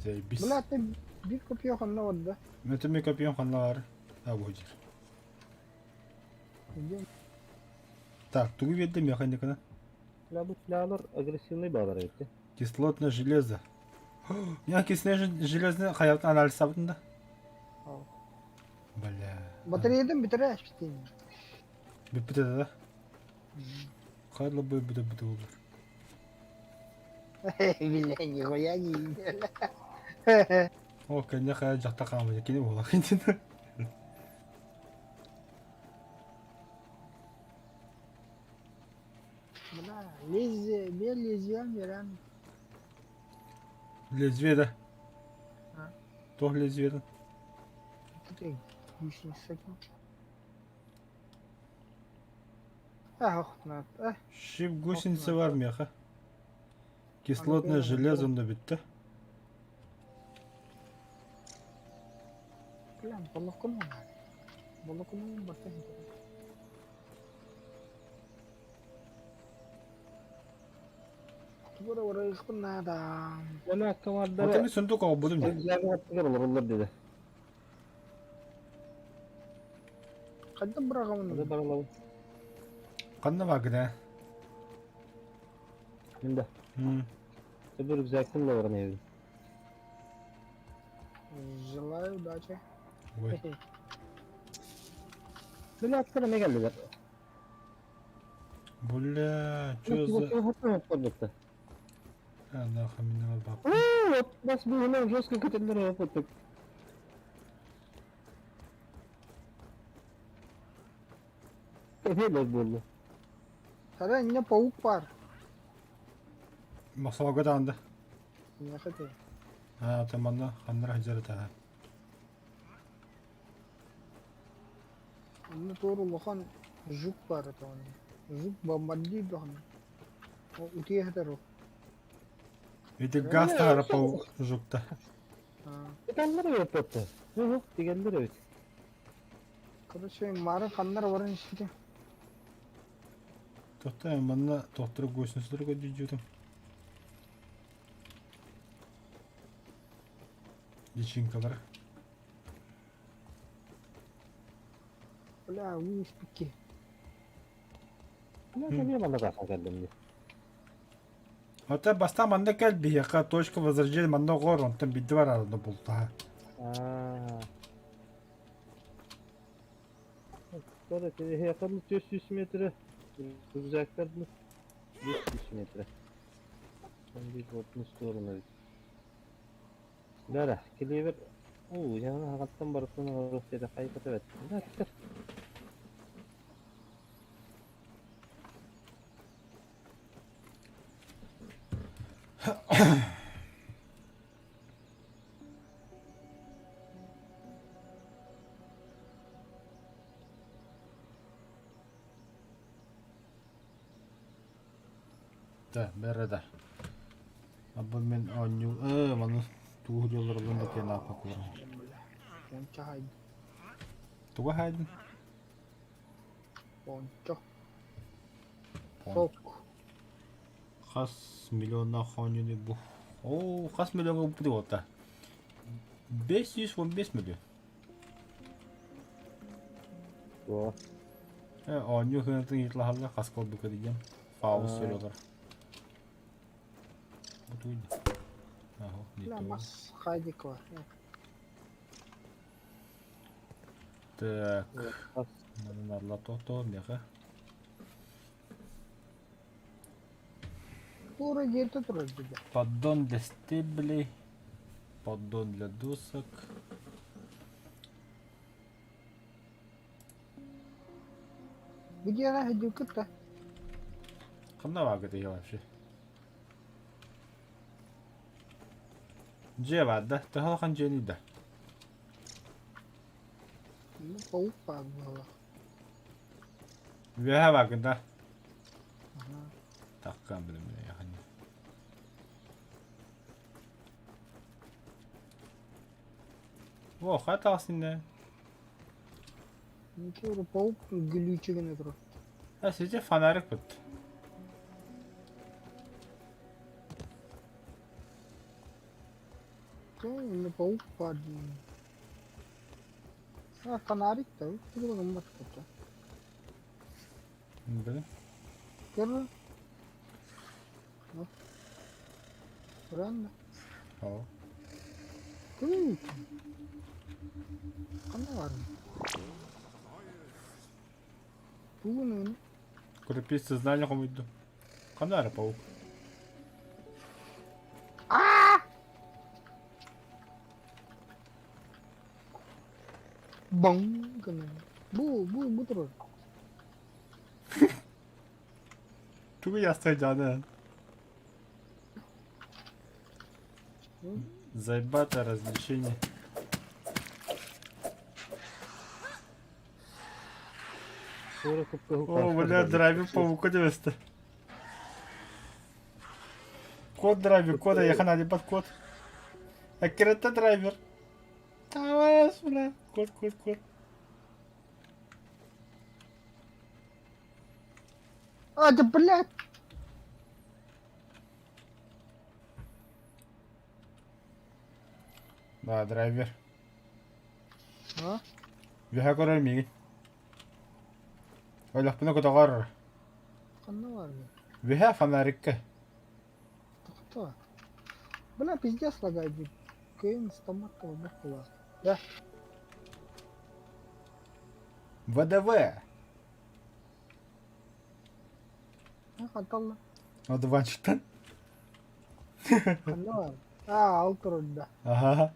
Заебись. Бля, ты бир копье ханна барда. Мөтөмө копьем ханна бар. А, бу дир. Идем. Так, тугу биэрдэ механикана? Бля, бу силаалар агрессивный баалар эбит. Кислотное железо. Я кислотное железное хаятын анализ сабытын да. Ал. Бля. Батареядан бітірі әшпітейін. Бүппүтэ да? Хайла бу бүтэ бүтэ болар. Бля, нихуя не видел. О, кэнне хая жакта хаамы кини буола хинтин. Бля, лезвие, бе лезвие берем. Лезвие да. А. Туох лезвиетин? Тут гусеница. Ах, на, эх. Шип гусеница бар меха. Кислотное железо онда бүттэ. Бля, волокно. Волокно барта. Тугура орайыхпын наада. Оны аккамардара Ота мен сундук оҕобутум дии. рюкзагы аттыгар олороллор диде. Хайда быраҕабын? Аны баралабын. Ханна бааргын ээ? Мин да. М. Бу рюкзактын да баран эбин. Желаю удачи. Ой. Били аттара эмэ кэллилэр. Бля, чё за... А, нахуй меня баб. Бас быһынан жестко көтөллөр опыттык. Эфелер буолла. Сара инне паук бар. Махсалга даанда. Не хотел. А, там манна ханнара хажарата. Онно туор улахан жук баар этэ онно. Жук бомбардир даҕаны. Утуйа сытар ол. Ити газ таһара пау жукта. Ыталлар эбит этэ. Уһук тигеллер эбит. Короче, мары ханнар баран испитим. Тохта манна тохтор гостинсылар көдүжүтүм. Личинкалар. Бля, уу испикки. Бля, эмиэ манна тахсан кэллим дии. Ота баста манна кэл биһиэхэ точка возрождения манна оҕор онтон бидди барарына бултаха. Аа. Эһиэхэ 400 метрэ, рюкзактар 500 метрэ. Он в одну сторону ведь. Да-да, клевер. Оо, яна хаҕаттан барытын оҥоруох диэтэ хайбата эбит. Да, тикер. Да, бэрэ да. Абы мин оонньуу ээ маны тууһу дьоллорулун да тиэн ааппаккылар. Пончо хайдын. Туга хайдын? Пончо. Сок. Хас миллионнаах оонньууну бу? Оо, хас миллиоҥҥа бу буолта? 515 миллион. Туох? Э, оонньуу кынатын ыйыталаһаллар хас куолбука диэн. Фаус сөйлөөр. Бу туй. Аһо, не Бля, то. мас хайдик бар. Так, Хас маны то меха. Тура дьиэтэ турар дии. Поддон для стеблей, поддон для досок. Бу дьиэҕэ сылдьыбыккыт да? Ханна бааргыт эһиги вообще? Дьиэ баар да? Төһө улахан дьиэний да? Ну, паук баар буолла. Үөһэ бааргын да? Аха. Таккан билим О, хайа таҕыстын Ничего, паук глючи гына турар. А сидя фонарик бут. Ну, паук баар диэн. А, фонарик да, тугу гыммат кутта. Блин. Көр. Правильно? О. Кым? Ханна баарый? Тугун аны? Крупиц сознание хомуйду. Ханна эрэ паук? Баҥ гынан. Бу, бу, бу турар. Тугу ястай дьааны? Заебатое развлечение. О, бля, драйвер паука девесте. Код драйвер, код, я хана под код. Аккерата драйвер. Давай, бля. Код, код, код. А, да блядь! Да, драйвер. А? Үөһэ көрөр миигин. Өлөхпүнэ көтөҕөр. Ханна баарый? Үөһэ фонарикка. Кто? Бля, пиздец лагает. Кыайан ыстаммат буолбат буолар. Да. ВДВ. Ханталла. Одуванчиктан. Ханна баар? Аа, ол турар да. Ага.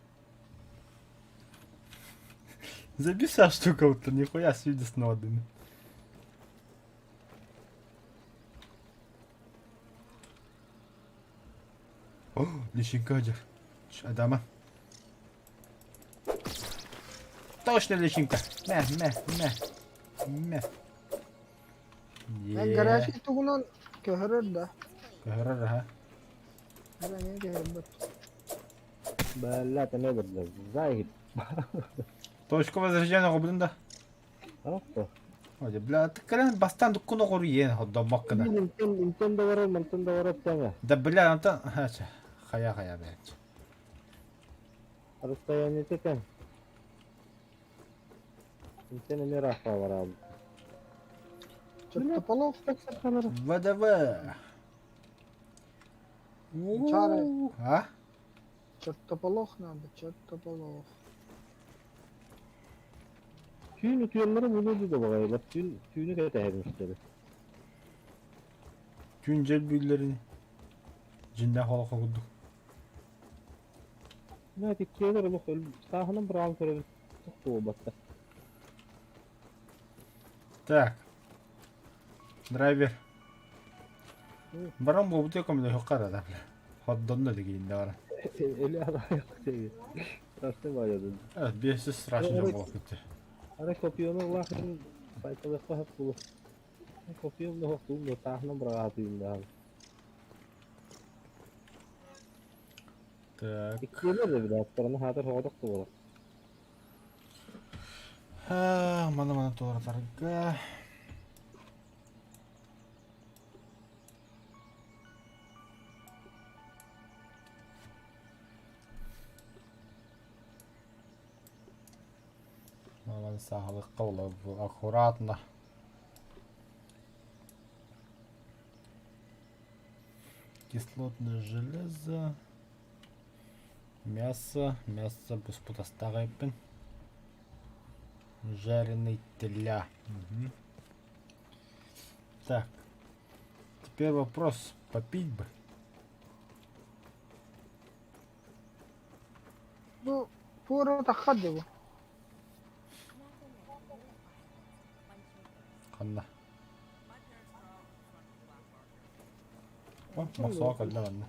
Забиса штука вот нихуя себе с нодами. О, личинка одер. Адама. Точно личинка. Мэ, мэ, мэ. Мэ. Е. Гараж тугунан көһөрөр да. Көһөрөр аха. Бля, не көһөрбөт. Бэллэ эмиэ бэрдэ. Зайгит. Точка возрождения оҕобутун да. Оҕо. Ой, бля, ты кэлэн бастаан дуккун оҕор иэн hoddomмаккына. Интен интен да барар, мантан да барар тэҥэ. Да бля, антон хайа хайа блядь. Расстояние тэҥ. Интен эмиэ ыраахха барабын. Чертополох. ВДВ. Чары. А? Чертополох надо, чертополох. Түүн утуйаллара буолуо дуу да баҕайылар. Түүн түүнү кэтэһэбин Түүн дьэл бүүллэрин дьиннээх олоххо курдук. Мэ тиккиэлэр олох сааһынан быраҕан көрөбүн. Туох буолбатта. Так. Драйвер. Баран буолбут көмөлө хоккара да бля. Ходдонно дигинде бара. Эли аҕайах диги. Страшный байадын. Бесис страшный дьон буолуох бүттэ. Арай копиону улаахын сайталыахха сөп буолуо. Копион да суох тугун да тааһынан быраҕаатыйын даҕаны. Так. Иккиэлэр да билээттэринэ хаатар соҕотох да буолар. Маны-маны туоратарга. Маны сааһылыкка аккуратно. Кислотное железо. Мясо, мясо буспутастаах эппин. Жареный теля. Угу. Так. Теперь вопрос, попить бы. Бу туора таххар дии бу. Ханна? О, мохсоҕо кэллэ манна.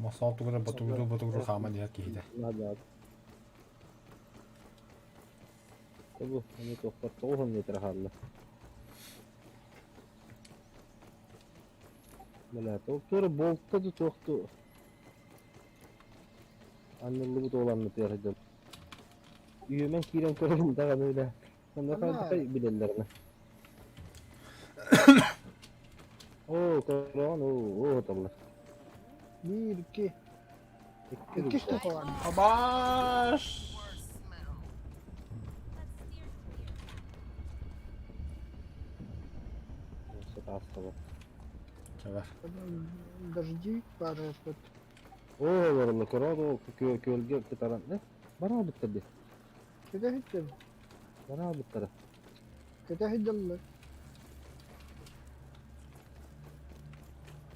Мохсоҕо тугу эрэ ботугуруу-ботугуруу хааман иһэр киһитэ. Наадаа. Бу, аны туохпар 90 метр хаалла. Бля, туора болта да туохту анныллыбыт уоланнытыгар сылдьан. Үөмэн киирэн көрөрүм даҕаны бля. Онно хайдах билэллэринэ. Оо, көрөҕүн, оо, оталлар. Биир, икки. Икки Икки штука бар. Абаш! Сатаастабат. Чабар. Дожди баар тут. Оо, олороллор, көрөөт ол күөлгэ кытаран, э, бараабыттар дии. Кэтэ сылдьабын. Бараабыттара. Кэтэ сылдьаллар.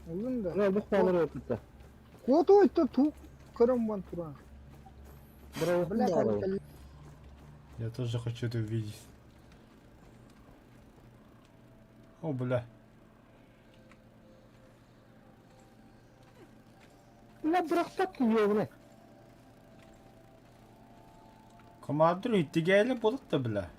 Улун да. Бу хаалар кытта. Куоту это ту көрөн бан туран. Бля, Я тоже хочу это увидеть. О, бля. Бля, бырахпат киһи Командир иттигээле буолук да бля.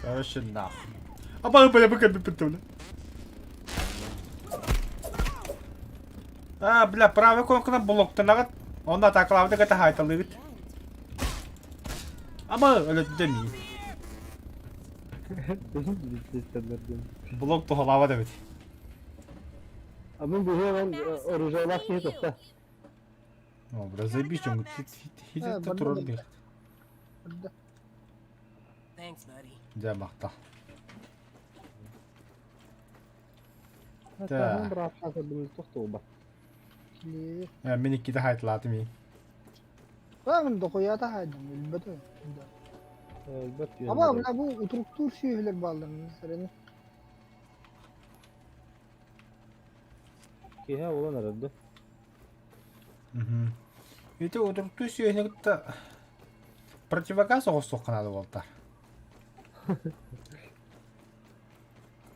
Короче, нахуй. А бля, бля, бля, бля, бля. А, бля, правый кнопканан блоктанаҕыт. Онно атаакалаабыта кытта хаайталыыгыт. Ама өлөттө мии. Блок туһалаабат эбит. А мин быһыан оружиялаах киһи тохта. О, бля, заебись, он хит турар бир. Thanks, buddy. Дьэ, махтал. Таһын быраапка көрдүм тохтуоба. Мин иккитэ хаайталаатым ии. Баҕын дохуйата хаайдым өлбөтө. Өлбөт Аба бля бу утуруктуур сүөһүлэр бааллар сэрени. Киһи олан эрэрdi. Ити утуруктуур сүөһүнү кытта противогаз оҕостуохха наада буолтар.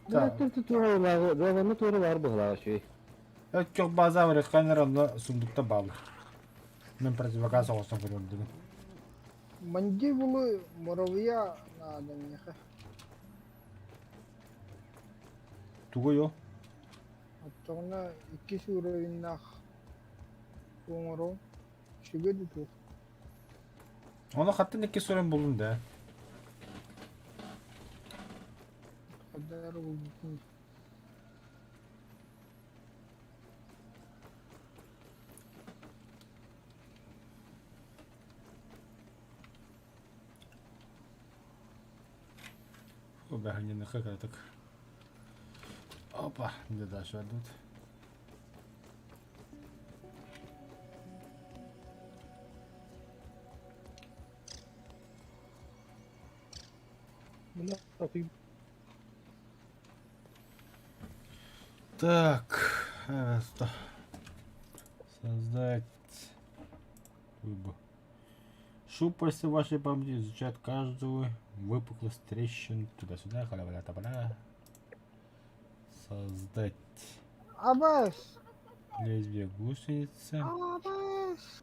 Туора туора баар быһылааҕа үчүгэй. Өттөх база барыхханнар онно сундукта бааллар. Мен противогаз оҕостон көрөрдүгүн. Мандибулы муравья надо миэхэ. Тугуй ол? Оччоҕуна иккис уровеннаах оҥорон сүгэ да туох. Ону хаттан иккис уровень буллум да. Хадаар булбутун. О, бэхэнньэниэхэ так. Опа, где дальше идут? Бля, ты Так, что? Создать. Выбор. Щупальца вашей памяти изучают каждую. Выпуклость трещин туда-сюда, халя-валя-табаля. Создать Абас! лезвие гусеницы, Абас!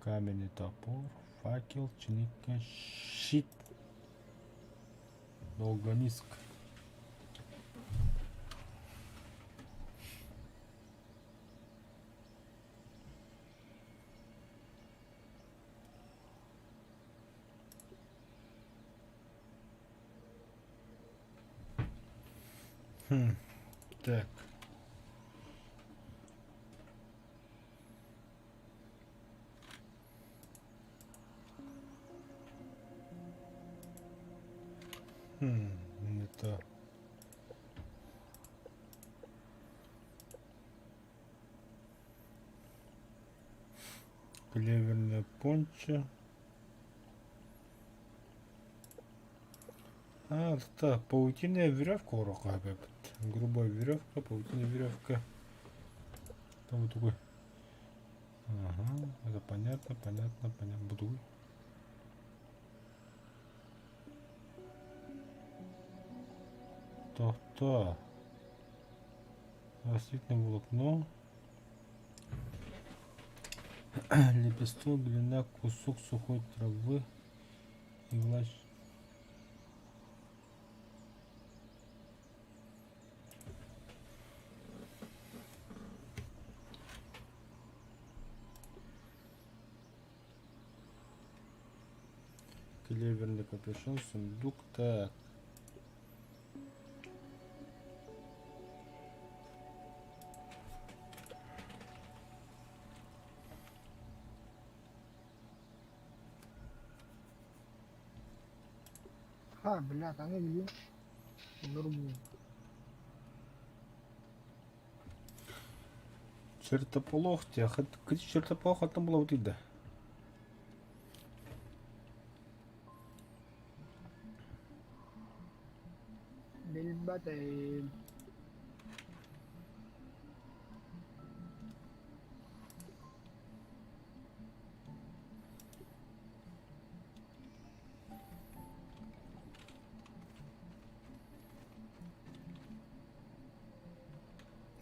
каменный топор, факел, чиника, щит, долгониск. Хм, так. Хм, не то. Клеверная пончо. А, это паутиная веревка урока. Грубая веревка, паутиная веревка. Там вот такой. Ага, это понятно, понятно, понятно. Буду. То-то. Растительное волокно. Лепесток, длина, кусок сухой травы и власть. Клеверный капюшон, сундук. Так. Ха, блядь, аны билим. Нурбу. Чертополох те, чертополох хаттан булабыт да. Билбэтим.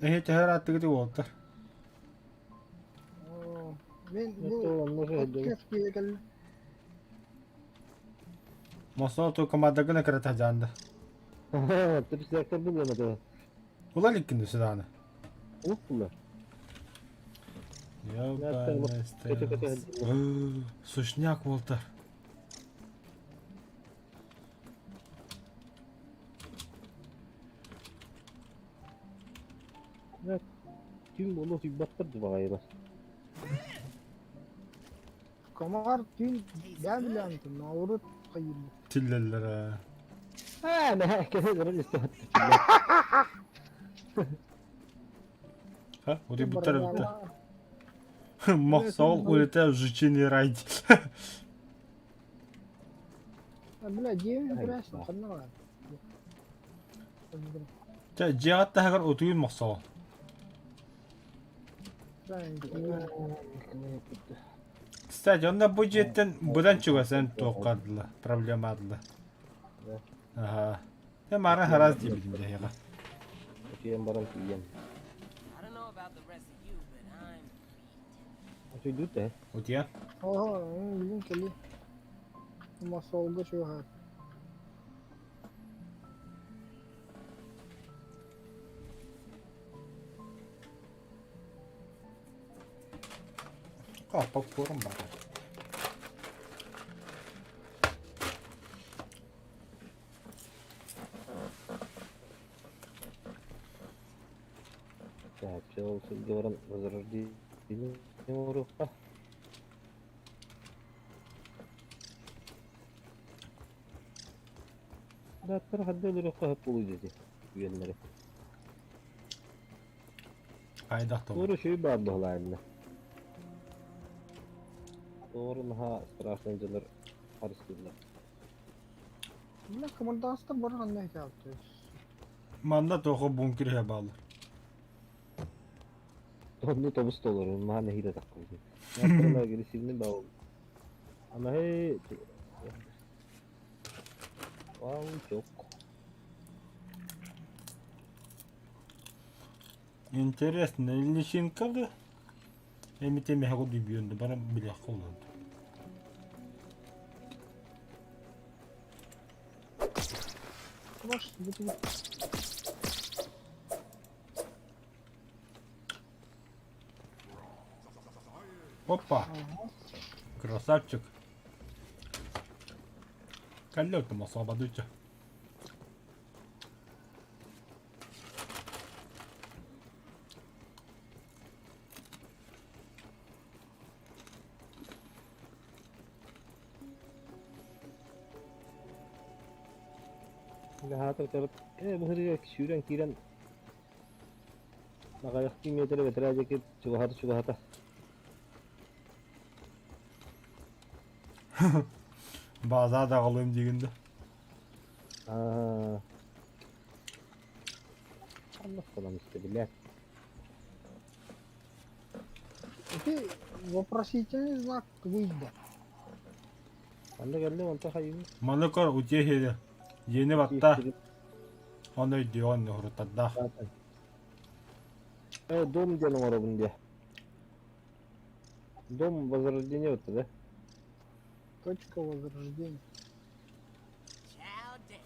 Эһи төһөр аттыгыт уолтар. Оо, Мин бу Это он может подкаст киһи Мосол ту командагына кырата жаанда. Тридцать было надо. Ула ликкин сюда. Упла. Ёбаный стелс. Сушняк уолтар. Tüm bunu battırdı bagayla. Комар түүн бэм билэм наурут хайыр. Тиллеллere. Ha ne kese istemedi. Ха, вот и буттар бутта. Мосол улетел в жучиный рай. Бля, дьиэм Ай, прясно, да. ханна бар. Ча жиат тахагар утуйун мосол. Кстати, онда бу жеттен будан чугасан тоққадыла, проблема адыла. Да. Ага. Я мара хараз дейбидим дехега. Өтүйен баран тиен. I don't know about the rest of you, but I'm beat. Өтүйдү те. Утуя? Ого, билин кели. Масолга чуга. А, попкорн бар. Так, чел говоран возрождение уруха. Да, тархадды уруха пулуйды. Үеннери. Айдах то. Doğru şey бар бахлайны. Doğru наха страшный дылар арыстылар. Бля, командастар бар ханна хәлте. Манда тоқы бункер хабалар. Онну тобус доллар, маха нехиде таккы. Яптырла агрессивный бау. Ама хей. Паучок. Интересно, личинка да? Эмитэ меһэҕэ дүбүөн да бары билиэххэ олорду. Ваш бутылка. Опа! Красавчик. Кэллэ освободите. Хаатыр табыт э быһырыга сүүрэн киирэн аҕыйахтыы миэтэрэ бэтэрээ диэки чугаһата чугаһата. Баазаа даҕалыам диигин да. Аа. Ханна буолан истэ билээт. Ити вопросительный знак выйда. Ханна кэллэ онто хайыы? Маны көр утиэһири. Дьиэни батта. Оны өйдүөҕүн уһуруттардаах. Э, дом диэн оҥоробун диэ. Дом возрождения вот да? Точка возрождения. Chow down.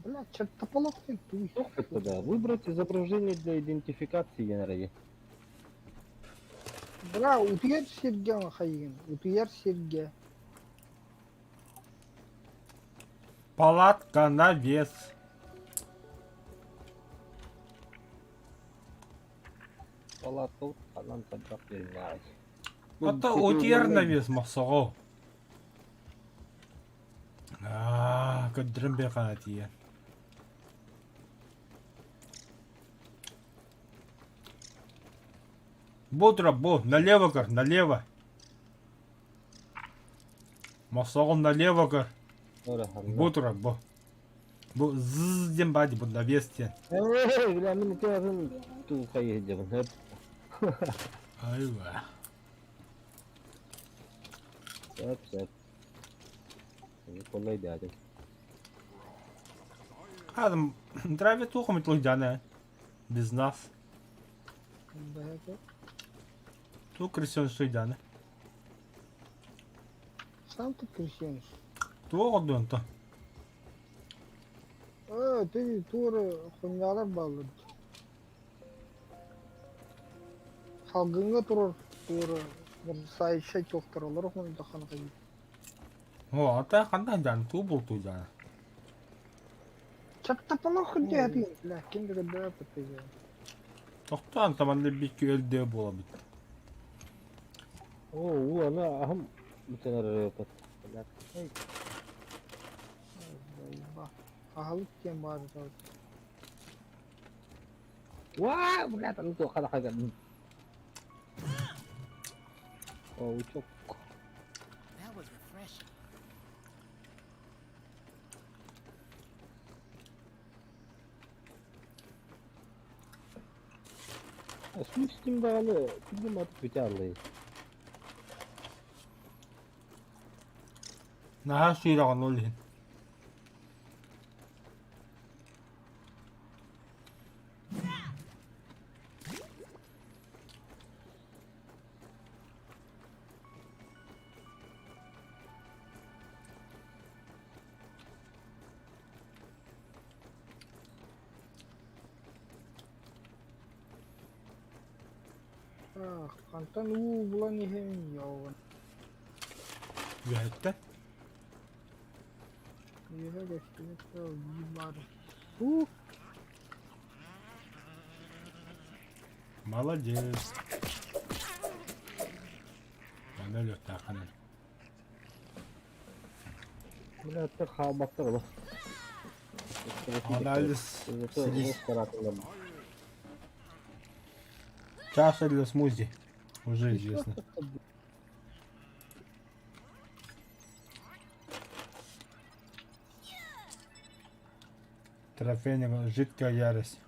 Бля, чертополох ты туй. Туох да? Выбрать изображение для идентификации диэн эрэ. Бля, утуйар сиргэ хайыгын. Утуйар сиргэ. Палатка на вес. Палатка ханан табах диэн Ата утуйар навес мохсоҕо. Аа, көрдөрөн бэхана тиийэн. Бодро, бу, налево көр, налево. Мохсоҕом налево көр. Бу турар, бу. Бу зз диэн бади, бу навес диэн. Эй, бля, мин ити атын туухай иһдебин. Айва. Сөп, сөп. Николай дядя. Адам, драйве тухом итл Без нас. Ту крысён шыйданы. Сам ты крысёныш. Туох одуон то? Э, ты туора хуннялар бааллар. Салгыҥҥа турар туора сайша туохтаралар хунда хана О, ата хандан жан туу бултуу жана. Чаптапалар худдиатин, бля, ким да да пытыйа. Тохтоон таманны бикки өлдөө буолабыт. О, уу аны аһым бүтэн эрэр Эй, Аһылык диэн баар Уа, блядь, аны туохха да хайган. Паучок. That was refreshing. Сүүстүм даҕаны күндүм атып бүтэ аллай. Наһаа сүүрэҕин ол иһин. Хантан уу булан иһэбин йоҕун. Үөһэттэ. Үөһэ көстүбэт биир баар. Уу Молодец. Аны өлүөхтээххин. Бля, хаалбаттар олох. Анализ слизь. Чаша для смузи. Уже известно. Трофейная жидкая ярость.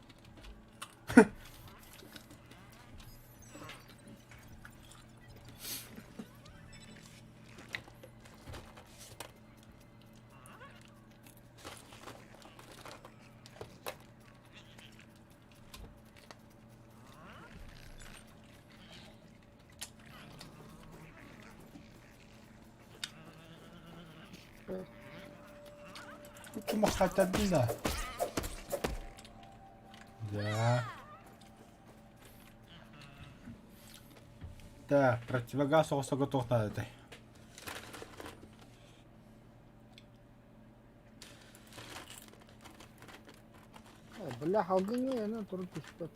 Кумаххайтардын да. Да. Так, противогаз оҕосого туох наада этэй? Бля, халгыҥҥа ена туру түспэт.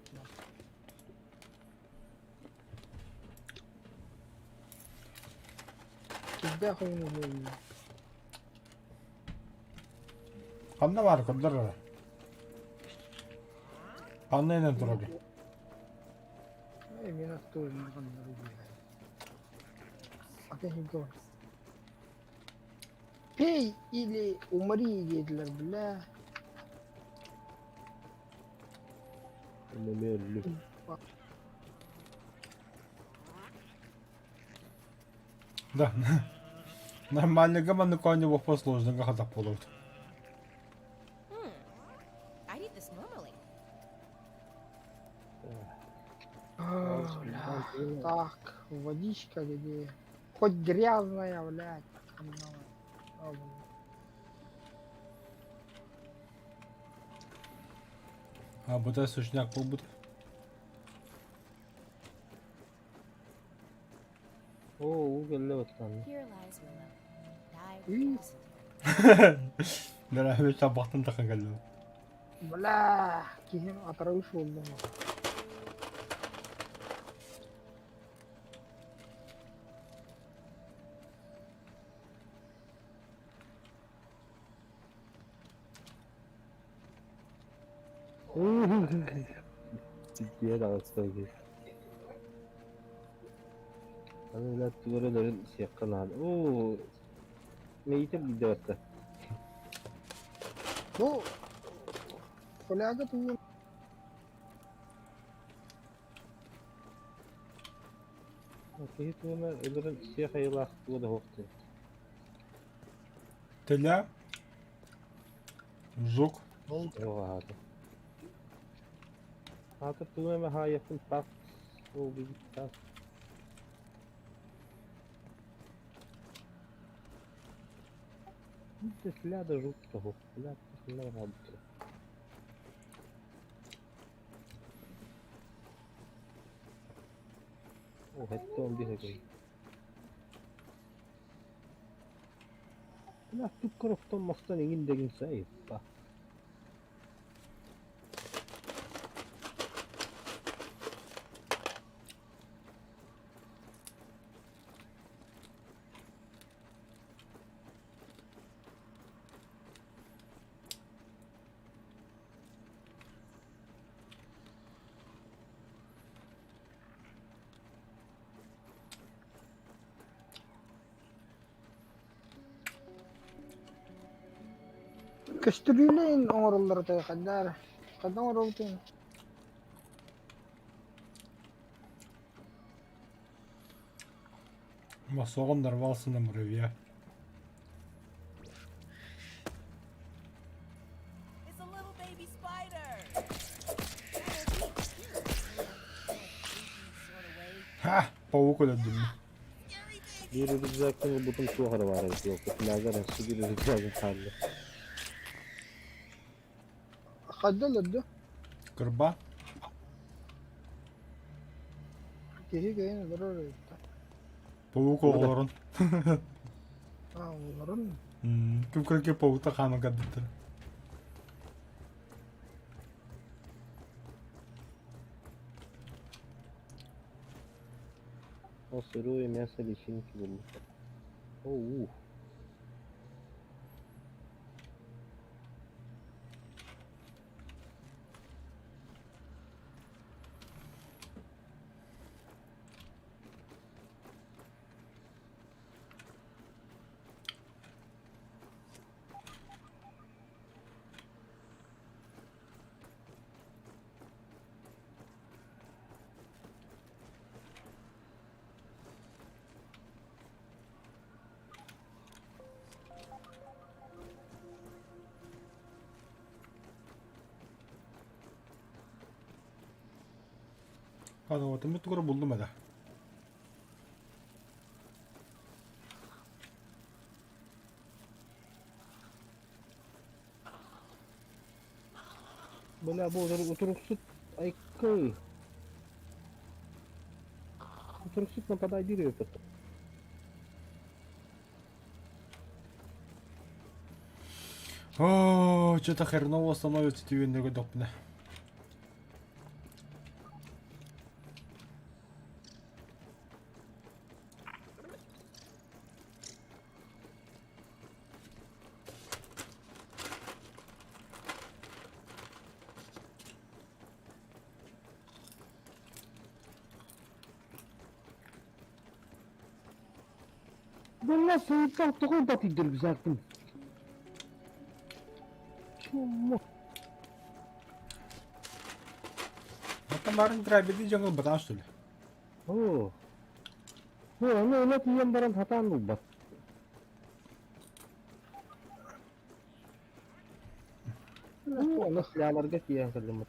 Кирдээх ойуун уһуйунна. Ханна баар көрдөр эрэ. Ханна инэн турар? Эй, мен аттуурун ханнары диэхэ. Атын сиргэ бар. Пей или умри диэтилэр, бля. Эмиэ өллүм. Да. Нормальныйга маннык оонньуу сложныйга хатах буолабыт. I'd eat this normally. А, бля. Так, водичка где? Хоть грязная, блядь. А, блин. А быта сушняк буолбут. Оо, уу кэллэ баттаан. Here lies Willow. Died Үй. of dysentery. Бэрээбит табахтан тахан кэллим. Бля, киһим атарабыш буоллум. Сиккиэ даҕаста киһи. Аны бля тугу эрэ өлөрөн сиэххэ наада. Оо, мэйиитэ биирдэ барда. Бу фляга тугун Киһи тугу эмэ өлөрөн сиэх айылаах туга да суох дии. Теля. Жук. Суох аһаата. Аата тугу эмэ хаайыахпын таах ол билбит Теля жук того. Бля, ханна хаалбыта. Оо, хэттэ он биир Бля, туккороктон мастан иҥин дэгин сайыппа. Көстүрүүлээн оҥороллор этэ хайдах эрэ. Хайдах оҥоробутун? Массоҕун нарвался на муравья. It's a little baby spider. Kinda cute in a creepy sort of way. Ха! Паук өлөрдүм. Scary baby. Биир рюкзакын ылбытым суох эрэ баар эбит уолка. Флягар өссө биир рюкзагын хаалла. Хайдах өлөрдө? Кырба. Киһи кэйэн өлөрөр эбит. Паук оҕолорун. А, олорун. Ким көргө паукта хааман кэлбиттэр. О, сырое мясо личинки буллум. О, ух. Хана вот мы тугура буллум эдэ. Бля, бу утуруксут айкы. Утуруксут нападай биир эбит. О, что-то хреново становится түгэннэргэ доппуна. Bunlar soyuttan to'g'ri batiydir güzeldim. Чумок. Это барын драйбеди жаңыл батан что ли? Оо. Бу ону ыла тиийэн баран сатаан булбат. Уу, ону сляларга тиийэн кэллим.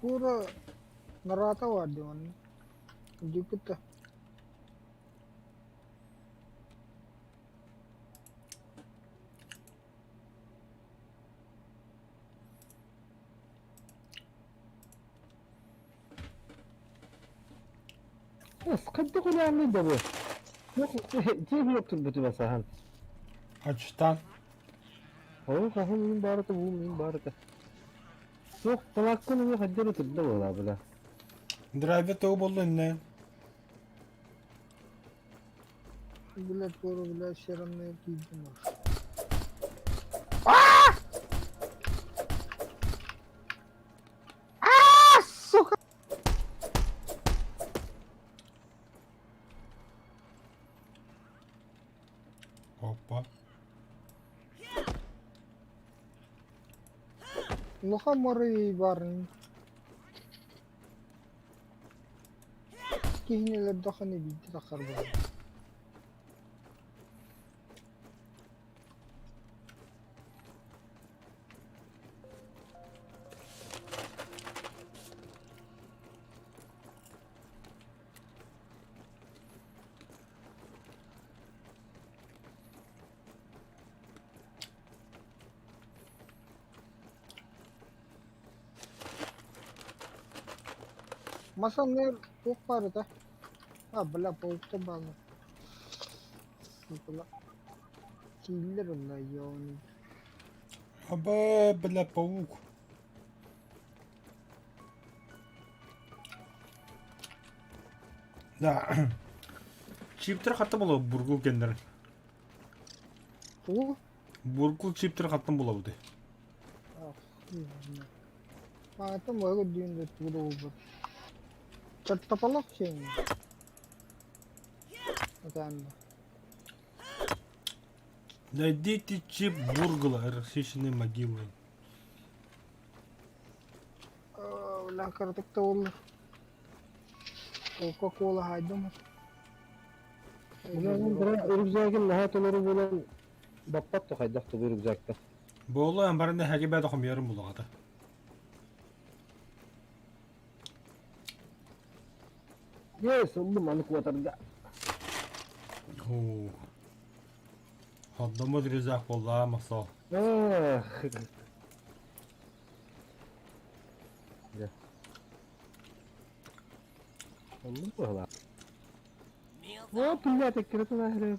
Кура нараата баар дии манна. Дьиппит да. Хайдах үлээмий да бу? Дьиэ суох турбутума саһан. Ачтан. Ол хаһан мин баарата бу мин баарата. Суох талааккын эмиэ хайдах эрэ турда буолаа была. Драйвер того болду инне. Блядь, кура, блядь, все равно тиийдим Сука! Опа. Улахан морой баарын киһинилэр даханы биирдэ тахсар буолла. Мас анныгар туох баар этэ? А, бля, пауктар бааллар. Сука, кииллэр ылла, ёбаный. Аба, бля, паук. Да. Чиптер хатта була бургул кендер. Тугу? Бургул чиптер хаттан була бу. Маҕантан быһа көрдүүн да тугу да булбат. Чертополох сиэн. Этэн да. Найдите чип Бургла, расхищенной могилы. Бля, кыратык да буоллар. Кока-кола хаайдым. Рюкзагын наһаа толору буолан баппат да хайдах тугу рюкзакта. Буолла амбарында хэги бэдэ хомуйарым булаҕата. Yes, ыллым аны куотарга. Оо. Ходдоммут рюкзак буолла махсал. Эх. Дьэ. Оннук быһалаах. О, блядь, эккирэтэн ааһырыа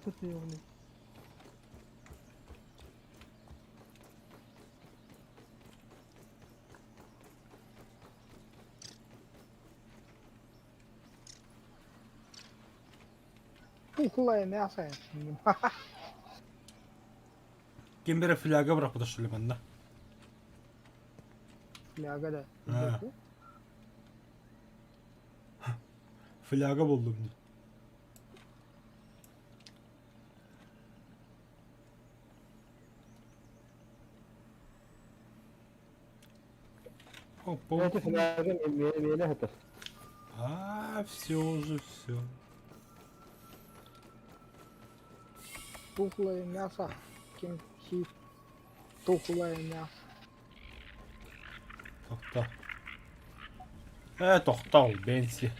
Кукла мясо. Ким бере фляга бырахпыта что ли манна? Фляга да. А. Фляга булдум. Эти флага миэнэ сытар. А, все уже, все. Тухлое мясо. Ким сиир тухлое мясо. Тохто. Э, тохтол, бенси.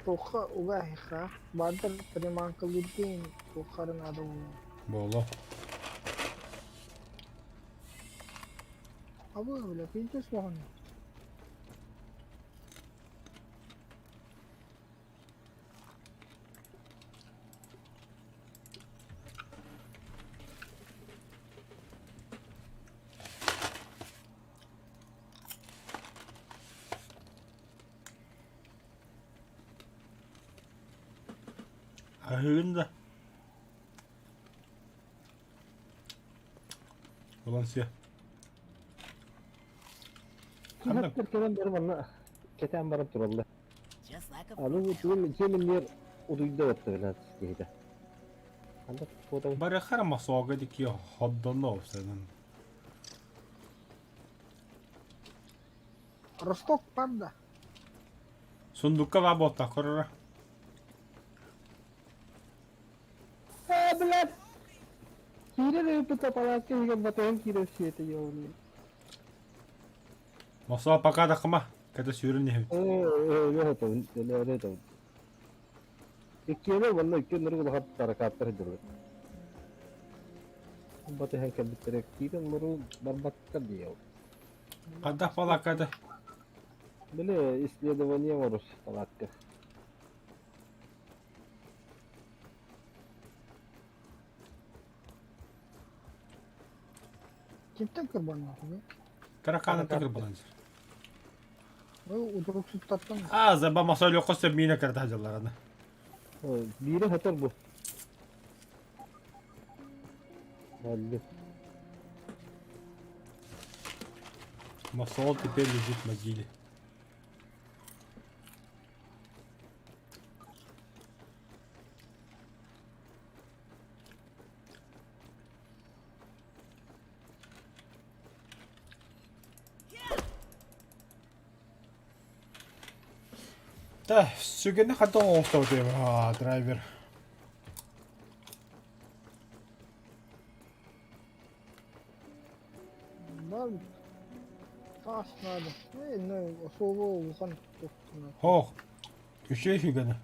Туха угаһиха. Бадар приманкалыырдыын туоххара наада буолуо. Буолуо. Абы бля, пиздец суоҕун. Аһыын да. Ылан сиэ. Ханна? Кэлэн бары манна кэтээн баран тураллар. Just like a Аны fruit тиэмин тиэминнэр утуйда батта билэн киһитэ. Ханна фото Барыхара масога дики ходдоно сенен. Росток панда. Сундукка ба бота корора. Э, блядь! Киирэн ыыппыта палатка иһигэр батыһан киирэр сиэтэ ёбаный. Мосоо пока да кыма. Ката сүүрүн иһэбит. Э, э, өтөбүн, өлөөрү өтөбүн. Иккиэнэ уонна икки өнөрүк улахан таракааттар сылдьаллар. Батыһан кэлбиттэрэ киирэн олоруу барбаттар диэҕим. Хайдах палаакката? Били исследование оҥорор палатка. Кимтэн кырбаннаатыгый? Таракааны кырбанан Ол утуруксуттартан А, заба масолёкко сөп миинэ кырта дьалларана. Биирэ сытар бу. Аллы. Масол теперь лежит в могиле. Да, сүгэни хата оҥостоо а драйвер. Бар таас наада. Э, ну, особо улахан туох Хоох, үчүгэй сүгэни.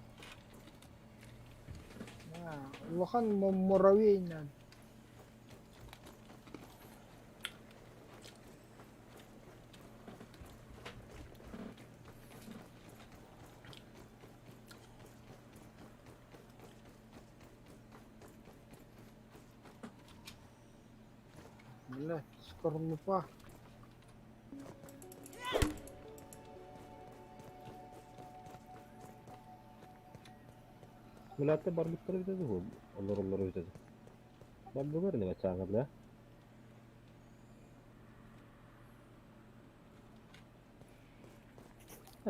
Улахан муравей наада. Блядь, скорлупа. Милаттар барбыттар эбитэ дуу, олороллор эбитэ дуу. Бардылар ини баччааҥҥа да.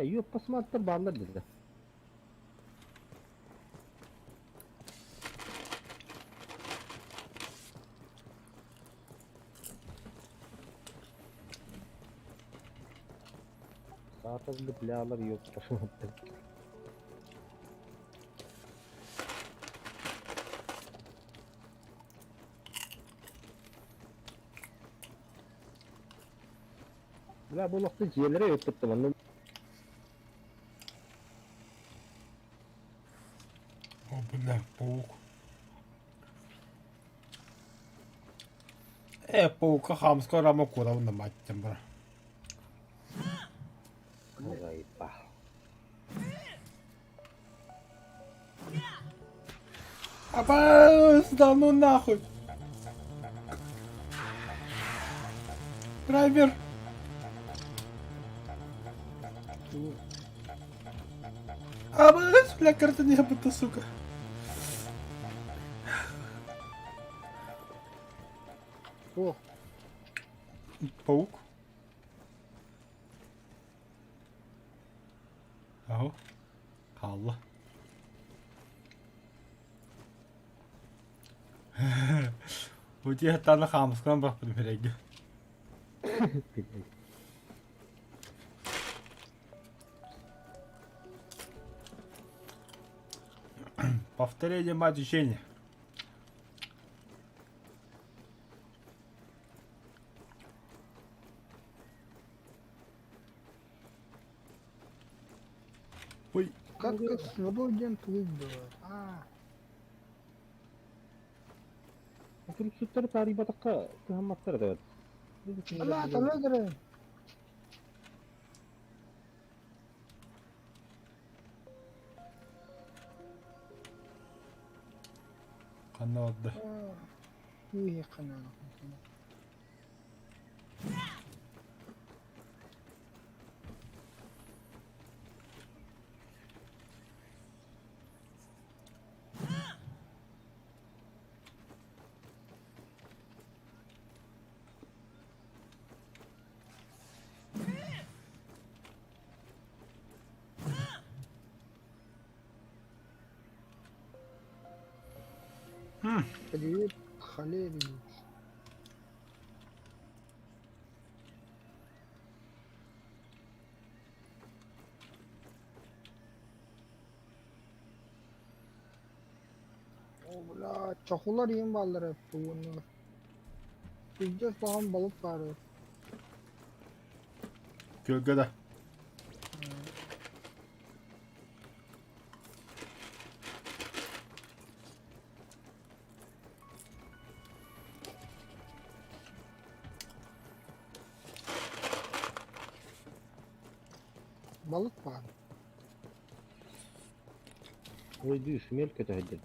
Юоппасмааттар бааллар дии. Саатарбыт лялар юоппасмааттар. Бля, бу олохто дьиэлэрэ ыыппыт манна О, бля, паук. Э, паука хамского рама куравна мать бра. Заебал. Абас, да ну нахуй. Драйвер. Абас, бля, карта не будто, сука. О, Паук. Аһо. Хаалла. Бу дьиэ хаттаана хаамысканан барбытым эрэйгэ. Повторение мать учения. Ой. Как как свободен твой бывает. А, Отуруксуттары таарыйбатахха кыһамматтар этэ. Бля, талыгыры. Ханна барда? Киһи ханна. Привет, холерик. О, бля, чохулар ең балдары туғыныр. Пиздец, маған балық бары. Gölgede. Balık var. Ой, дүү, шмель көтө сылдьар.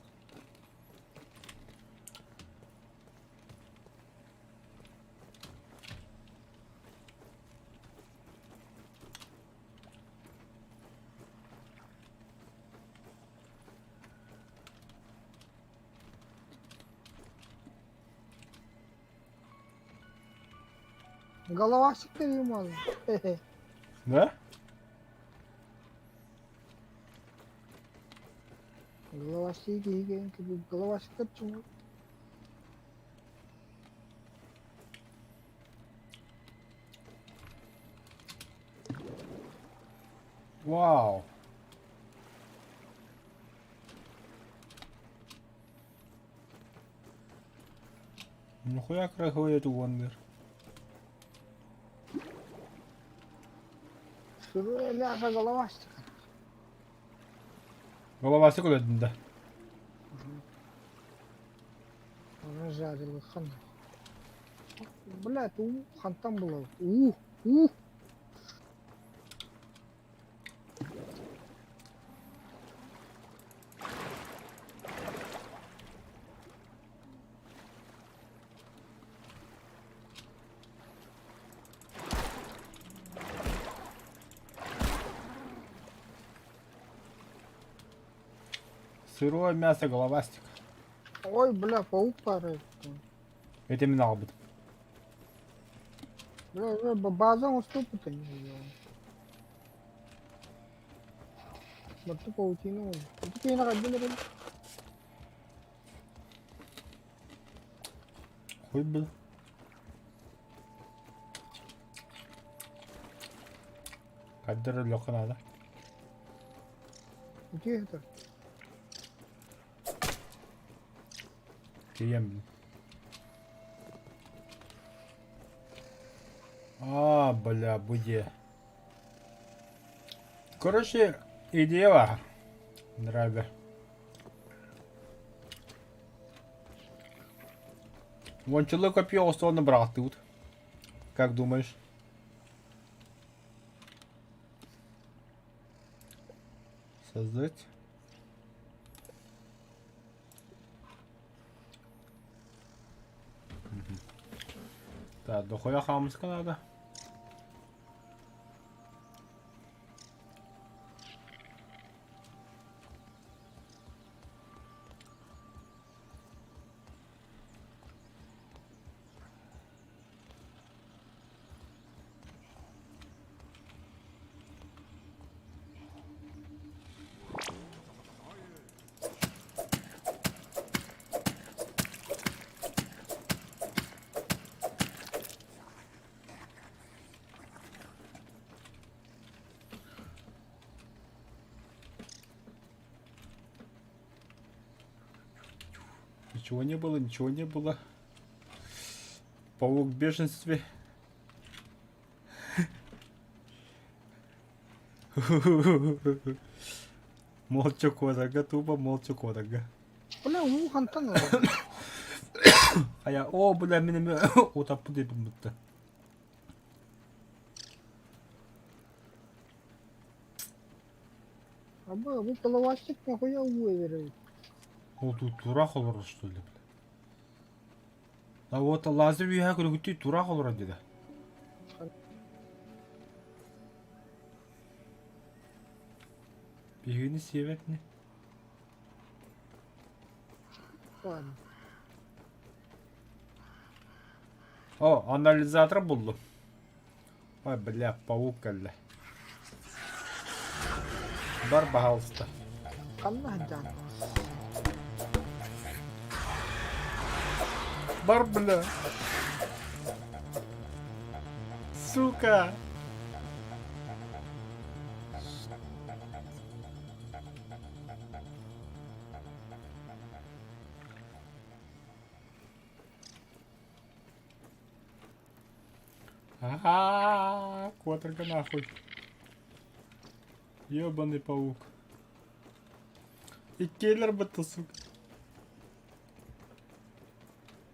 Головастик деген мал. Хе-хе. Ne? Головастик деген головастиктер чоң. Вау. Нихуя крахует Уондер. Сырое мясо головастика. Головасы көрөдүн да. Оны жарили хана. Блядь, у хантан было. У, у. Сырое мясо головастик. Ой, бля, паук пары. Это именно албыт. Бля, бля, база уступит они сделали. Батты паутина oldu. Ити кийин кайдын эрен. Хуй был. Каддыр лөкөн надо. Ити этер. Кием. А, бля, буде. Короче, идея бар. Нравится. Вон человек копье он брал тут. Как думаешь? Создать. Так, дохуя хамска надо. Ничего не было, ничего не было. Паук в бешенстве. Молча куотарга, тупо молча куотарга. Бля, уу хантан ылар? Хайа, оо, бля, мин эмиэ утаппыт диэбин бутта. Аба, бу половастик нахуя уу эбэрэй? Ол тут тураах олорор что ли, бля? А вот лазер үөһэ көрүгүттүү тураах олорор диде. Биһигини сиэбэт ини. Ладно. О, анализатор буллум. Ой, бля, паук кэллэ. Бар, пожалуйста. Ханна сылдьаҕын? Бар, бля. Сука. А-а-а, квадрга нахуй. Ебаный паук. И келлер бытта, сука.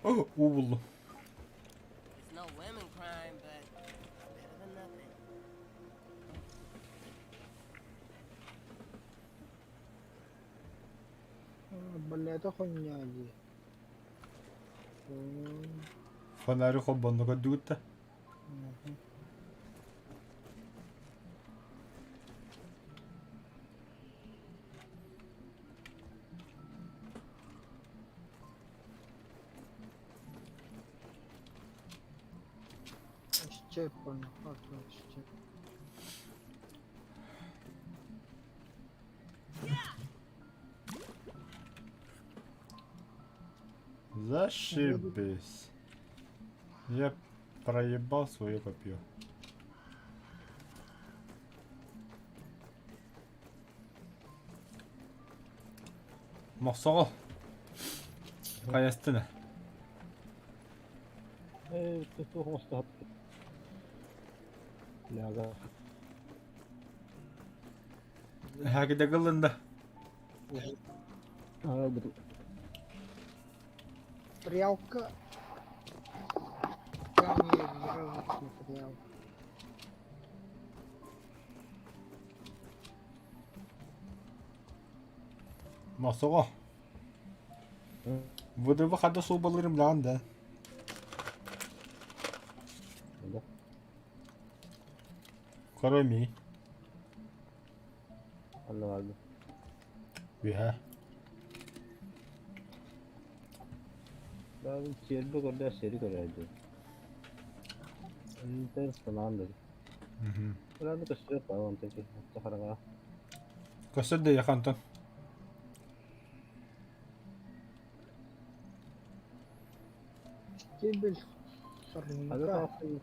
О, уу буллум. It's no women crime, but better than nothing. Бля, это хуйня дии. Фонарь холбонно көрдүгүт да? Щепан, щеп. Зашибись. Я проебал свое копье. Мохсоҕол. Хайастына. Ээ, туох оҥосто Ляга. Хагида гылында. Стрелка. Ткани взрывных материалов. Мохсоҕо. ВДВ хада суубалырым лаан да. Кроме. Анна барды. Үһэ. Баҕар сиэрбэ көрдөөх сиэри көрөөдү. Ынтан санаан да. Ылааны көстүөх баа онтон киһи хараҥа. Көстөр да яхантан. Стебель Аны сорняка. таахтын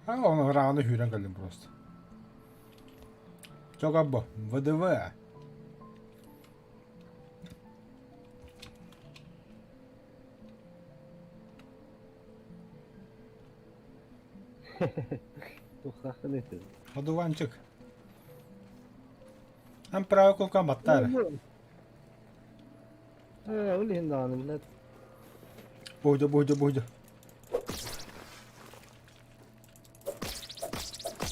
А он рано хүрэн кэллим просто. Чогабо, ВДВ. туохтааххын этин. Одуванчик. Ан право кулкан баттаары. Ээ, ол иһин даҕаны билэр. Буйда, буйда, буйда.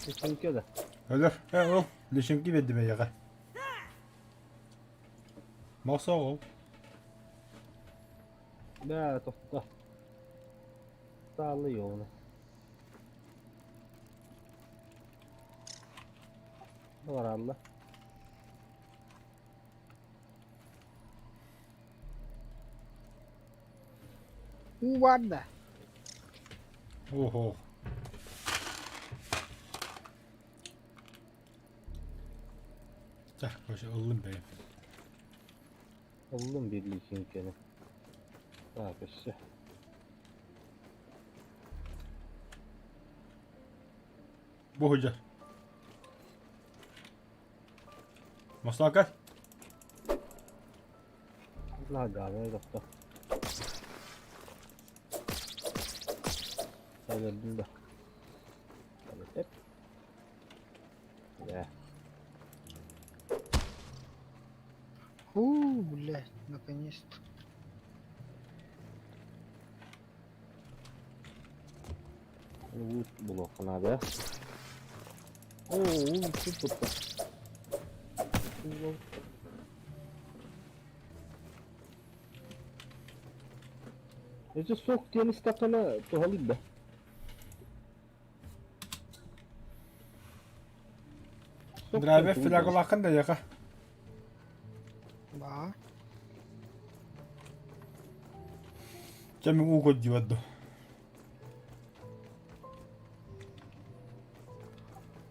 Лишеньке да. Өлөр. Э, ол, лишеньки бердим эйиэхэ. Мохсоҕол. Бээ, тохто. Таалы йоҕуна. Баралла. Уу баар да. Ого. Чэ, короче, ыллым бэйэм. Ыллым биир личинкэни. Так, өссө. Бу сылдьар. Маслакай. Наһаа тохто. Өлөрдүм да. Да. Фу, блядь, наконец-то. Уут булуохха наада. Оо, уу тут тутта. Эти сок диэн истэххинэ туһалыыр да. Сок Драйвер диэн тугуй флягалааххын да яха. Баа. Чэ мин уу көрдүүбэт дуо.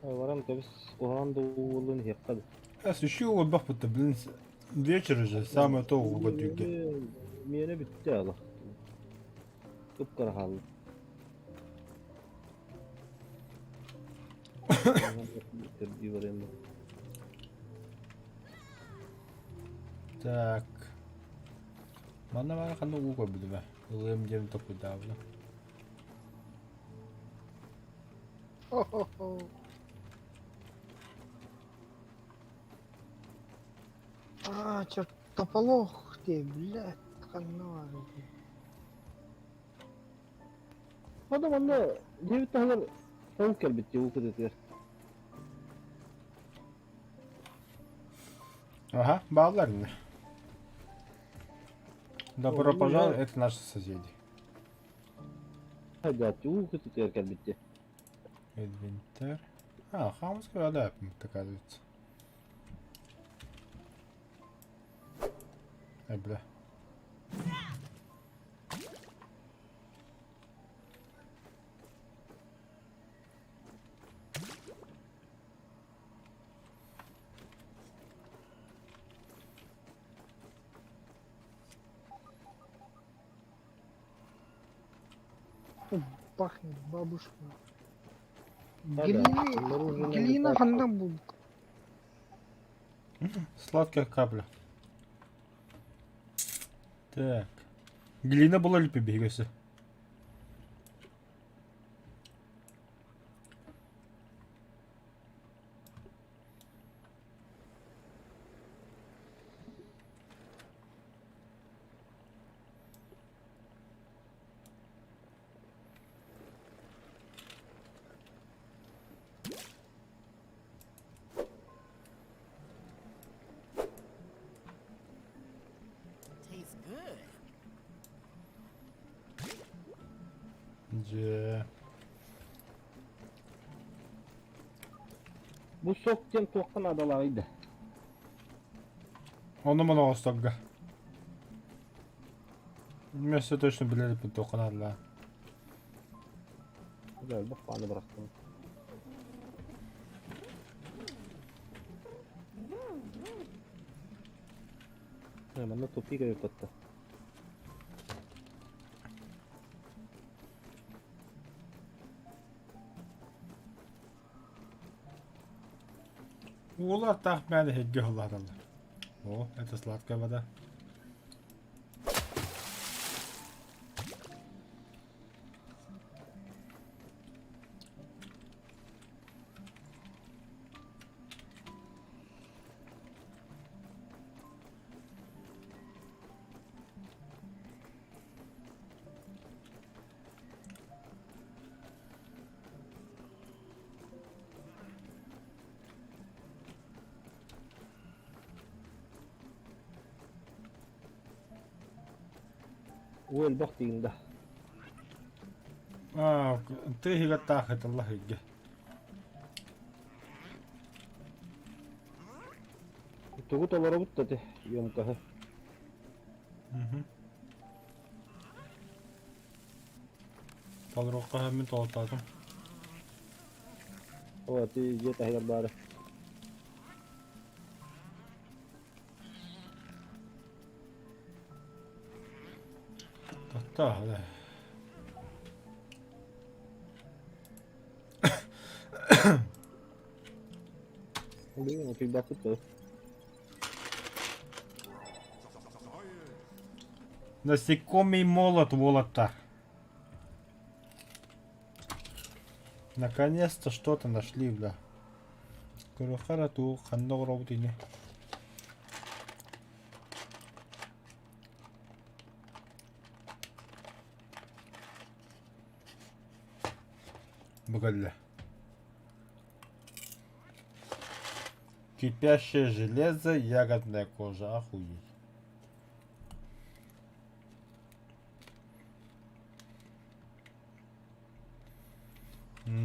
Баран кэбис куһаҕан да уолун иһиэххэ да. Эс еще уолбахпыт блин вечер уже самое то уу көрдүүргэ. Миэнэ бүттэ ала. Кып-кыра хаалла. Көрдүү барыам. Так. Манна баара ханна уу көрбүтүм ээ. Ылыам диэн толкуйдаабытым. Хо-хо-хо. А, чертополох ты, блядь, ханна баар эбит. Хата манна дьиэбит таһыгар ол кэлбит дии уу кытыытыгар. Ага, бааллар ини. Добро пожаловать, это наши соседи. Хайдааччы уу кытыытыгар кэлбит дии. Инвентарь. А, хамская вода, оказывается. Ай, бля. Пахнет бабушкой. Да, Глина, глина ханна булка. Сладкая капля. Так. Глина была ли побегайся? Tastes good. Дьэ. Бу сок диэн туохха наадалааҕый да? Ону маны оҥосторго. Вместо точно билэрбин туохха наадалаах. Элбэх бааны бырахтым. Манна тупик эбит Уолу аттаах мээнэ эһиги уһуллааталлар. О, это сладкая вода. Уу элбэх диигин да. Аа, тыа иһигэр таах ытылла сылдьа. Тугу толоробут да ити емкоһы. Мгм. Толоруохха мин толортоотум. Оо, ити дьиэ таһыгар баара. Тохтоо, Блин, утуйбаппыт дуо? Насекомый молот уолаттар. Наконец-то что-то нашли, бля. Көрүөххэ эрэ тугу ханна оҥоробут ини. Бу кэллэ. Кипящее железо, ягодная кожа, охуеть.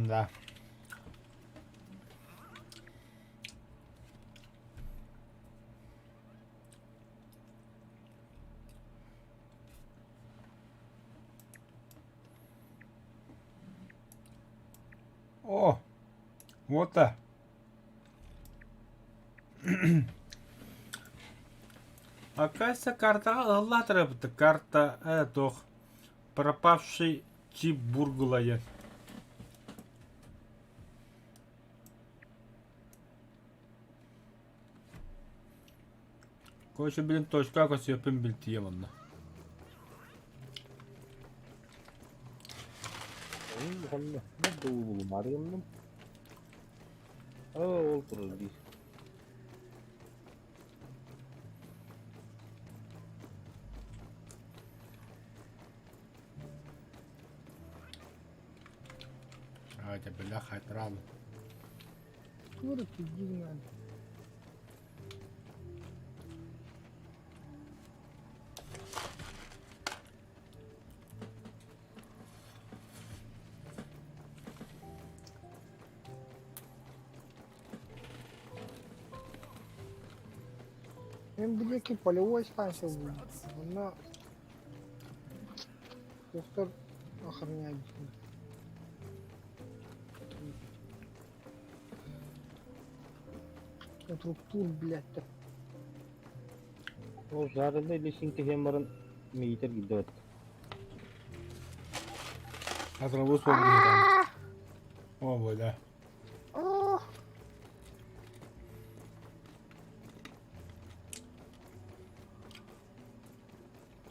Да. О, вот так. Оказывается, картаҕа ыллаатарабыт карта туох пропавший чип бургулайы. Короче, блин, точка көсүөппүн билтием онно. Ханна булумарыгынным. Ол турар дии. Давайте, бляха, отправлю. Куры пиздить надо. Мен билики полевой станция будет. Онно доктор охраняет. Структур, блядь, так. Ол жарылы илишин киһиэн баран миитэр киирдэ Атырабыс буолбут О, бля.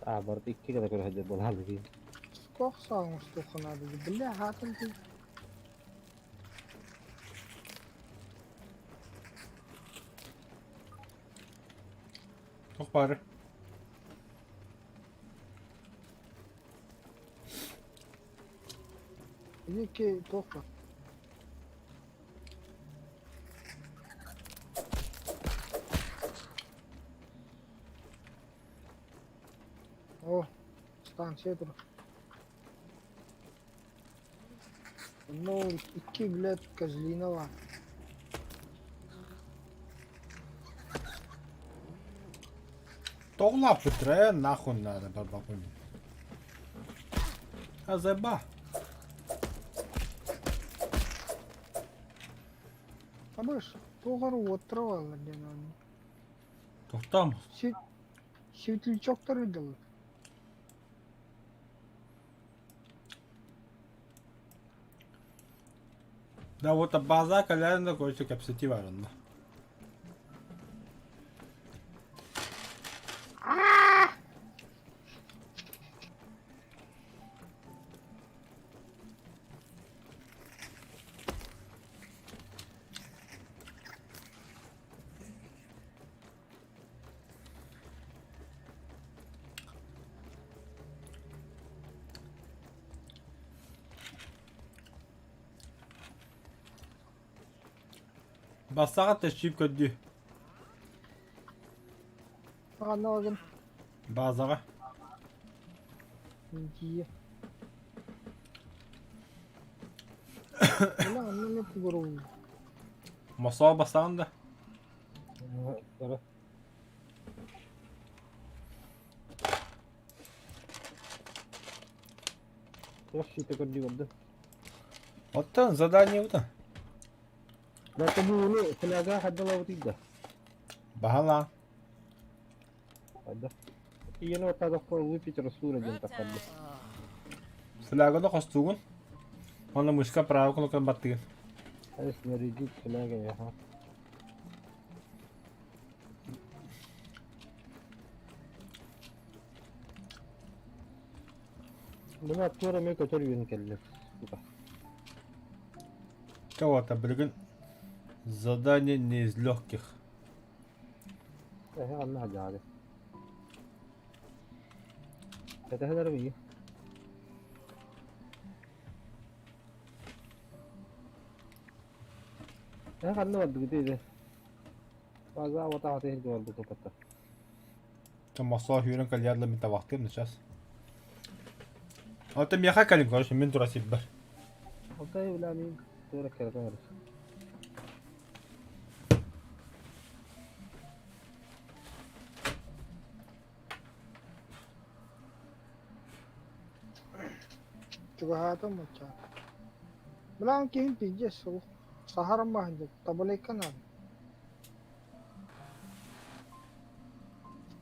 Аа барыта икки гына көрө сылдьар буолаалы дии. Сколько саҕа оҥостуохха наада бля аһаатын дии. Туох баары? Икки туох баар? О, станция турар. Онно икки, блядь, козлина баар. Тоҕулааппыттара нахуй надо барбакын. Азаба. Абыш, туох эрэ уоттара бааллар диэн оонньуу. Тохтоом. Светлячоктары дылы. Да вот база кэлэн да короче кэпсэтии бар онно. Бассаҕа тэччиип көрдүү. Аналогын. Базаҕа. Дии. Бля, онно эмиэ тугуруй. Мосоо бассаҕын да? Туох сиитэ көрдүү көрдө. Оттон задание ута. Бу фляга хайдалабытый да? Баһалаа. Хайда. Тиийэн оттаадахпа выпить раствора диэн таххарда. Фляганы хостуугун. Уонна мышка правый кнопканы баттыгын. Снарядить фляга, ага. Мына аттыгар эмиэ көтөр үөн кэллэ. Сука. Кого-то билигин задание не из легких. Эһэ ханна сылдьаҕый? Кэтэһэн эрэ миигин. Эһэ ханна бардыгытый ити? База уотаҕата иһиргэ барбыт оппоттор. Мосоо сүүрэн кэлиэр мин табахтыым сейчас. Оттон миэхэ кэлин, короче, мин тура сирбэр. Алтай бля мин туора кэрэтэн эрэр. Чугаһаатым бачча. Билан киһим пиздец суох. Саһарым баһын табалайка надо.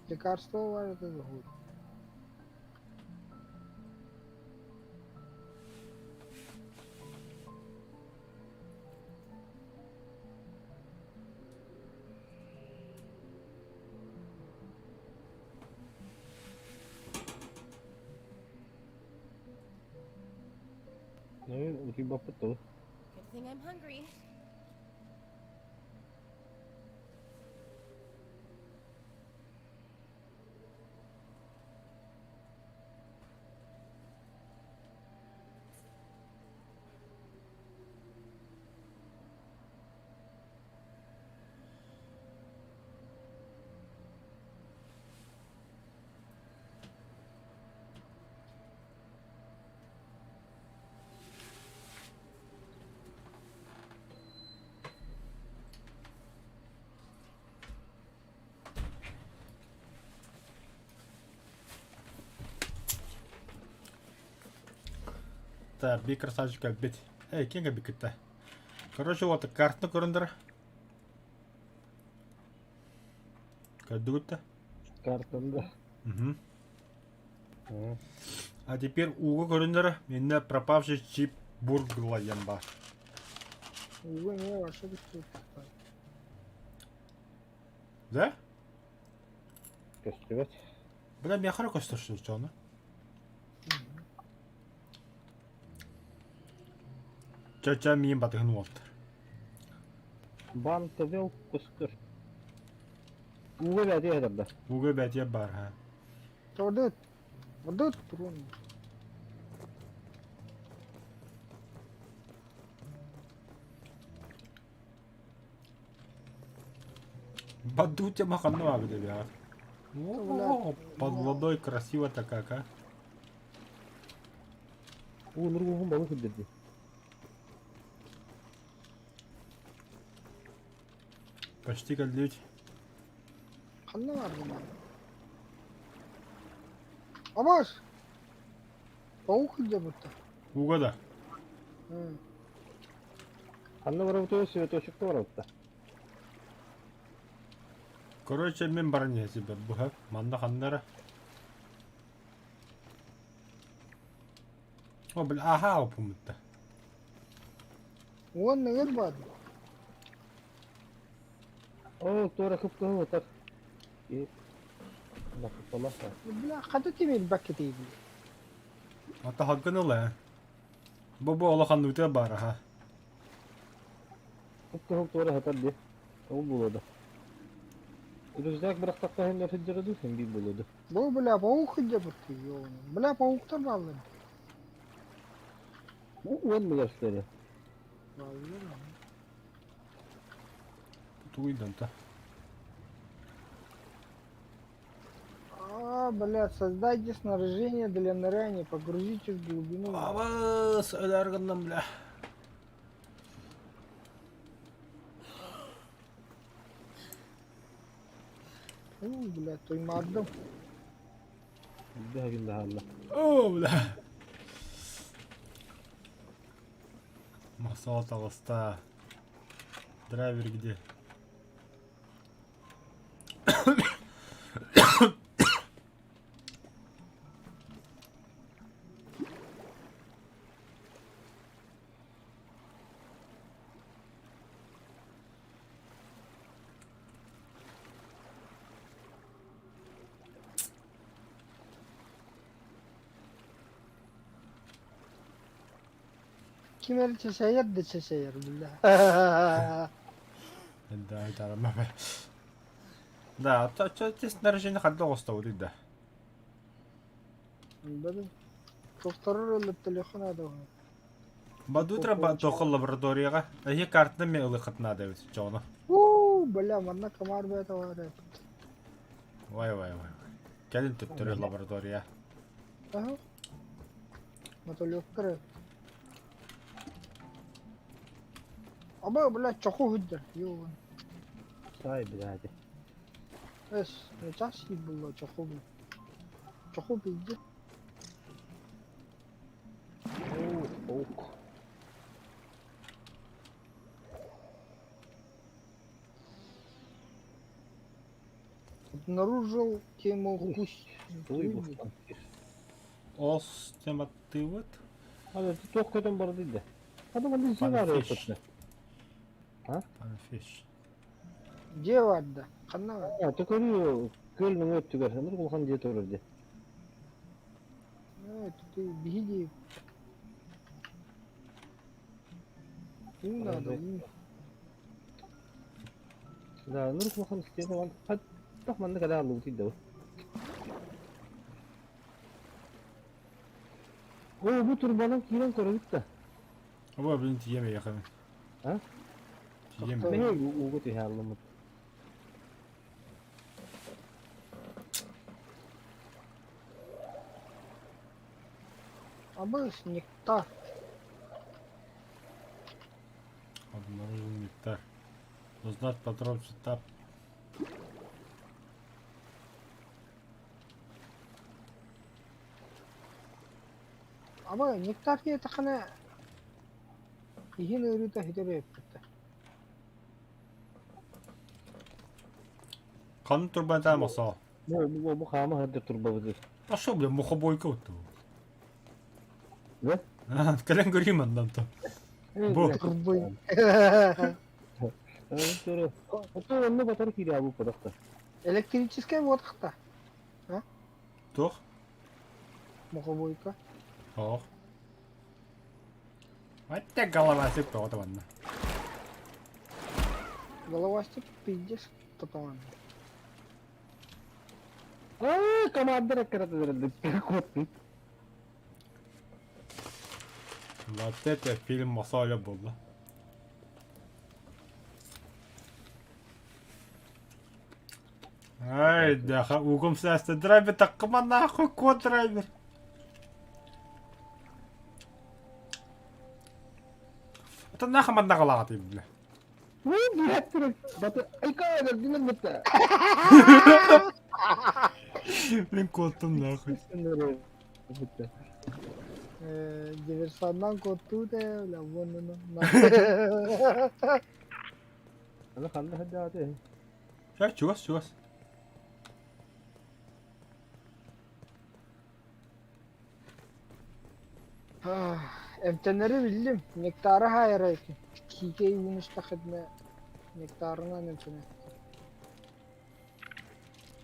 Лекарство бар это зовут. Ну, утуйбаппыт дуо? Good thing I'm hungry. Так, биир красавчик кэлбит. Эй, ким кэлбит кытта? Короче, вот картаны көрүндөрө. Көрдүгүт да? Картаны да. Угу. А теперь ууга көрүндөрө. Иннэ пропавший чип бургла диэн баар. Ууга эмиэ вообще көстүбүт. Да? Көстүбэт. Бля, миэхэ эрэ көстөр что ону. Ча-ча миин батыһын уолтар. Бан төвел көстөр. Ууга бэти этэрдэ. Ууга бэтиэ баар ха. Ордут. Ордут турун. Баду тема ханна баабыт эбиэҕэр. О, под водой красиво-то как, а. Уу нургуһун балык үрдэрди. Почти кэллибит. Ханна баар гына? Абас! Паук илдьэ Ууга да. Ханна барабыт цветочекта барабытта. Короче, мин баран иһэ быһа. Манна ханна эрэ. О, бля, аха опумутта. Уон нығыр бар. О, туора кып-кыһыл ытар. И Накыппалаха. Бля, хата тимир баккетейди. Ата хаггын ыла. Бу улахан бар аха. Кып-кыһыл туора хатар ди. Ол буолуода. Рюкзак бырахтахха хин сылдьара дуу, хин биир буолуода. Бу бля, паук илдьэ бутты. Бля, пауктар бааллар. Уон мыгастары. Бааллар. Тугуйдан та. А, бля, создайте снаряжение для ныряния, погрузитесь в глубину. Абыс, өлөр гынным, бля. У, бля, туймардым. Бэһэгин даһалла. О, бля. Масал таҕыста. Драйвер где? Ким эрэ чэчэйэр да чэчэйэр бля. Да, это Да, то то снаряжение хадда оҕустабыт да. Бары Тохторор өлөттөлүөххэ наада уһу. Бадутра тоқыл лабораторияҕа. Эһи картаны мен ылыххыт наада эбит чоҕоно. Уу, бля, манна комар бэйэтэ баар эбит. Вай вай вай. Кэлин төттөрү лаборатория. Аха. Мотолёккар. Аба, бля, чоху хүддэр. Йоон. Сай, блядь. Эс, час булла чоху. Чоху пизде. Оо, паук. Обнаружил тему гусь. Туй бухтан. Ос тематтыыбыт. Hadi туох көтөн барды да. Hadi манна дьиэ баар Панфиш. эбит. А? Панфиш. Дьиэ баар да? Ханна баар? А, то көрүү күөл нөҥүө өттүгэр. Ынырык улахан дьиэ турар дии. Э, ты биһи дии. Уу надо, уу. Да, ынырык улахан стена бар. Хаттах манна кэлэ аллыбыт да. Оо, бу турбанан киирэн көрөбүт да. Аба блин тиийэм эйэхэ. А? Тиийэм. Мэһэ ууга түһэ аллыммыт. Абыс, нектар. Обнаружил нектар. Узнать подробности тап. Аба, нектар диэтэххинэ иһин ыарыыта сүтэр эбиппит. Ханна турбан мосоо. Бу бу бу хаама сылдьар турбабыт. А шо, бля, мухобойка вот. Да? Кэлэн көрүүм андан то. Бу. Турбой. Оттон онно батар киирэ бу подохта. Электрическая водка. Туох? Мухобойка. Ох. Атта головастик тоҕо манна. Головастик пиздец потом. Аа, командир аккаратыдыр кот. Вот это фильм мосоля буолла. Ай, даха, угум сәсті драйвер таққыма нахуй код драйвер. Это нахуй манна қалағаты, бля. Уу, блядь, баты айка динен битте. Блин, кодтум нахуй. Битте. Диверсаннан куоттуу да, бля, вон он. Аны ханна хаддааты. Ча, чугас, чугас. Эмтэнэри биллим. Нектары хаайара эки. Киикэй уунустахытына нектарынан эмтэнэ.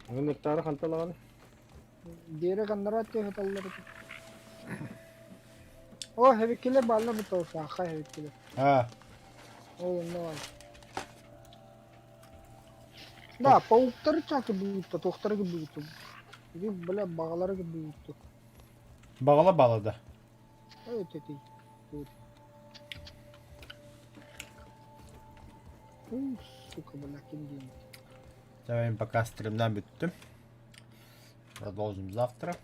Аны нектары ханталаганы. Диэри ханнара түһэталлар этэ. О, хэбиккилэр бааллар бу саха хэбиккилэр. А, Ол онно баар. Да, пауктары чакы буутта, туохтары буутта. Иди, бля, баҕалары буутта. бағала балада. Эй, тети. Тут. У, сука, бля, ким диэн. Давай пока стримнан бүттүм. Продолжим завтра.